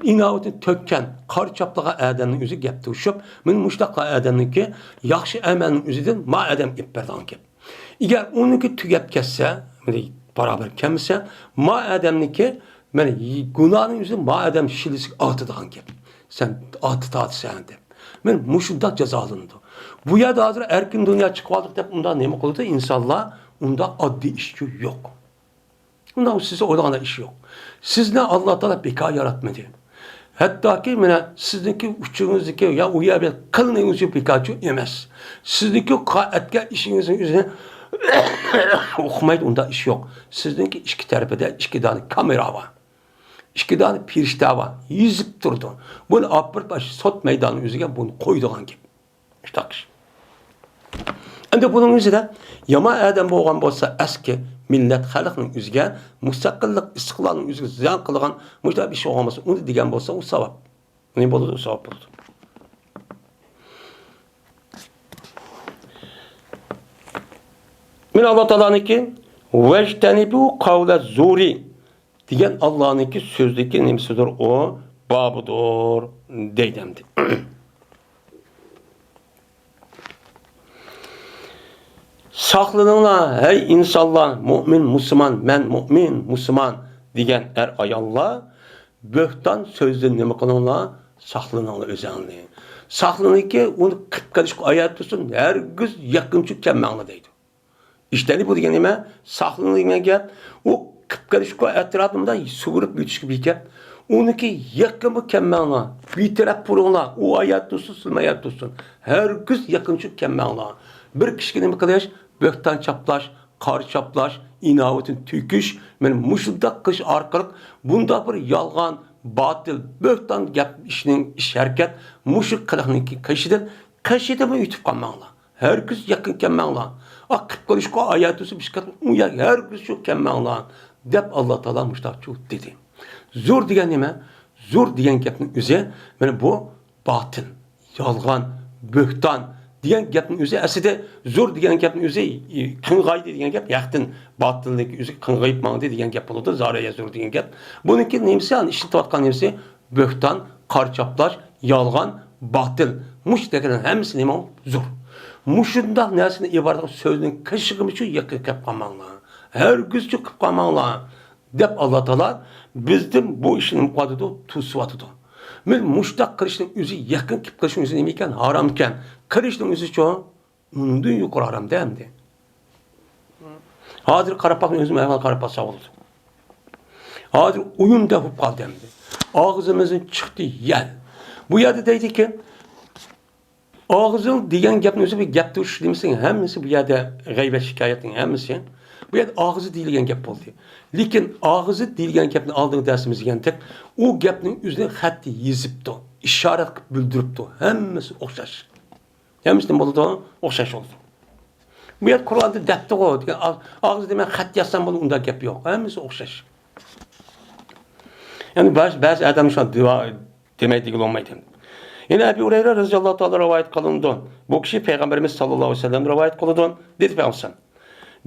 ئىناۋىتىنى تۆككەن، قارا چاپلىغان ئادەمنىڭ ئۆزى گەپ تۇرۇشۇپ، مانا مۇشۇنداق ئادەمنىڭكى ياخشى ئەمەلنىڭ ئۆزىدىن ما ئادەم ئېلىپ بەرىدىغان گەپ. ئەگەر ئۇنىڭكى تۈگەپ كەتسە، مانا بارابەر كەلمىسە، ما ئادەمنىڭكى، مانا گۇناھنىڭ ئۆزىدىن ما ئادەم شىللىسىگە ئارتىدىغان گەپ. سەن ئارتىتاتىسەن دەپ. مانا مۇشۇنداق جازالىنىدۇ. بۇ يەردە ھازىر ئەركىن دۇنيا چىقىۋالدۇق دەپ ئۇنداق نېمە قىلىدۇ ئىنسانلار؟ ئۇنداق ئاددىي ئىشچۇ يوق. ئۇنداق سىز ئويلىغاندەك ئىش يوق. سىزنى ئاللا تائالا بىكار ياراتمىدى. ھەتتاكى مانا سىزنىڭكى ئۇچىڭىزدىكى يا ئۇ يەر بىر قىلنىڭ ئۆزى بىكارچۇ ئەمەس. سىزنىڭكى قا-، ئەتكەن ئىشىڭىزنىڭ ئۆزىنى ئۇقمايدۇ، ئۇنداق ئىش يوق. سىزنىڭكى ئىككى تەرىپىدە ئىككى دانە كامېرا بار. ئىككى دانە پېرىشتە بار، يېزىپ تۇرىدۇ. بۇنى ئاپىرىپ ئاشۇ سوت مەيدانىنىڭ ئۆزىگە بۇنى قويىدىغان گەپ. مۇشۇنداق ئىش. ئەمدى بۇنىڭ ئۆزىدە يامان ئادەم بولغان بولسا، ئەسكى مىللەت خەلقنىڭ ئۆزىگە، مۇستەقىللىق، ئىستىقلالنىڭ ئۆزىگە زىيان قىلىدىغان مۇشۇنداق ئىش بولغان بولسا، ئۇنى دېگەن بولسا، ئۇ ساۋاب. ئۇنى بولىدۇ، ئۇ ساۋاب بولىدۇ. مانا ئاللا تائالانىڭكى «ۋەجتەنىبۇ قەۋلە زۇرى» دېگەن ئاللانىڭكى سۆزىدىكى نېمىسىدۇر ئۇ؟ بابىدۇر دەيدۇ ئەمدى. ساقلىنىڭلار، ھەي ئىنسانلار، مۇئمىن، مۇسۇلمان، مەن مۇئمىن، مۇسۇلمان دېگەن ئەر-ئاياللار، بۆھتان سۆزدىن نېمە قىلىڭلار؟ ساقلىنىڭلار ئۆزۈڭلارنى. ساقلىنىڭكى، ئۇنى قىپ قېلىشقا ئايات تۇرسۇن، ھەرگىز يېقىنچۇ كەلمەڭلار دەيدۇ. ئىجتەنىبۇ دېگەن نېمە؟ ساقلىنىڭ دېگەن گەپ. ئۇ قىپ قېلىشقا ئەتراپىمدا سۇغۇرۇپ يۈتۈشكە بىر گەپ. ئۇنىڭكى يېقىنمۇ كەلمەڭلار. بىر تەرەپ بولۇڭلار. ئۇ ئايات تۇرسۇن، سىلمۇ ئايات تۇرسۇن. ھەرگىز يېقىنچۇ كەلمەڭلار. بىر كىشىگە نېمە قىلىش؟ بۆھتان چاپلاش، قارا چاپلاش، ئىناۋىتىنى تۆكۈش، مانا مۇشۇنداق قىلىش ئارقىلىق بۇنداق بىر يالغان، باتىل، بۆھتان گەپ ئىشنىڭ ئىش ھەرىكەت مۇشۇ قىلىقنىڭكى قېشىدىن، قېشىدىنمۇ ئۆتۈپ قالماڭلار. ھەرگىز يېقىن كەلمەڭلار. ئا، قىپ قېلىشقا ئايات تۇرسا بىر ئىككى قېتىم ئۇ يەرگە ھەرگىز شۇ كەلمەڭلار، دەپ ئاللا تائالا مۇشۇنداق دېدى. زۇر دېگەن نېمە؟ زۇر دېگەن گەپنىڭ ئۆزى، مانا بۇ باتىل، يالغان، بۆھتان دېگەن گەپنىڭ ئۆزى، ئەسلىدە زۇر دېگەن گەپنىڭ ئۆزى، قىڭغايدى دېگەن گەپ، ھەقتىن باتىلنىڭكى ئۆزى قىڭغىيىپ ماڭدى دېگەن گەپ بولىدۇ، زارەيە زۇر دېگەن گەپ. بۇنىڭكى نېمىسى، ئەنە ئىشلىتىۋاتقان نېمىسى؟ بۆھتان، قارا چاپلاش، يالغان، باتىل. مۇشۇ دېگەنلەرنىڭ ھەممىسى نېمە؟ زۇر. مۇشۇنداق نەرسىنى ئىبارەت قىلىپ سۆزنىڭ قېشىغىمۇ شۇ يېقىن كەپ قالماڭلار. ھەرگىزچۇ قىپ قالماڭلار. دەپ، ئاللا تائالا بىزدىن بۇ ئىشنى نېمە قىلىۋاتىدۇ؟ توسۇۋاتىدۇ. مەن مۇشۇنداق قىلىشنىڭ ئۆزى، يېقىن كېلىپ قىلىشنىڭ ئۆزى نېمە ئىكەن؟ ھارام ئىكەن. قىلىشنىڭ ئۆزىچۇ؟ ئۇنىڭدىن يۇقىرى ھارامدە ئەمدى. ھازىر قاراپ باقساڭ، ئۆزۈم ئەھۋال قاراپ باقسا بولىدۇ. ھازىر ئويۇندەك بولۇپ قالدى ئەمدى. ئاغزىمىزدىن چىقتى يەل. بۇ يەردە دەيدىكى، ئاغزى دېگەن گەپنى ئۆزى بىر گەپ تۇرۇش دېمىسەڭ، ھەممىسى بۇ يەردە غەيۋەت شىكايەتنىڭ ھەممىسى. بۇ يەردە ئاغزى دېيىلگەن گەپ بولدى. لېكىن ئاغزى دېيىلگەن گەپنى ئالدىنقى دەرسىمىزدە ئۆگەندۇق. ئۇ گەپنىڭ ئۆزىنى خەتتە يېزىپتۇ، ئىشارەت قىلىپ بىلدۈرۈپتۇ. ھەممىسى ئوخشاش. ھەممىسى نېمە بولىدۇ؟ ئوخشاش بولىدۇ. بۇ يەردە قۇرئاندا دەپتىغۇ دېگەن، ئاغ-، ئاغزى دېمەي خەت يازسام بولىدۇ، ئۇنداق گەپ يوق. ھەممىسى ئوخشاش. يەنى بەزى، بەزى ئادەم شۇنداق دېمەي دېگىلى بولمايدۇ. يەنە ئەبۇ ھۇرەيرە رەزىياللاھۇ تائالا رىۋايەت قىلىنىدۇ. بۇ كىشى پەيغەمبىرىمىز ساللاللاھۇ ئەلەيھى ۋەسەللەم رىۋايەت قىلىدۇ. دېدى پەيغەمبەر: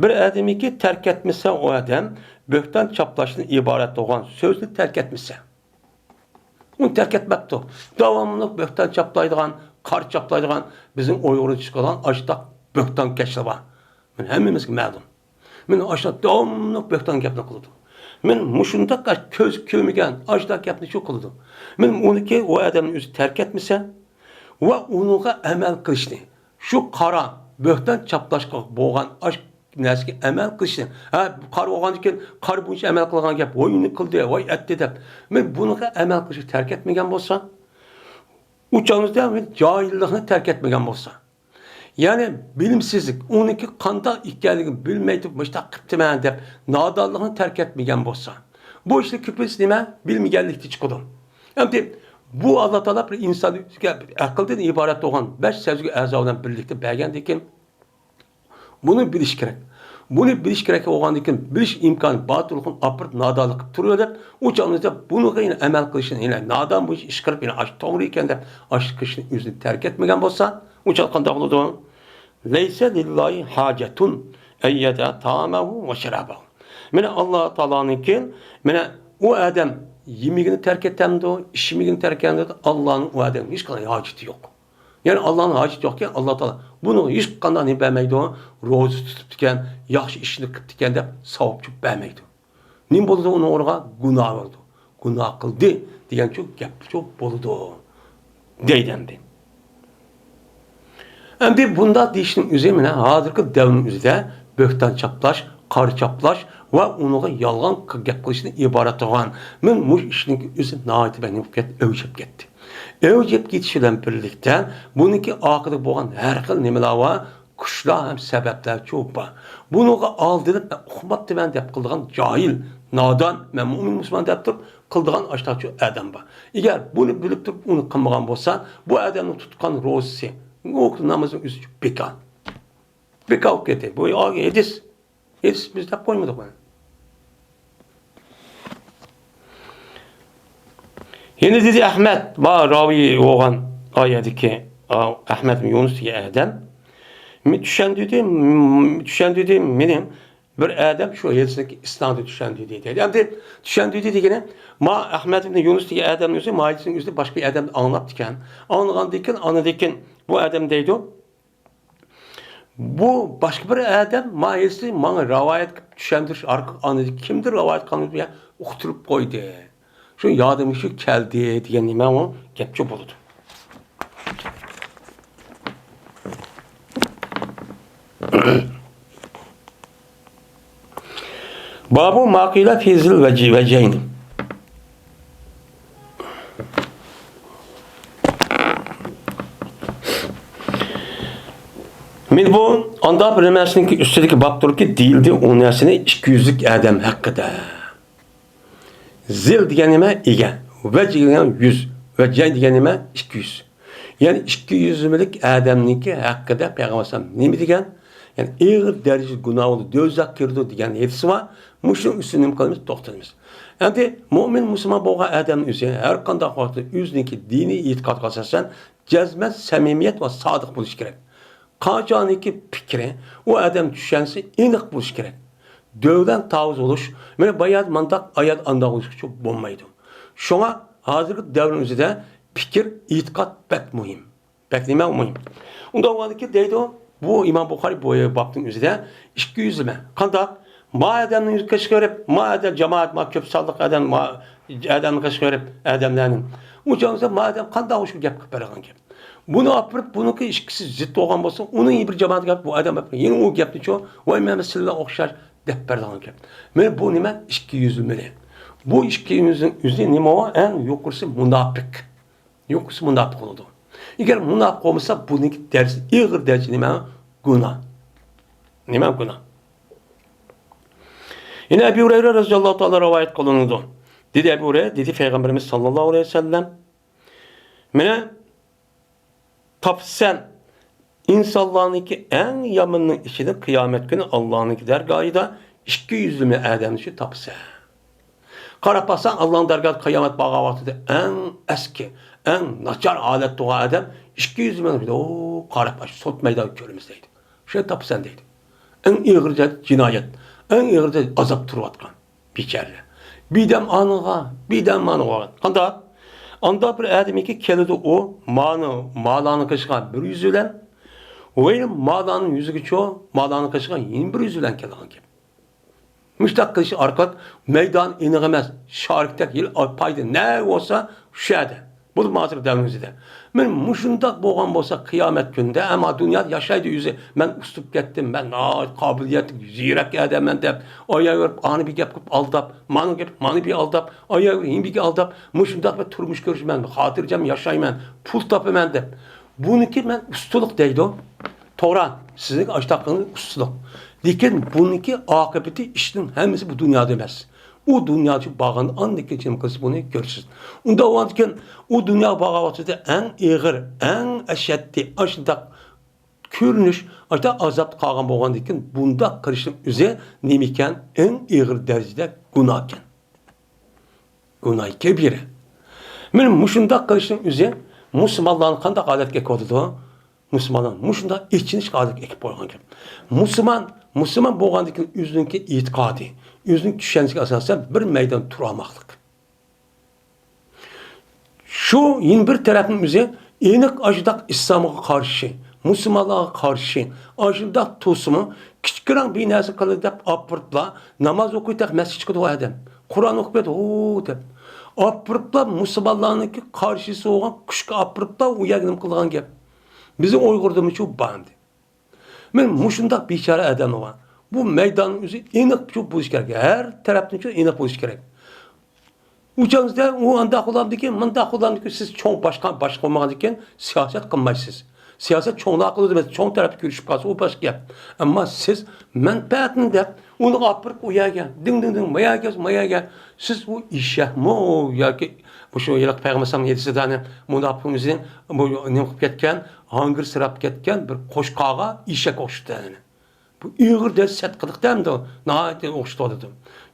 بىر ئادەمكى تەرك ئەتمىسە، ئۇ ئادەم بۆھتان چاپلاشتىن ئىبارەت بولغان سۆزنى تەرك ئەتمىسە. ئۇنى تەرك ئەتمەپتۇ. داۋاملىق بۆھتان چاپلايدىغان، قارا چاپلايدىغان، بىزنىڭ ئۇيغۇردا چىقىدىغان ئاشتاق بۆھتانكەشلەر بار. مانا ھەممىمىزگە مەلۇم. مانا ئاشۇنداق داۋاملىق بۆھتان گەپنى قىلىدۇ. مانا مۇشۇنداق كۆز كۆرمىگەن ئاشۇنداق گەپنى شۇ قىلىدۇ. مانا ئۇنىڭكى ئۇ ئادەمنى ئۆزى تەرك ئەتمىسە ۋە ئۇنىڭغا ئەمەل قىلىشنى، شۇ قارا بۆھتان چاپلاشقا بولغان ئاش نەرسىگە ئەمەل قىلىشنى، ھە، قارا بولغاندىن كېيىن، قارا بويىچە ئەمەل قىلغان گەپ، ۋاي ئۇنى قىلدى، ۋاي ئەتتى دەپ، مانا بۇنىڭغا ئەمەل قىلىشنى تەرك ئەتمىگەن بولسا، ئۇ چاغىمىزدا جاھىللىقنى تەرك ئەتمىگەن بولسا، يەنى بىلىمسىزلىك، ئۇنىڭكى قانداق ئىكەنلىكىنى بىلمەي تۇرۇپ، مۇشۇنداق قىپتىمەن دەپ، نادانلىقنى تەرك ئەتمىگەن بولسا، بۇ ئىشلار كۆپىنچىسى نېمە؟ بىلمىگەنلىكتىن چىقىدۇ. ئەمدى بۇ ئاللا تائالا بىر ئىنسان ئۆزىگە ئەقىلدىن ئىبارەت بولغان بەش سەزگۈ ئەزا بىلەن بىرلىكتە بەرگەندىن كېيىن، بۇنى بىلىش كېرەك. بۇنى بىلىش كېرەك بولغاندىن كېيىن، بىلىش ئىمكانى بار تۇرغان ئاپىرىپ نادانلىق قىلىپ تۇرۇۋېلىپ، ئۇ چاغدا بۇنىغا يەنە ئەمەل قىلىشنى، يەنە نادان بۇ ئىش قىلىپ، يەنە ئاشۇ توغرا ئىكەن دەپ، ئاشۇ قىلىشنى ئۆزىنى تەرك ئەتمىگەن بولسا، ئۇ چاغدا قانداق بولىدۇ؟ لەيسە لىللاھى ھاجەتۇن ئەن يەدەئە تائامەھۇ ۋە شەرابەھۇ. مانا ئاللا تائالانىڭكى، مانا ئۇ ئادەم يېمىگىنى تەرك ئەتەمدۇ، ئىچمىگىنى تەرك ئەتەمدۇ، ئاللانىڭ ئۇ ئادەمگە ھېچقانداق ھاجىتى يوق. يەنى ئاللانىڭ ھاجىتى يوقكەن، ئاللا تائالا بۇنىڭغا ھېچقانداق نېمە بەرمەيدۇ، روزا تۇتۇپتىكەن، ياخشى ئىشنى قىپتىكەن دەپ ساۋاب چۆپ بەرمەيدۇ. نېمە بولىدۇ ئۇنىڭ ئورنىغا؟ گۇناھ بولىدۇ. گۇناھ قىلدى دېگەنچۇ گەپچۇ بولىدۇ. دەيدۇ ئەمدى. ئەمدى بۇنداق دېيىشنىڭ ئۆزى مانا ھازىرقى دەۋرنىڭ ئۆزىدە بۆھتان چاپلاش، قارا چاپلاش ۋە ئۇنىڭغا يالغان گەپ قىلىشتىن ئىبارەت بولغان. مانا مۇشۇ ئىشنىڭ ئۆزى ناھايىتى بەك نېمە بولۇپ كەتتى، ئەۋج ئېلىپ كەتتى. ئەۋج ئېلىپ كېتىشى بىلەن بىرلىكتە بۇنىڭكى ئارقىدا بولغان ھەر خىل نېمىلەر بار، كۈچلەر ھەم سەۋەبلەرچۇ بار. بۇنىڭغا ئالدىنىپ مەن ئۇقماپتىمەن دەپ قىلىدىغان جاھىل، نادان، مەن مۇئمىن مۇسۇلمان دەپ تۇرۇپ قىلىدىغان ئاشتاقچۇ ئادەم بار. ئەگەر بۇنى بىلىپ تۇرۇپ ئۇنى قىلمىغان بولسا، بۇ ئادەمنىڭ تۇتقان روزىسى، ئۇ نامىزىنىڭ ئۆزى بىكار. بىكار بولۇپ كەتتى. بۇ ھەدىس. ھېچ بىز دەپ قويمىدۇق مانا. يەنە دېدى ئەخمەت، ما راۋى بولغان ئايەدىكى، ئا، ئەخمەت يۇنۇس دېگەن ئادەم. مې-، چۈشەندۈردى، م-، چۈشەندۈردى مېنى بىر ئادەم شۇ ھېدىسنىڭ ئىسنادى چۈشەندۈردى دەيدۇ. ئەمدى چۈشەندۈردى دېگىنى، ما ئەخمەت ئىبن يۇنۇس دېگەن ئادەمنىڭ ئۆزى ما ھېدىسنىڭ ئۆزىدە باشقا بىر ئادەم ئاڭلاپتىكەن. ئاڭلىغاندىن كېيىن، ئاندىن كېيىن بۇ ئادەم دەيدۇ، بۇ باشقا بىر ئادەم ما ھېدىسنى ماڭا رىۋايەت قىلىپ چۈشەندۈرۈش ئارقىلىق ئاندىن كېيىن كىمدۇر رىۋايەت قىلغان ئۇقتۇرۇپ قويدى. شۇ يادىمغا شۇ كەلدى دېگەن نېمە ئۇ گەپچۇ بولىدۇ. بابۇ ما قىلە فى زىل ۋەجەينى. مانا بۇ ئانداق بىر نەرسىنىڭ ئۈستىدىكى بابتۇركى دېيىلدى، ئۇ نەرسىنى ئىككى يۈزلۈك ئادەم ھەققىدە. زىل دېگەن نېمە؟ ئىگە. ۋەج دېگەن يۈز. ۋەجەي دېگەن نېمە؟ ئىككى يۈز. يەنى ئىككى يۈز نېمىلىك ئادەمنىڭكى ھەققىدە پەيغەمبەر ئەلەيھىسسالام نېمە دېگەن؟ يەنى ئېغىر دەرىجىدە گۇناھ بولىدۇ، دوزاخ كىرىدۇ دېگەن ھەدىسى بار. مۇشۇنىڭ ئۈستىدە نېمە قىلىمىز؟ توختىلىمىز. ئەمدى مۇئمىن مۇسۇلمان بولغان ئادەمنىڭ ئۆزى ھەر قانداق ۋاقىتتا ئۆزىنىڭكى دىنىي ئېتىقادىغا ئاساسەن جەزمەن سەمىمىيەت ۋە سادىق بولۇشى كېرەك. قانچىلىكى پىكرى ئۇ ئادەم چۈشەنسە ئېنىق بولۇشى كېرەك. دۆۋىلەن تاۋۇز بولۇش، مانا بايا مانداق، ئايا ئانداق بولۇشقىچە بولمايدۇ. شۇڭا ھازىرقى دەۋرنىڭ ئۆزىدە پىكىر، ئېتىقاد بەك مۇھىم. بەك نېمە مۇھىم. ئۇنداق بولغاندىكىن دەيدۇ، بۇ ئىمام بۇخارىي بۇ بابنىڭ ئۆزىدە ئىككى يۈزلىمە. قانداق؟ ما ئادەمنىڭ يۈزىگە قىچقىرىپ، ما ئادەم جامائەت، ما كۆپ سانلىق ئادەم، ما ئادەمنى قىچقىرىپ، ئادەملەرنى. ئۇ چاغدا ما ئادەم قانداق ئوشۇق گەپ قىلىپ بەرگەن گەپ. بۇنى ئاپىرىپ، بۇنىڭكى ئىككىسى زىت بولغان بولسا، ئۇنىڭ بىر جامائەت گەپ، بۇ ئادەم يەنە ئۇ گەپنى چۇ، ۋاي، مەن سىلەر ئوخشاش دەپ بەرگەن گەپ. مانا بۇ نېمە؟ ئىككى يۈزلىمىلى. بۇ ئىككى يۈزنىڭ ئۆزى نېمە ئۇ؟ ئەڭ يۇقىرىسى مۇناپىق. يۇقىرىسى مۇناپىق بولىدۇ. ئەگەر مۇناپىق بولمىسا، بۇنىڭكى دەرىجىسى، ئېغىر دەرىجە نېمە؟ گۇناھ. نېمە گۇناھ؟ يەنە ئەبۇ ھۇرەيرە رەزىياللاھۇ تائالا رىۋايەت قىلىنىدۇ. دېدى ئەبۇ ھۇرەيرە، دېدى پەيغەمبىرىمىز ساللاللاھۇ ئەلەيھى ۋەسەللەم، مانا تاپىسەن ئىنسانلارنىڭكى ئەڭ يامىنىنىڭ ئىچىدە قىيامەت كۈنى ئاللانىڭكى دەرگاھىدا ئىككى يۈزلىمە ئادەمنى شۇ تاپىسەن. قاراپ باقساڭ، ئاللانىڭ دەرگاھىدا قىيامەت بارغان ۋاقتىدا ئەڭ ئەسكى، ئەڭ ناچار ھالەتتە تۇرغان ئادەم ئىككى يۈزلىمە، ئو، قاراپ باقساڭ، سوت مەيدانىدا كۆرىمىز دەيدۇ. شۇ تاپىسەن دەيدۇ. ئەڭ ئېغىر جىنايەت، ئەڭ ئېغىر ئازاب تۇرۇۋاتقان. بىچارە. بىدەم ئانىغا، بىدەم مانىغا. قانداق؟ ئاندا بىر ئادەمكى كېلىدۇ ئۇ، مانى، مالانى قىلىشقا بىر يۈز بىلەن، ۋەي مالانى يۈزىگە چۇ، مالانى قىلىشقا يەنە بىر يۈز بىلەن كېلىدىغان گەپ. مۇشتاق قىلىش ئارقىلىق مەيدان ئېنىق ئەمەس، شارىكتەك يىل پايدا نە بولسا شۇ يەردە. بولۇپ ھازىر دەۋرىمىزدە. مانا مۇشۇنداق بولغان بولسا قىيامەت كۈنىدە، ئەمما دۇنيادا ياشايدۇ ئۆزى. مەن ئۇستىپ كەتتىم، مەن ناھايىتى قابىلىيەتلىك، زېرەك ئادەممەن دەپ، ئاياغ ئۇرۇپ، ئانى بىر گەپ قىلىپ ئالداپ، مانى گەپ، مانى بىر ئالداپ، ئاياغ ئۇرۇپ، يەنە بىرگە ئالداپ، مۇشۇنداق بىر تۇرمۇش كۆرۈشىمەن، خاتىرجەم ياشايمەن، پۇل تاپىمەن دەپ. بۇنىڭكى مەن ئۇستىلىق دەيدۇ. توغرا، سىزنىڭ ئاشتاقلىقىڭىز ئۇستىلىق. لېكىن بۇنىڭكى ئاقىۋىتى ئىشنىڭ ھەممىسى بۇ دۇنيادا ئەمەس. ئۇ دۇنياغا بارغان ئاندىن كېيىن نېمە قىلسا بۇنى كۆرىسىز. ئۇنداق بولغاندىكىن ئۇ دۇنياغا بارغان ۋاقتىدا ئەڭ ئېغىر، ئەڭ ئەشەددىي، ئاشۇنداق كۆرۈنۈش، ئاشۇنداق ئازابتا قالغان بولغاندىكىن بۇنداق قىلىشنىڭ ئۆزى نېمىكەن؟ ئەڭ ئېغىر دەرىجىدە گۇناھكەن. گۇناھى كەبىرە. مانا مۇشۇنداق قىلىشنىڭ ئۆزى مۇسۇلمانلارنى قانداق ھالەتكە كۆتۈرىدۇ؟ مۇسۇلمانلار مۇشۇنداق ئېچىنىشلىق ھالەتكە ئېلىپ بارغان گەپ. مۇسۇلمان، مۇسۇلمان بولغاندىكىن ئۆزىنىڭكى ئېتىقادى، ئۆزىنىڭ چۈشەنچىسىگە ئاساسەن بىر مەيدان تۇرالماقلىق. شۇ يەنە بىر تەرەپنىڭ ئۆزى ئېنىق ئاشۇنداق ئىسلامغا قارشى، مۇسۇلمانلارغا قارشى، ئاشۇنداق تۇرسىمۇ، كىچىككىنە بىر نەرسە قىلدى دەپ ئاپىرىپلا، ناماز ئوقۇيدۇ، مەسچىتكە چىقىدۇ ئۇ ئادەم. قۇرئان ئوقۇپ بېرىدۇ، ھۇ دەپ. ئاپىرىپلا مۇسۇلمانلارنىڭكى قارشىسى بولغان كۈچكە ئاپىرىپلا ئۇ يەرگە نېمە قىلىدىغان گەپ. بىزنىڭ ئۇيغۇردىمۇ شۇ بار ئەمدى. مانا مۇشۇنداق بىچارە ئادەملەر بار. بۇ مەيداننىڭ ئۆزى ئېنىق شۇ بولۇشى كېرەك. ھەر تەرەپتىن شۇ ئېنىق بولۇشى كېرەك. ئۇ چاغدا ئۇ ئانداق قىلامدىكىن، مۇنداق قىلامدىكىن، سىز چوڭ باشقا، باشقا بولمىغاندىكىن سىياسەت قىلمايسىز. سىياسەت چوڭلار قىلىدۇ، چوڭ تەرەپكە كۆرۈشۈپ قالسا، ئۇ باشقا گەپ. ئەمما سىز مەنپەئەتنى دەپ، ئۇنى ئاپىرىپ ئۇ يەرگە، دىڭ، دىڭ، دىڭ، ما يەرگە، ما يەرگە. سىز ئۇ ئېشەكمۇ ياكى مۇشۇ ھېلىقى پەيغەمبەر ئەلەيھىسسالام ھەدىسىدە مۇناپىقنىڭ ئۆزى بۇ نېمە قىلىپ كەتكەن، ھاڭگىرسىراپ كەتكەن بىر قوچقارغا، ئېشەككە ئوخشىتىۋەتتى. بۇ ئېغىر دەرىجە سەت قىلىق دەمدۇ، ناھايىتى ئوخشىتىۋاتىدۇ.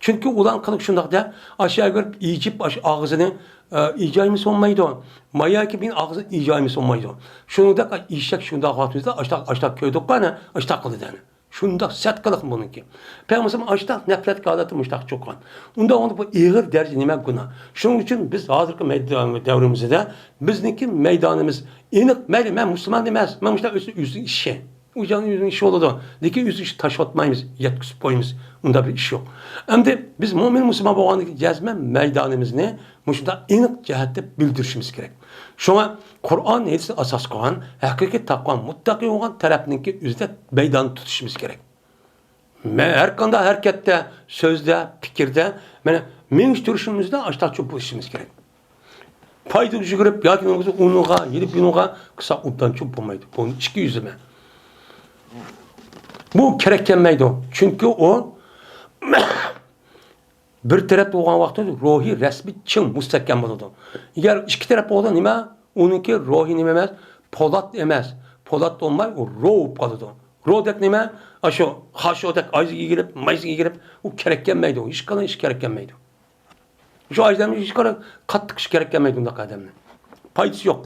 چۈنكى ئۇلار قىلىق شۇنداق دە، ئاشۇ يەرگە بېرىپ ئېچىپ، ئاشۇ ئاغزىنى، ئە، ئېجايمىسا بولمايدۇ. ما ياكى بىر ئاغزىنى ئېجايمىسا بولمايدۇ. شۇنىڭدەك ئېشەك شۇنداق ۋاقتىمىزدا ئاشتاق، ئاشتاق كۆردۇق قانا، ئاشتاق قىلىدۇ ئەنە. شۇنداق سەت قىلىق بۇنىڭكى. پەيغەمبەرمۇ ئاشتاق نەپرەتلىك ھالەتتە مۇشتاق چوققان. ئۇنداق بولغاندا بۇ ئېغىر دەرىجە نېمە گۇناھ. شۇنىڭ ئۈچۈن بىز ھازىرقى مەيدا-، دەۋرىمىزدە بىزنىڭكى مەيدانىمىز ئېنىق، مەيلى، مەن مۇسۇلمان ئەمەس، مەن مۇشۇنداق ئۆزى، ئۆزىنىڭ ئىشى. ئۇ جانى ئۆزىنىڭ ئىشى بولىدۇ. لېكىن ئۆزىنىڭ ئىشىنى تاشلىۋاتمايمىز، يەتكۈزۈپ قويىمىز. ئۇنداق بىر ئىش يوق. ئەمدى بىز مۆمىن مۇسۇلمان بولغاندىكىن جەزمەن مەيدانىمىزنى مۇشۇنداق ئېنىق جەھەتتە بىلدۈرۈشىمىز كېرەك. شۇڭا قۇرئان ھەدىسنى ئاساس قىلغان، ھەقىقىي تەقۋا، مۇتتەقى بولغان تەرەپنىڭكى ئۆزىدە مەيداننى تۇتۇشىمىز كېرەك. مە-، ھەر قانداق ھەرىكەتتە، سۆزدە، پىكىردە، مانا، مېڭىش تۇرۇشىمىزدا ئاشتاق چوپ بولۇشىمىز كېرەك. پايدىغا يۈگۈرۈپ ياكى ئۇنىڭغا، يېلىپ يۇنىغا قىلسا ئوبدان چوپ بولمايدۇ. بۇ ئىككى يۈزلىمە. بۇ كېرەك كەلمەيدۇ. چۈنكى ئۇ بىر تەرەپ بولغان ۋاقىتتا روھى رەسمىي چىڭ، مۇستەھكەم بولىدۇ. ئەگەر ئىككى تەرەپ بولغاندا نېمە؟ ئۇنىڭكى روھى نېمە ئەمەس؟ پولات ئەمەس. پولات بولماي، ئۇ رو بولۇپ قالىدۇ. رودەك نېمە؟ ئاشۇ خاشودەك ئايزىغا ئېگىلىپ، مايزىغا ئېگىلىپ، ئۇ كېرەك كەلمەيدۇ. ھېچقانداق ئىش كېرەك كەلمەيدۇ. شۇ ئادەمنى ھېچقانداق قاتتىق ئىش كېرەك كەلمەيدۇ ئۇنداق ئادەمنى. پايدىسى يوق.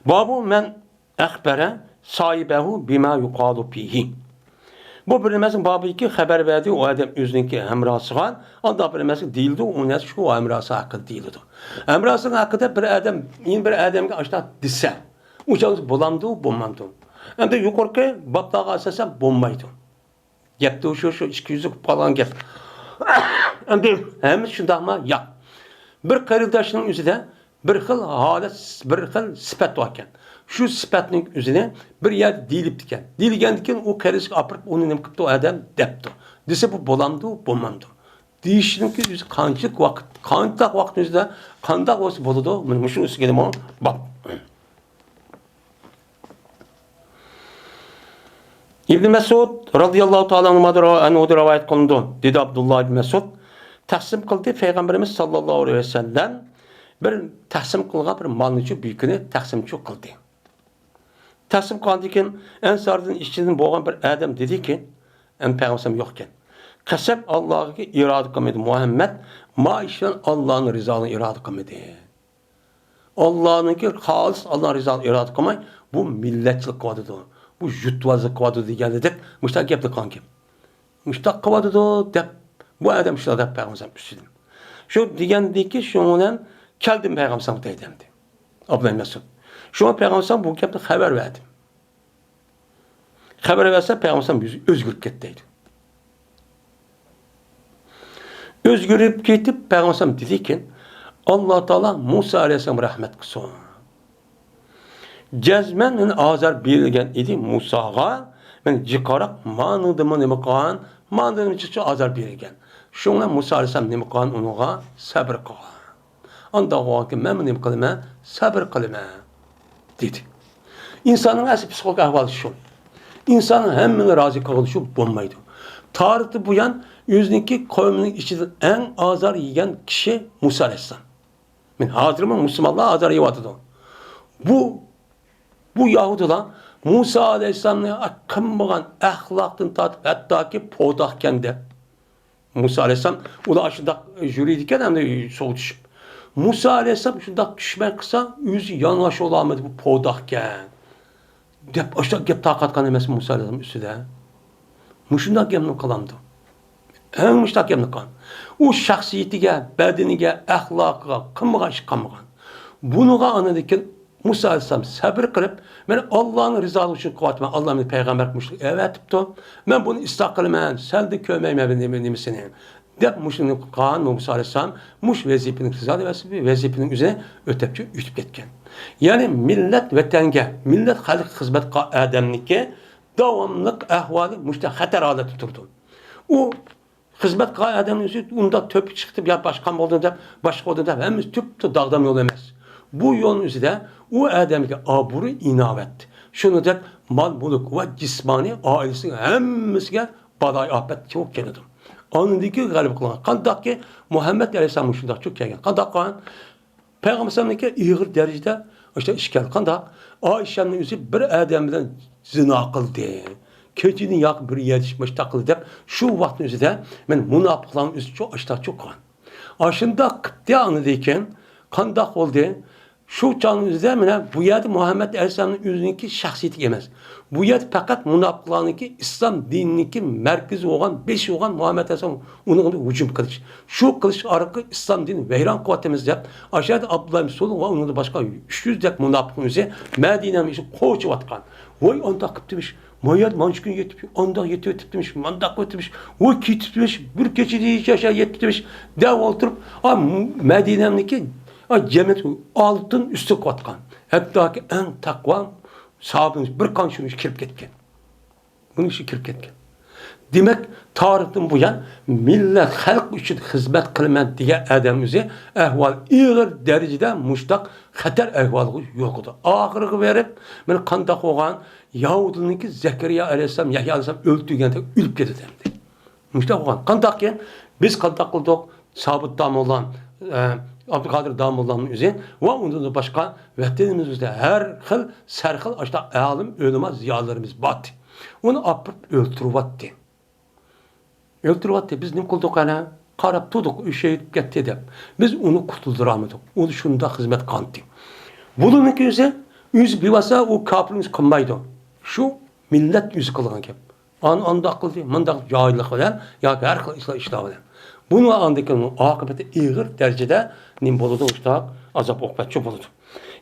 بابۇ مەن ئەخبەرە ساھىبەھۇ بىما يۇقالۇ فىھى. بۇ بىر نېمەسىنىڭ بابىكى خەۋەر بەردى ئۇ ئادەم ئۆزىنىڭكى ھەمراھسىغا، ئانداق بىر نېمەسى دېيىلدى، ئۇ نەرسە شۇ ھەمراھسى ھەققىدە دېيىلىدۇ. ھەمراھسىنىڭ ھەققىدە بىر ئادەم، يەنە بىر ئادەمگە ئاشۇنداق دېسە، ئۇ چاغدا بولامدۇ، بولمامدۇ؟ ئەمدى يۇقىرىقى بابلارغا ئاساسەن بولمايدۇ. گەپتە شۇ، شۇ ئىككى يۈزلۈك بولۇپ قالغان گەپ. ئەمدى ھەممىسى شۇنداقمۇ؟ ياق. بىر قېرىنداشنىڭ ئۆزىدە بىر خىل ھالەت، بىر خىل سۈپەت باركەن. شۇ سۈپەتنىڭ ئۆزىنى بىر يەردە دېيىلىپتىكەن. دېيىلگەندىن كېيىن ئۇ قېرىندىشىغا ئاپىرىپ، ئۇنى نېمە قىپتۇ ئادەم دەپتۇ. دېسە، بۇ بولامدۇ، بولمامدۇ؟ دېيىشنىڭكى ئۆزى قانچىلىك ۋاقىت، قانداق ۋاقىتنىڭ ئۆزىدە قانداق بولسا بولىدۇ؟ مانا مۇشۇنىڭ ئۈستىگە نېمە بار؟ ئىبن مەسئۇد رازىياللاھۇ تائالا ئەنھۇدىن رىۋايەت قىلىنىدۇ. دېدى ئابدۇللا ئىبن مەسئۇد، تەقسىم قىلدى، پەيغەمبىرىمىز ساللاللاھۇ ئەلەيھى ۋەسەللەم بىر تەقسىم قىلغان بىر مالنىچۇ بىر كۈنى تەقسىمچۇ قىلدى. تەقسىم قىلغاندىن كېيىن ئەنساردىن ئىچىدىن بولغان بىر ئادەم دېدىكى، ئەمدى پەيغەمبەر يوقكەن، قەسەم ئاللاغا ئىرادە قىلمىدى، مۇھەممەد ما ئىش بىلەن ئاللانىڭ رىزالىقىنى ئىرادە قىلمىدى. ئاللانىڭكى خالىس ئاللا رىزالىقىنى ئىرادە قىلماي، بۇ مىللەتچىلىك قىلىۋاتىدۇ، بۇ يۇرتۋازلىق قىلىۋاتىدۇ دېگەندەك مۇشۇنداق گەپنى قىلغانكەن. مۇشۇنداق قىلىۋاتىدۇ دەپ، بۇ ئادەم شۇنداق دەپ پەيغەمبەر ئۈستىدىن. شۇ دېگەندىكى شۇنىڭ بىلەن كەلدىم پەيغەمبەر دەيدۇ ئەمدى. ئابدۇللا مەسئۇد. شۇڭا پەيغەمبەر بۇ گەپنى خەۋەر بەردىم. خەۋەر بەرسە پەيغەمبەر يۈزى ئۆزگىرىپ كەتتى دەيدۇ. ئۆزگىرىپ كېتىپ، پەيغەمبەر دېدىكەن، ئاللا تائالا مۇسا ئەلەيھىسسالامغا رەھمەت قىلسۇن. جەزمەن مەن ئازار بېرىلگەن ئىدى مۇساغا. مەن جىقاراق ماندىمۇ نېمە قىلغان، ماندىمۇ ئازار بېرىلگەن. شۇڭا مۇسا ئەلەيھىسسالام نېمە قىلغان، ئۇنىڭغا سەبر قىلغان. ئانداق بولغانكىن، مەنمۇ نېمە قىلىمەن؟ سەبر قىلىمەن، دېدى. ئىنساننىڭ ئەسلى پسىخولوگىك ئەھۋالى شۇ. ئىنساننىڭ ھەممىنى رازى قىلغىلى شۇ بولمايدۇ. تارىختىن بۇيان ئۆزىنىڭكى قەۋمىنىڭ ئىچىدىن ئەڭ ئازار يېگەن كىشى مۇسا ئەلەيھىسسالام. مەن ھازىرمۇ مۇسۇلمانلار ئازار يەۋاتىدۇ. بۇ، بۇ يەھۇدىيلار مۇسا ئەلەيھىسسالامنى قىلمىغان ئەخلاقتىن تارتىپ، ھەتتاكى پوداقكەن دەپ. مۇسا ئەلەيھىسسالام، ئۇلار شۇنداق يۈرىدىكەن، ئەمدى سۇغا چۈشۈپ. مۇسا ئەلەيھىسسالام شۇنداق چۈشمەي قىلسا، ئۆزى يالىڭاچ بولالمىدى، بۇ پوداقكەن دەپ، ئاشۇنداق گەپ تارقاتقان ئەمەسمۇ مۇسا ئەلەيھىسسالام ئۈستىدە؟ مۇشۇنداق گەپنى قىلامدۇ؟ ئەڭ مۇشۇنداق گەپنى قىلغان. ئۇ شەخسىيىتىگە، بەدىنىگە، ئەخلاقىغا قىلمىغان ئىش قالمىغان. بۇنىڭغا ئاندىن كېيىن مۇسا ئەلەيھىسسالام سەبرى قىلىپ، مەن ئاللانىڭ رىزالىقى ئۈچۈن قىلىۋاتىمەن، ئاللا مېنى پەيغەمبەر قىلىپ مۇشۇ ئەۋەتىپتۇ، مەن بۇنى ئىسلاھ قىلىمەن، سەلدە كۆرمەيمەن نېمە، نېمىسىنى، دەپ مۇشۇنى قىلغان مۇسا ئەلەيھىسسالام مۇشۇ ۋەزىپىنى، رىزالىق ۋەزىپىنىڭ ئۆزىنى ئۆتەپ، ئۆتۈپ كەتكەن. يەنى مىللەت ۋەتەنگە، مىللەت خەلققە خىزمەت قىلغان ئادەمنىڭكى داۋاملىق ئەھۋالى مۇشۇنداق خەتەر ھالەتتە تۇرىدۇ. ئۇ خىزمەت قىلغان ئادەمنىڭ ئۆزى ئۇنداق تۆپكە چىقىپ، يا باشقا بولدۇم دەپ، باشقا بولدۇم دەپ، ھەممىسى تۈپتە داغدام يول ئەمەس. بۇ يولنىڭ ئۆزىدە ئۇ ئادەمگە ئابرۇ، ئىناۋەت، شۇنىڭدەك مال-مۈلۈك ۋە جىسمانىي ئائىلىسىنىڭ ھەممىسىگە بالايىئاپەت بولۇپ كېلىدۇ. ئاندىن كېيىن غەلىبە قىلغان. قانداقكى مۇھەممەد ئەلەيھىسسالام مۇشۇنداق چۈشۈپ كەلگەن. قانداق قىلغان؟ پەيغەمبەر ئەلەيھىسسالامنىڭكى ئېغىر دەرىجىدە ئاشۇ ئىش كەلدى. قانداق؟ ئائىشەمنىڭ ئۆزى بىر ئادەم بىلەن زىنا قىلدى. كېچىنى ياقىپ بىر يەردە مۇشۇنداق قىلدى دەپ، شۇ ۋاقىتنىڭ ئۆزىدە مەن مۇناپىقلارنىڭ ئۆزى شۇ ئاشتا چوققان. ئاشۇنداق قىپتى، ئاندىن كېيىن قانداق بولدى؟ شۇ چاغنىڭ ئۆزىدە مانا بۇ يەردە مۇھەممەد ئەلەيھىسسالامنىڭ ئۆزىنىڭكى شەخسىيىتىگە ئەمەس. بۇ يەردە پەقەت مۇناپىقلارنىڭكى ئىسلام دىنىنىڭكى مەركىزى بولغان، بېشى بولغان مۇھەممەد ئەلەيھىسسالام ئۇنىڭغا ھۇجۇم قىلىش. شۇ قىلىش ئارقىلىق ئىسلام دىنىنى ۋەيران قىلىۋاتىمىز دەپ، ئاشۇ يەردە ئابدۇللا ئىبن سۇلۇل ۋە ئۇنىڭدىن باشقا ئۈچ يۈز دەك مۇناپىقنىڭ ئۆزى مەدىنەنىڭ ئىچىنى قورشىۋاتقان. ۋاي، ئانداق قىپتىمىش، ما يەر مانچە كۈن يېتىپ، ئانداق يېتىۋېتىپتىمىش، مانداق قىلىپتىمىش، ۋاي، كېتىپتىمىش، بىر كېچىدە ھېچ يەر يەتمىپتىمىش دەپ ئولتۇرۇپ، ئا، مەدىنەنىڭكى، ئا، جەمەت ئالتۇن ئۈستى قىلىۋاتقان. ھەتتاكى ئەڭ تەقۋا ساھابىنىڭ بىر قانچە كىرىپ كەتكەن. بۇنىڭ ئىچىگە كىرىپ كەتكەن. دېمەك، تارىختىن بۇيان مىللەت، خەلق ئۈچۈن خىزمەت قىلىمەن دېگەن ئادەم ئۆزى ئەھۋال ئېغىر دەرىجىدە مۇشتاق خەتەر ئەھۋالغا يولۇقىدۇ. ئاخىرىغا بېرىپ، مانا قانداق بولغان، يەھۇدىينىڭكى زەكەرىيا ئەلەيھىسسالام، يەھيا ئەلەيھىسسالام ئۆلتۈرگەندەك ئۆلۈپ كېتىدۇ ئەمدى. مۇشتاق بولغان. قانداقكىن، بىز قانداق قىلدۇق؟ سابىت داموللام، ئە، ئابدۇقادىر داموللامنىڭ ئۆزى ۋە ئۇندىن باشقا ۋەتىنىمىزدە ھەر خىل، سەرخىل ئاشۇنداق ئالىم، ئۆلىما، زىيالىيلىرىمىز بار ئىدى. ئۇنى ئاپىرىپ ئۆلتۈرۈۋەتتى. ئۆلتۈرۈۋەتتى. بىز نېمە قىلدۇق ئەنە؟ قاراپ تۇردۇق، ئۆشەيتىپ كەتتى دەپ. بىز ئۇنى قۇتۇلدۇرالمىدۇق. ئۇ شۇنداق خىزمەت قىلاتتى. بۇلارنىڭكى ئۆزى، ئۆزى بىۋاسىتە ئۇ كاپىرنىڭ ئۆزى قىلمايدۇ. شۇ مىللەت ئۆزى قىلغان گەپ. ئان-، ئانداق قىلدى، مۇنداق جاھىللىق بىلەن ياكى ھەر خىل ئىشلار، ئىشلار بىلەن. بۇنىڭ ئاندىن كېيىن ئاقىۋىتى ئېغىر دەرىجىدە نېمە بولىدۇ؟ مۇشتاق ئازاب ئوقۇبەتچى بولىدۇ.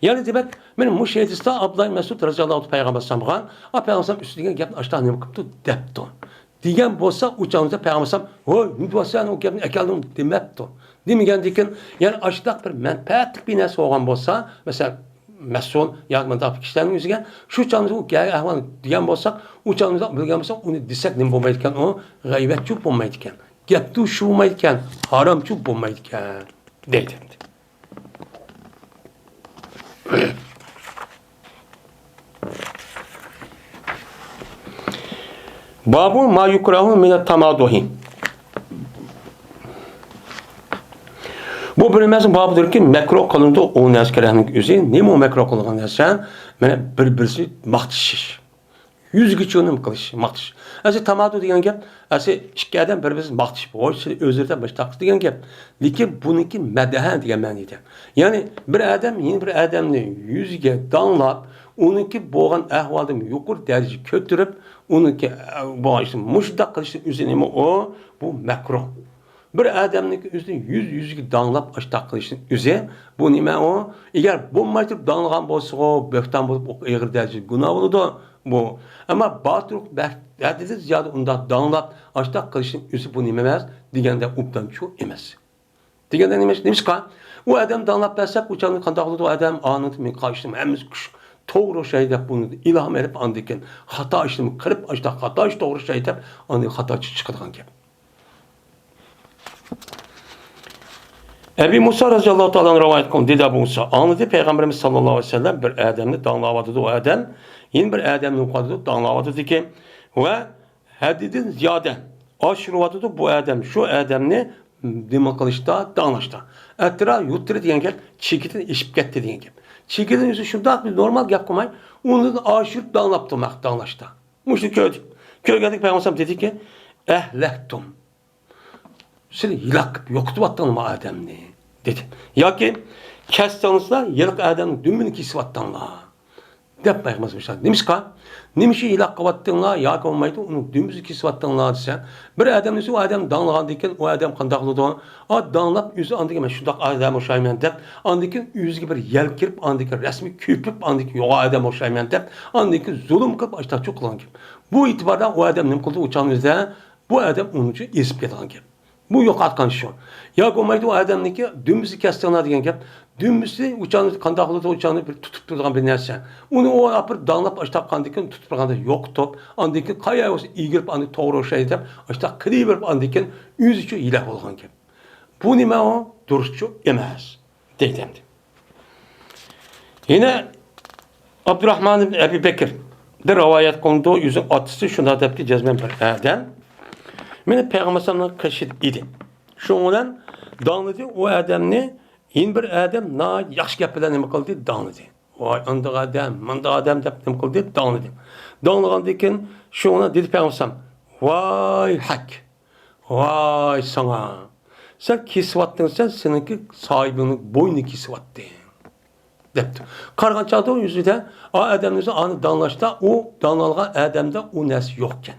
يەنى دېمەك، مانا مۇشۇ ھەدىستە ئابدۇللا ئىبن مەسئۇد رەزىياللاھۇ تائالا پەيغەمبەر ئەلەيھىسسالامغا، ئا، پەيغەمبەر ئەلەيھىسسالام ئۈستىگە گەپنى ئاشتا نېمە قىپتۇ دەپتۇ. دېگەن بولسا، ئۇ چاغدا پەيغەمبەر ئەلەيھىسسالام، ھوي، نېمە دېۋاتسەن، ئۇ گەپنى ئەكەلدىڭ دېمەپتۇ. دېمىگەندىكىن، يەنى ئاشۇنداق بىر مەنپەئەتلىك بىر نەرسە بولغان بولسا، مەسىلەن، مەسئۇل ياكى مۇنداق كىشىلەرنىڭ ئۆزىگە شۇ چاغدا ئۇ گەپ ئەھۋالنى دېگەن بولساق، ئۇ چاغدا بىلگەن بولسا، ئۇنى دېسەك نېمە بولمايدىكەن، ئۇ غەيۋەتچۇ بولمايدىكەن، گەپتۇشۇ بولمايدىكەن، ھارامچۇ بولمايدىكەن دەيدۇ. بابۇ ما يۇكرەھۇ مىنەت تامادۇھى. بۇ بىر نەرسە بابىدۇركى، مەكرۇھ قىلىنىدۇ ئۇ نەرسە كېرەكنىڭ ئۆزى. نېمە ئۇ مەكرۇھ قىلغان نەرسە؟ مانا بىر-بىرسىنى ماختىشىش. يۈزگىچۇ نېمە قىلىش، ماختىش. ئەسلى تامادۇ دېگەن گەپ، ئەسلى ئىككى ئادەم بىر-بىرسىنى ماختىشىپ، ھوي، سىلى ئۆزلىرىدە مۇشتاق دېگەن گەپ. لېكىن بۇنىڭكى مەدەھە دېگەن مەنىدە. يەنى بىر ئادەم يەنە بىر ئادەمنى يۈزىگە داڭلاپ، ئۇنىڭكى بولغان ئەھۋالدىن يۇقىرى دەرىجىگە كۆتۈرۈپ، ئۇنىڭكى، ئە، بولغان ئىشنى مۇشۇنداق قىلىشنىڭ ئۆزى نېمە ئۇ؟ بۇ مەكرۇھ. بىر ئادەمنىڭكى ئۆزىنى يۈز يۈزىگە داڭلاپ ئاشتاق قىلىشنىڭ ئۆزى، بۇ نېمە ئۇ؟ ئەگەر بولماي تۇرۇپ داڭلىغان بولسىغۇ، بۆھتان بولۇپ، ئېغىر دەرىجىدە گۇناھ بولىدۇ بۇ. ئەمما باتۇرۇق ھەددىدىن زىيادە ئۇنداق داڭلاپ ئاشتاق قىلىشنىڭ ئۆزى بۇ نېمە ئەمەس دېگەندە ئوبدانچۇ ئەمەس. دېگەندە نېمە ئىش-، نېمىشقا؟ ئۇ ئادەم داڭلاپ بەرسەك، ئۇ چاغدا قانداق بولىدۇ؟ ئۇ ئادەم ئانىڭدىن مېنىڭ قىلىشىم ھەممىسى كۈش توغرا ئوخشايدۇ دەپ، بۇنى ئىلھام ئېلىپ، ئاندىن كېيىن خاتا ئىشنى قىلىپ، ئاشتاق خاتا ئىش توغرا ئوخشايدۇ دەپ، ئاندىن خاتا چىقىدىغان گەپ. ئەبى مۇسا رەزىياللاھۇ تائالا ئەنھۇ رىۋايەت قىلغان، دېدى ئەبۇ مۇسا، ئاڭلىدى پەيغەمبىرىمىز ساللاللاھۇ ئەلەيھى ۋەسەللەم بىر ئادەمنى داڭلاۋاتىدۇ، ئۇ ئادەم يەنە بىر ئادەمنى داڭلاۋاتىدۇكى ۋە ھەددىدىن زىيادە ئاشۇرۇۋاتىدۇ بۇ ئادەم شۇ ئادەمنى نېمە قىلىشتا، داڭلاشتا. ئەترا يۇترى دېگەن گەپ چېكىدىن ئېشىپ كەتتى دېگەن گەپ. چېكىدىن ئۆزى شۇنداق بىر نورمال گەپ قىلماي، ئۇنىڭدىن ئاشۇرۇپ داڭلاپتۇ، داڭلاشتا. مۇشۇنى كۆردى. كۆرگەندىكىن پەيغەمبەر دېدىكى، ئەھلەكتۇم. سىلەر ھېلاك قىلىپ يوقىتىۋەتتىڭلارمۇ ئادەمنى، دېدى. ياكى كەستىڭلار ھېلىقى ئادەمنىڭ دۈمبىنى كېسىۋەتتىڭلار، دەپ پەيغەمبەر مۇشۇنداق. نېمىشقا؟ نېمە ئۈچۈن ھېلاك قىلىۋەتتىڭلار ياكى بولمايدۇ ئۇنىڭ دۈمبىسىنى كېسىۋەتتىڭلار دېسە، بىر ئادەمنى ئۇ ئادەم داڭلىغاندىن كېيىن ئۇ ئادەم قانداق قىلىدۇ؟ ئا، داڭلاپ ئۆزى ئاندىن كېيىن مەن شۇنداق ئادەم ئوخشايمەن دەپ، ئاندىن كېيىن ئۆزىگە بىر يەل كىرىپ، ئاندىن كېيىن رەسمىي كۆپۈپ، ئاندىن كېيىن يوغان ئادەم ئوخشايمەن دەپ، ئاندىن كېيىن زۇلۇم قىلىپ ئاشتاقچۇ قىلغان گەپ. بۇ ئېتىباردا ئۇ ئادەم نېمە قىلدى؟ ئۇ چاغنىڭ ئۆزىدە بۇ ئادەم ئۇنىڭ ئۈچۈن ئېزىپ كېتىدىغان گەپ. بۇ يوقاتقان شۇ. ياكى بولمايدۇ ئۇ ئادەمنىڭكى دۈمبىسى كەستىڭلار دېگەن گەپ. دۈمبىسى ئۇ چاغنى قانداق قىلىدۇ؟ ئۇ چاغنى بىر تۇتۇپ تۇرىدىغان بىر نەرسە. ئۇنى ئۇ ئاپىرىپ داڭلاپ ئاشتاق قاندىن كېيىن تۇتۇپ تۇرغاندا يوقىتىپ، ئاندىن كېيىن قايا بولسا ئېگىلىپ ئاندىن توغرا ئوخشايدۇ دەپ ئاشتاق قىلىۋېرىپ ئاندىن كېيىن ئۆزىچۇ ھېلاك بولغان گەپ. بۇ نېمە ئۇ؟ دۇرۇسچۇ ئەمەس. دەيدۇ ئەمدى. يەنە ئابدۇراھمان ئىبن ئەبى بەكىر دە رىۋايەت قىلىنىدۇ، ئۆزىنىڭ ئاتىسى شۇنداق دەپتۇ، جەزمەن بىر ئادەم مېنى پەيغەمبەر ئەلەيھىسسالامنىڭ قېشىدا ئىدى. شۇنىڭ بىلەن داڭلىدى، ئۇ ئادەمنى يەنە بىر ئادەم ناھايىتى ياخشى گەپ بىلەن نېمە قىلدى؟ داڭلىدى. ۋاي، ئانداق ئادەم، مانداق ئادەم دەپ نېمە قىلدى؟ داڭلىدى. داڭلىغاندىن كېيىن شۇنىڭ بىلەن دېدى پەيغەمبەر ئەلەيھىسسالام، ۋاي ھەك! ۋاي ساڭا! سەن كېسىۋەتتىڭ، سەن سېنىڭكى ساھىبىڭنىڭ بوينىنى كېسىۋەتتىڭ، دەپتۇ. قارىغان چاغدا ئۇ يۈزىدە، ئا ئادەمنىڭ ئۆزى ئانى داڭلاشتا، ئۇ داڭلالغان ئادەمدە ئۇ نەرسە يوقكەن.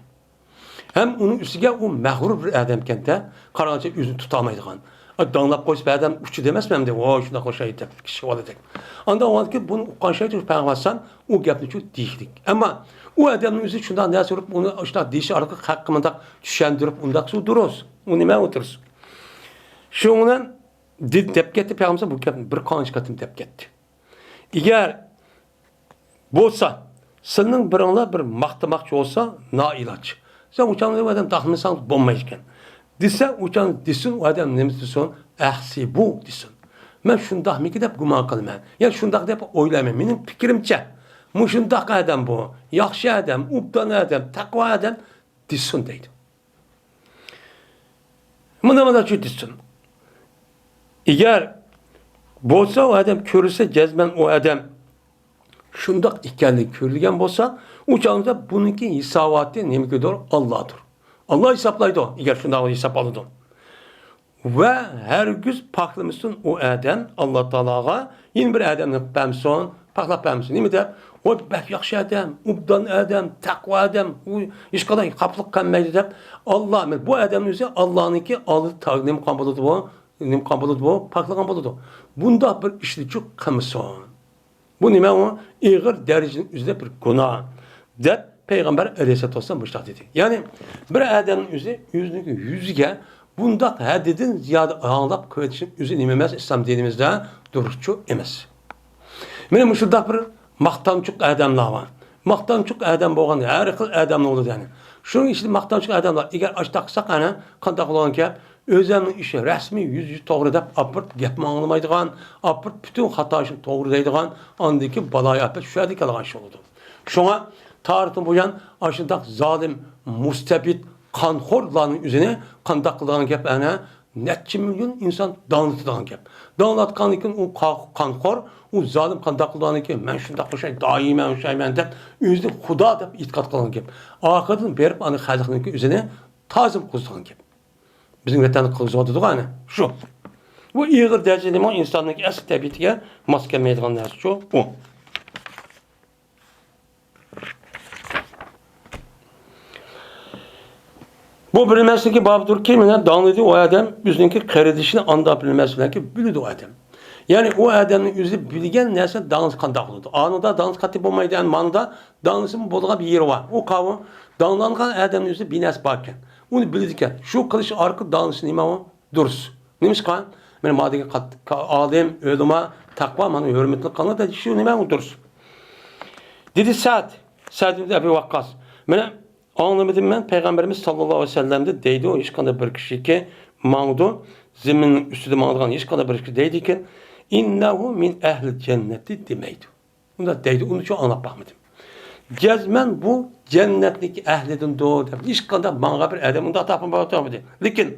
ھەم ئۇنىڭ ئۈستىگە ئۇ مەغرۇر بىر ئادەمكەن-دە، قارىغانچە ئۆزىنى تۇتالمايدىغان. ئا، داڭلاپ قويسا بىر ئادەم ئۇچى دېمەسمۇ ئەمدى، ۋاي شۇنداق ئوخشايدۇ دەپ، كىشى بالىدەك. ئاندىن ئۇ بۇنى ئۇققان شايىت پەيغەمبەر ئەلەيھىسسالام ئۇ گەپنى شۇ دېيىشلىك. ئەمما ئۇ ئادەمنىڭ ئۆزى شۇنداق نەرسە ئۇرۇپ، ئۇنى شۇنداق دېيىشى ئارقىلىق خەققە مۇنداق چۈشەندۈرۈپ، ئۇنداق سۇ دۇرۇس. ئۇ نېمە ئولتۇرسۇن؟ شۇنىڭ بىلەن دېدى، دەپ كەتتى پەيغەمبەر، بۇ گەپنى بىر قانچە قېتىم دەپ كەتتى. ئەگەر بولسا، سىلىنىڭ بىرىڭلار بىر ماختىماقچى بولسا، نائىلاج. سەن ئۇچان ئادەم داخمىساڭ بولمايدىكەن. دېسە، ئۇچان دېسۇن، ئۇ ئادەم نېمە دېسۇن؟ ئەخسى بۇ دېسۇن. مەن شۇنداقمىكى دەپ گۇمان قىلىمەن. يا شۇنداق دەپ ئويلايمەن. مېنىڭ پىكرىمچە، مۇشۇنداق ئادەم بۇ. ياخشى ئادەم، ئوبدان ئادەم، تەقۋا ئادەم دېسۇن دەيدۇ. مانا، مانا شۇ دېسۇن. ئەگەر بولسا ئۇ ئادەم كۆرۈلسە، جەزمەن ئۇ ئادەم شۇنداق ئىكەنلىكى كۆرۈلگەن بولسا، ئۇ چاغدا بۇنىڭكى ھېساباتى نېمىگىدۇر؟ ئاللادۇر. ئاللا ھېسابلايدۇ، ئەگەر شۇنداق ھېساب ئالىدۇ. ۋە ھەرگىز پاكلىمىسۇن ئۇ ئادەم ئاللا تائالاغا يەنە بىر ئادەمنى قىلىپ بەرمىسۇن، پاكلاپ بەرمىسۇن. نېمە دەپ؟ ۋاي، بەك ياخشى ئادەم، ئوبدان ئادەم، تەقۋا ئادەم، ئۇ ھېچقانداق خاپىلىق قىلمايدۇ دەپ، ئاللا، بۇ ئادەمنىڭ ئۆزى ئاللانىڭكى ئالدىدا نېمە قىلغان بولىدۇ بۇ؟ نېمە قىلغان بولىدۇ بۇ؟ پاكلىغان بولىدۇ. بۇنداق بىر ئىشنىچۇ قىلمىسۇن. بۇ نېمە ئۇ؟ ئېغىر دەرىجىنىڭ ئۆزىدە بىر گۇناھ، دەپ پەيغەمبەر ئەلەيھىسسالاتۇ ۋەسسالام مۇشۇنداق دېدى. يەنى بىر ئادەمنىڭ ئۆزى ئۆزىنىڭ يۈزىگە بۇنداق ھەددىدىن زىيادە ھاڭلاپ قويۇۋېتىشنىڭ ئۆزى نېمە ئەمەس، ئىسلام دىنىمىزدا دۇرۇسچۇ ئەمەس. مانا مۇشۇنداق بىر ماختانچۇق ئادەملەر بار. ماختانچۇق ئادەم بولغان ھەر خىل ئادەملەر بولىدۇ يەنى. شۇنىڭ ئىچىدە ماختانچۇق ئادەملەر، ئەگەر ئاشتاق قىلساق، ئەنە، قانداق بولغان گەپ؟ ئۆزەمنىڭ ئىشى رەسمىي، يۈزى يۈز توغرا دەپ ئاپىرىپ گەپمۇ ئاڭلىمايدىغان، ئاپىرىپ پۈتۈن خاتا ئىشنى توغرا دەيدىغان، ئاندىن كېيىن بالايىئاپەت شۇ يەردىن كېلىدىغان ئىش بولىدۇ. شۇڭا تارىختىن بۇيان ئاشۇنداق زالىم، مۇستەبىت، قانخورلارنىڭ ئۆزىنى قانداق قىلىدىغان گەپ، ئەنە، نەچچە مىليون ئىنسان داڭلىتىدىغان گەپ. داڭلاتقاندىن كېيىن ئۇ قا-، قانخور، ئۇ زالىم قانداق قىلىدىغاندىن كېيىن، مەن شۇنداق ئوخشاي، دائىمەن ئوخشايمەن دەپ، ئۆزىنى خۇدا دەپ ئېتىقاد قىلغان گەپ. ئاخىرىدىن بېرىپ ئانا خەلقنىڭكى ئۆزىنى تازىم قىلىدىغان گەپ. بىزنىڭ ۋەتەندە قىلغۇزۇۋاتىدىغۇ ئەنە شۇ. بۇ ئېغىر دەرىجىدە ئىنساننىڭ ئەسلى تەبىئىتىگە ماس كەلمەيدىغان نەرسىچۇ ئۇ. بۇ بىلمەسلىكى بابىدۇركى، مانا داڭلىدى ئۇ ئادەم، ئۆزىنىڭكى قېرىندىشىنى ئاندا بىلمەس بىلەنكى بىلىدۇ ئۇ ئادەم. يەنى ئۇ ئادەمنىڭ ئۆزى بىلگەن نەرسە داڭلىسى قانداق بولىدۇ؟ ئانىدا داڭلىسى قاتتىق بولمايدۇ، ئەمما مانىدا داڭلىسىمۇ بولىدىغان بىر يېرى بار. ئۇ قاۋۇ داڭلانغان ئادەمنىڭ ئۆزىدە بىر نەرسە باركەن. ئۇنى بىلىدىكەن. شۇ قىلىش ئارقىلىق داڭلىسى نېمە ئۇ؟ دۇرۇس. نېمىشقا؟ مانا ما دېگەن قات-، ئالىم، ئۆلىما، تەقۋا، مانا ھۆرمىتىنى قىلىڭلار دېدى. شۇ نېمە ئۇ دۇرۇس. دېدى سەئد، سەئد ئىبن ئەبى ۋەققاس. مانا ئاڭلىمىدىم مەن پەيغەمبىرىمىز ساللاللاھۇ ئەلەيھى ۋەسەللەمدىن دەيدۇ، ھېچقانداق بىر كىشىكى ماڭىدۇ، زېمىننىڭ ئۈستىدە ماڭىدىغان ھېچقانداق بىر كىشى دەيدىكەن، ئىننەھۇ مىن ئەھلىل جەننەتى دېمەيدۇ. ئۇنداق دەيدۇ، ئۇنى شۇ ئاڭلاپ باقمىدىم. جەزمەن بۇ جەننەتنىڭكى ئەھلىدىندۇر دەپ ھېچقانداق ماڭغان بىر ئادەم ئۇنداق تاپمايتتى. لېكىن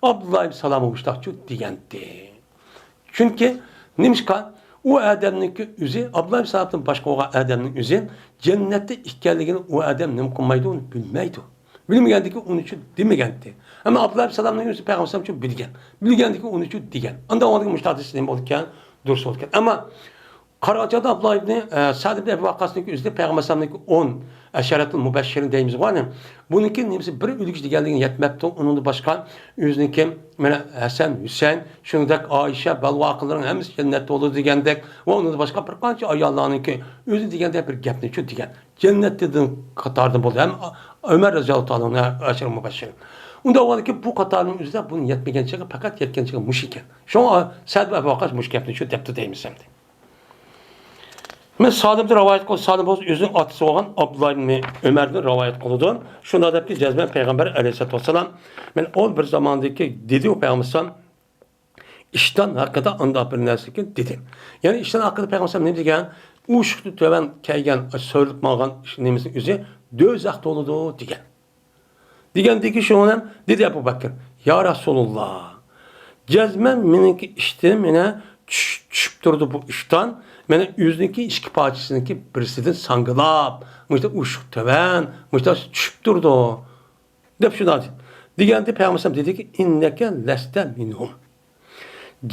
ئابدۇللا ئىبن سالامغا مۇشۇنداقچۇ دېگەنتى. چۈنكى نېمىشقا؟ ئۇ ئادەمنىڭكى ئۆزى، ئابدۇللا ئىبن سالامدىن باشقا بولغان ئادەمنىڭ ئۆزى جەننەتتە ئىكەنلىكىنى ئۇ ئادەم نېمە قىلمايدۇ، ئۇنى بىلمەيدۇ. بىلمىگەندىكىن ئۇنىچۇ دېمىگەنتى. ئەمما ئابدۇللا ئىبن سالامنىڭ ئۆزى پەيغەمبەر ئەلەيھىسسالامچۇ بىلگەن. بىلگەندىكىن ئۇنىچۇ دېگەن. ئاندىن ئۇنىڭ مۇشۇنداق دېسە نېمە بولىدىكەن؟ دۇرۇس بولىدىكەن. ئەمما قارىغان چاغدا ئابدۇللا ئىبنى، ئە، سەئد ئىبنى ئەبى ۋەققاسنىڭكى ئۆزىدە پەيغەمبەر ئەلەيھىسسالامنىڭكى ئون ئەشەرەتۇل مۇبەششىرىن دەيمىزغۇ ئەنە. بۇنىڭكى نېمىسى بىر ئۈلگە دېگەنلىكىنى يەتمەپتۇ. ئۇنىڭدىن باشقا ئۆزىنىڭكى مانا ھەسەن، ھۈسەن، شۇنىڭدەك ئائىشە، بالىۋاقىلىرىنىڭ ھەممىسى جەننەتتە بولىدۇ دېگەندەك ۋە ئۇنىڭدىن باشقا بىر قانچە ئاياللارنىڭكى ئۆزى دېگەندەك بىر گەپنىچۇ دېگەن. جەننەتتىن قاتاردىن بولدى. ھەم ئۆمەر رەزىياللاھۇ تائالا ئەنھۇ ئەشەرە مۇبەششىرىن. ئۇنداق بولغاندىكىن بۇ قاتارنىڭ ئۆزىدە بۇنىڭ يەتمىگەن چېغى، پەقەت يەتكەن چېغى مۇشۇ ئىكەن. شۇڭا سەئد ئەبۇ ۋەققاس مۇشۇ گەپنىچۇ دەپتۇ دەيمىز ئەمدى. مەن سالىمدىن رىۋايەت قىل-، سالىم بولسا ئۆزىنىڭ ئاتىسى بولغان ئابدۇللا ئىبنى ئۆمەردىن رىۋايەت قىلىدۇ. شۇنداق دەپتۇ، جەزمەن پەيغەمبەر ئەلەيھىسسالاتۇ ۋەسسالام، مەن ئۇ بىر زاماندىكى دېدى، ئۇ پەيغەمبەر ئەلەيھىسسالام ئىشتان ھەققىدە ئانداق بىر نەرسىكىن دېدى. يەنى ئىشتان ھەققىدە پەيغەمبەر ئەلەيھىسسالام نېمە دېگەن؟ ئوشۇقتىن تۆۋەن كەلگەن، سۆرىلىپ ماڭغان نېمىسىنىڭ ئۆزى دوزاخ تولىدۇ دېگەن. دېگەندىكى شۇڭا دېدى ئەبۇ بەكرى، يا رەسۇلاللا، جەزمەن مېنىڭكى ئىشتىنىم يەنە چۈش-، چۈشۈپ تۇرىدۇ بۇ ئىشتان، مانا ئۆزىنىڭكى ئىككى پارچىسىنىڭكى بىرسىدىن ساڭگىلاپ، مۇشۇنداق ئوشۇق تۆۋەن، مۇشۇنداق چۈشۈپ تۇرىدۇ، دەپ شۇنداق دېدى. دېگەندە پەيغەمبەر ئەلەيھىسسالام دېدىكى، ئىننەكە لەستە مىنھۇم.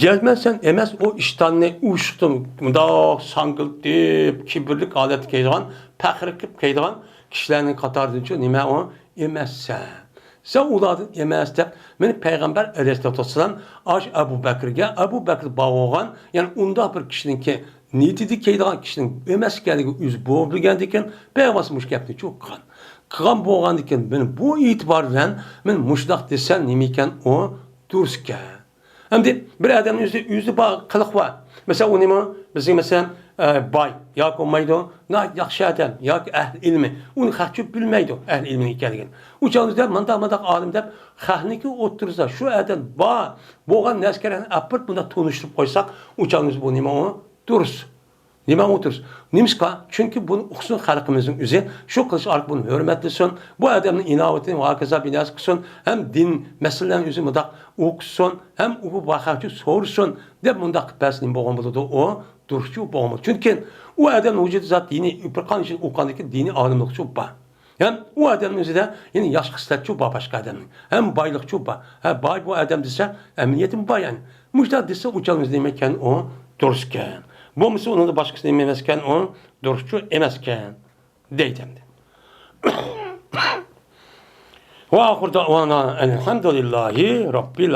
جەزمەن سەن ئەمەس ئۇ ئىشتاننى ئوشۇقتىن مۇنداق ساڭگىلىتىپ، كىبىرلىك ھالەتتە كىيىدىغان، پەخىر قىلىپ كىيىدىغان كىشىلەرنىڭ قاتارىدىنچۇ نېمە ئۇ؟ ئەمەسسەن. سەن ئۇلاردىن ئەمەس دەپ، مېنى پەيغەمبەر ئەلەيھىسسالاتۇ ۋەسسالام ئاشۇ ئەبۇ بەكرىگە، ئەبۇ بەكرى بار بولغان، يەنى ئۇنداق بىر كىشىنىڭكى نىيىتىدە كىيىدىغان كىشىنىڭ ئەمەس ئىكەنلىكى ئۆزى بولۇپ بىلگەندىكىن، پەيغەمبەر مۇشۇ گەپنى چۇ قىلغان. قىلغان بولغاندىكىن، مېنى بۇ ئېتىبار بىلەن مېنى مۇشۇنداق دېسەن نېمە ئىكەن ئۇ؟ دۇرۇس ئىكەن. ئەمدى بىر ئادەمنىڭ ئۆزى، ئۆزى بار، قىلىق بار. مەسىلەن، ئۇ نېمە؟ بىزگە مەسىلەن، ئە، باي ياكى بولمايدۇ، ناھايىتى ياخشى ئادەم ياكى ئەھلى ئىلمى. ئۇنى خەق چۈ بىلمەيدۇ، ئەھلى ئىلمىنىڭ ئىكەنلىكىنى. ئۇ چاغدا مانداق، مانداق ئالىم دەپ خەقنىڭكى ئوتتۇرىسىدا شۇ ئادەم بار، بولغان نەرسىلەرنى ئەپىرىپ بۇنداق تونۇشتۇرۇپ قويساق، ئۇ چاغدا بۇ نېمە ئۇ؟ دۇرۇس. نېمە ئۇ دۇرۇس؟ نېمىشقا؟ چۈنكى بۇنى ئۇقسۇن خەلقىمىزنىڭ ئۆزى، شۇ قىلىش ئارقىلىق بۇنى ھۆرمەتلىسۇن، بۇ ئادەمنىڭ ئىناۋىتىنى ۋە ھاكازا بىناسى قىلسۇن، ھەم دىن مەسىلىلەرنى ئۆزى مۇنداق ئوقۇسۇن، ھەم ئۇ بۇ ۋاقەنچە سورىسۇن، دەپ مۇنداق قىلىپ بەرسە نېمە بولغان بولىدۇ؟ ئۇ دۇرۇسچۇ بولغان بولىدۇ. چۈنكى ئۇ ئادەمنىڭ ۋۇجۇدى زات دىنىي، بىر قانچە يىل ئوقۇغاندىن كېيىن دىنىي ئالىملىقچۇ بار. ھەم ئۇ ئادەمنىڭ ئۆزىدە يەنە ياخشى خىسلەتچۇ بار باشقا ئادەمنىڭ. ھەم بايلىقچۇ بار. ھە، باي بۇ ئادەم دېسە، ئەمەلىيەتمۇ بار يەنى. مۇشۇنداق دېسە، ئۇ چاغدا نېمە ئىكەن ئۇ؟ دۇرۇس ئىكەن. بولمىسا ئۇنىڭدا باشقىسى نېمە ئەمەس ئىكەن ئۇ؟ دۇرۇسچۇ ئەمەس ئىكەن. دەيدۇ ئەمدى. ۋە ئاخىر دەۋانا ئەلھەمدۇلىللاھى رەببىل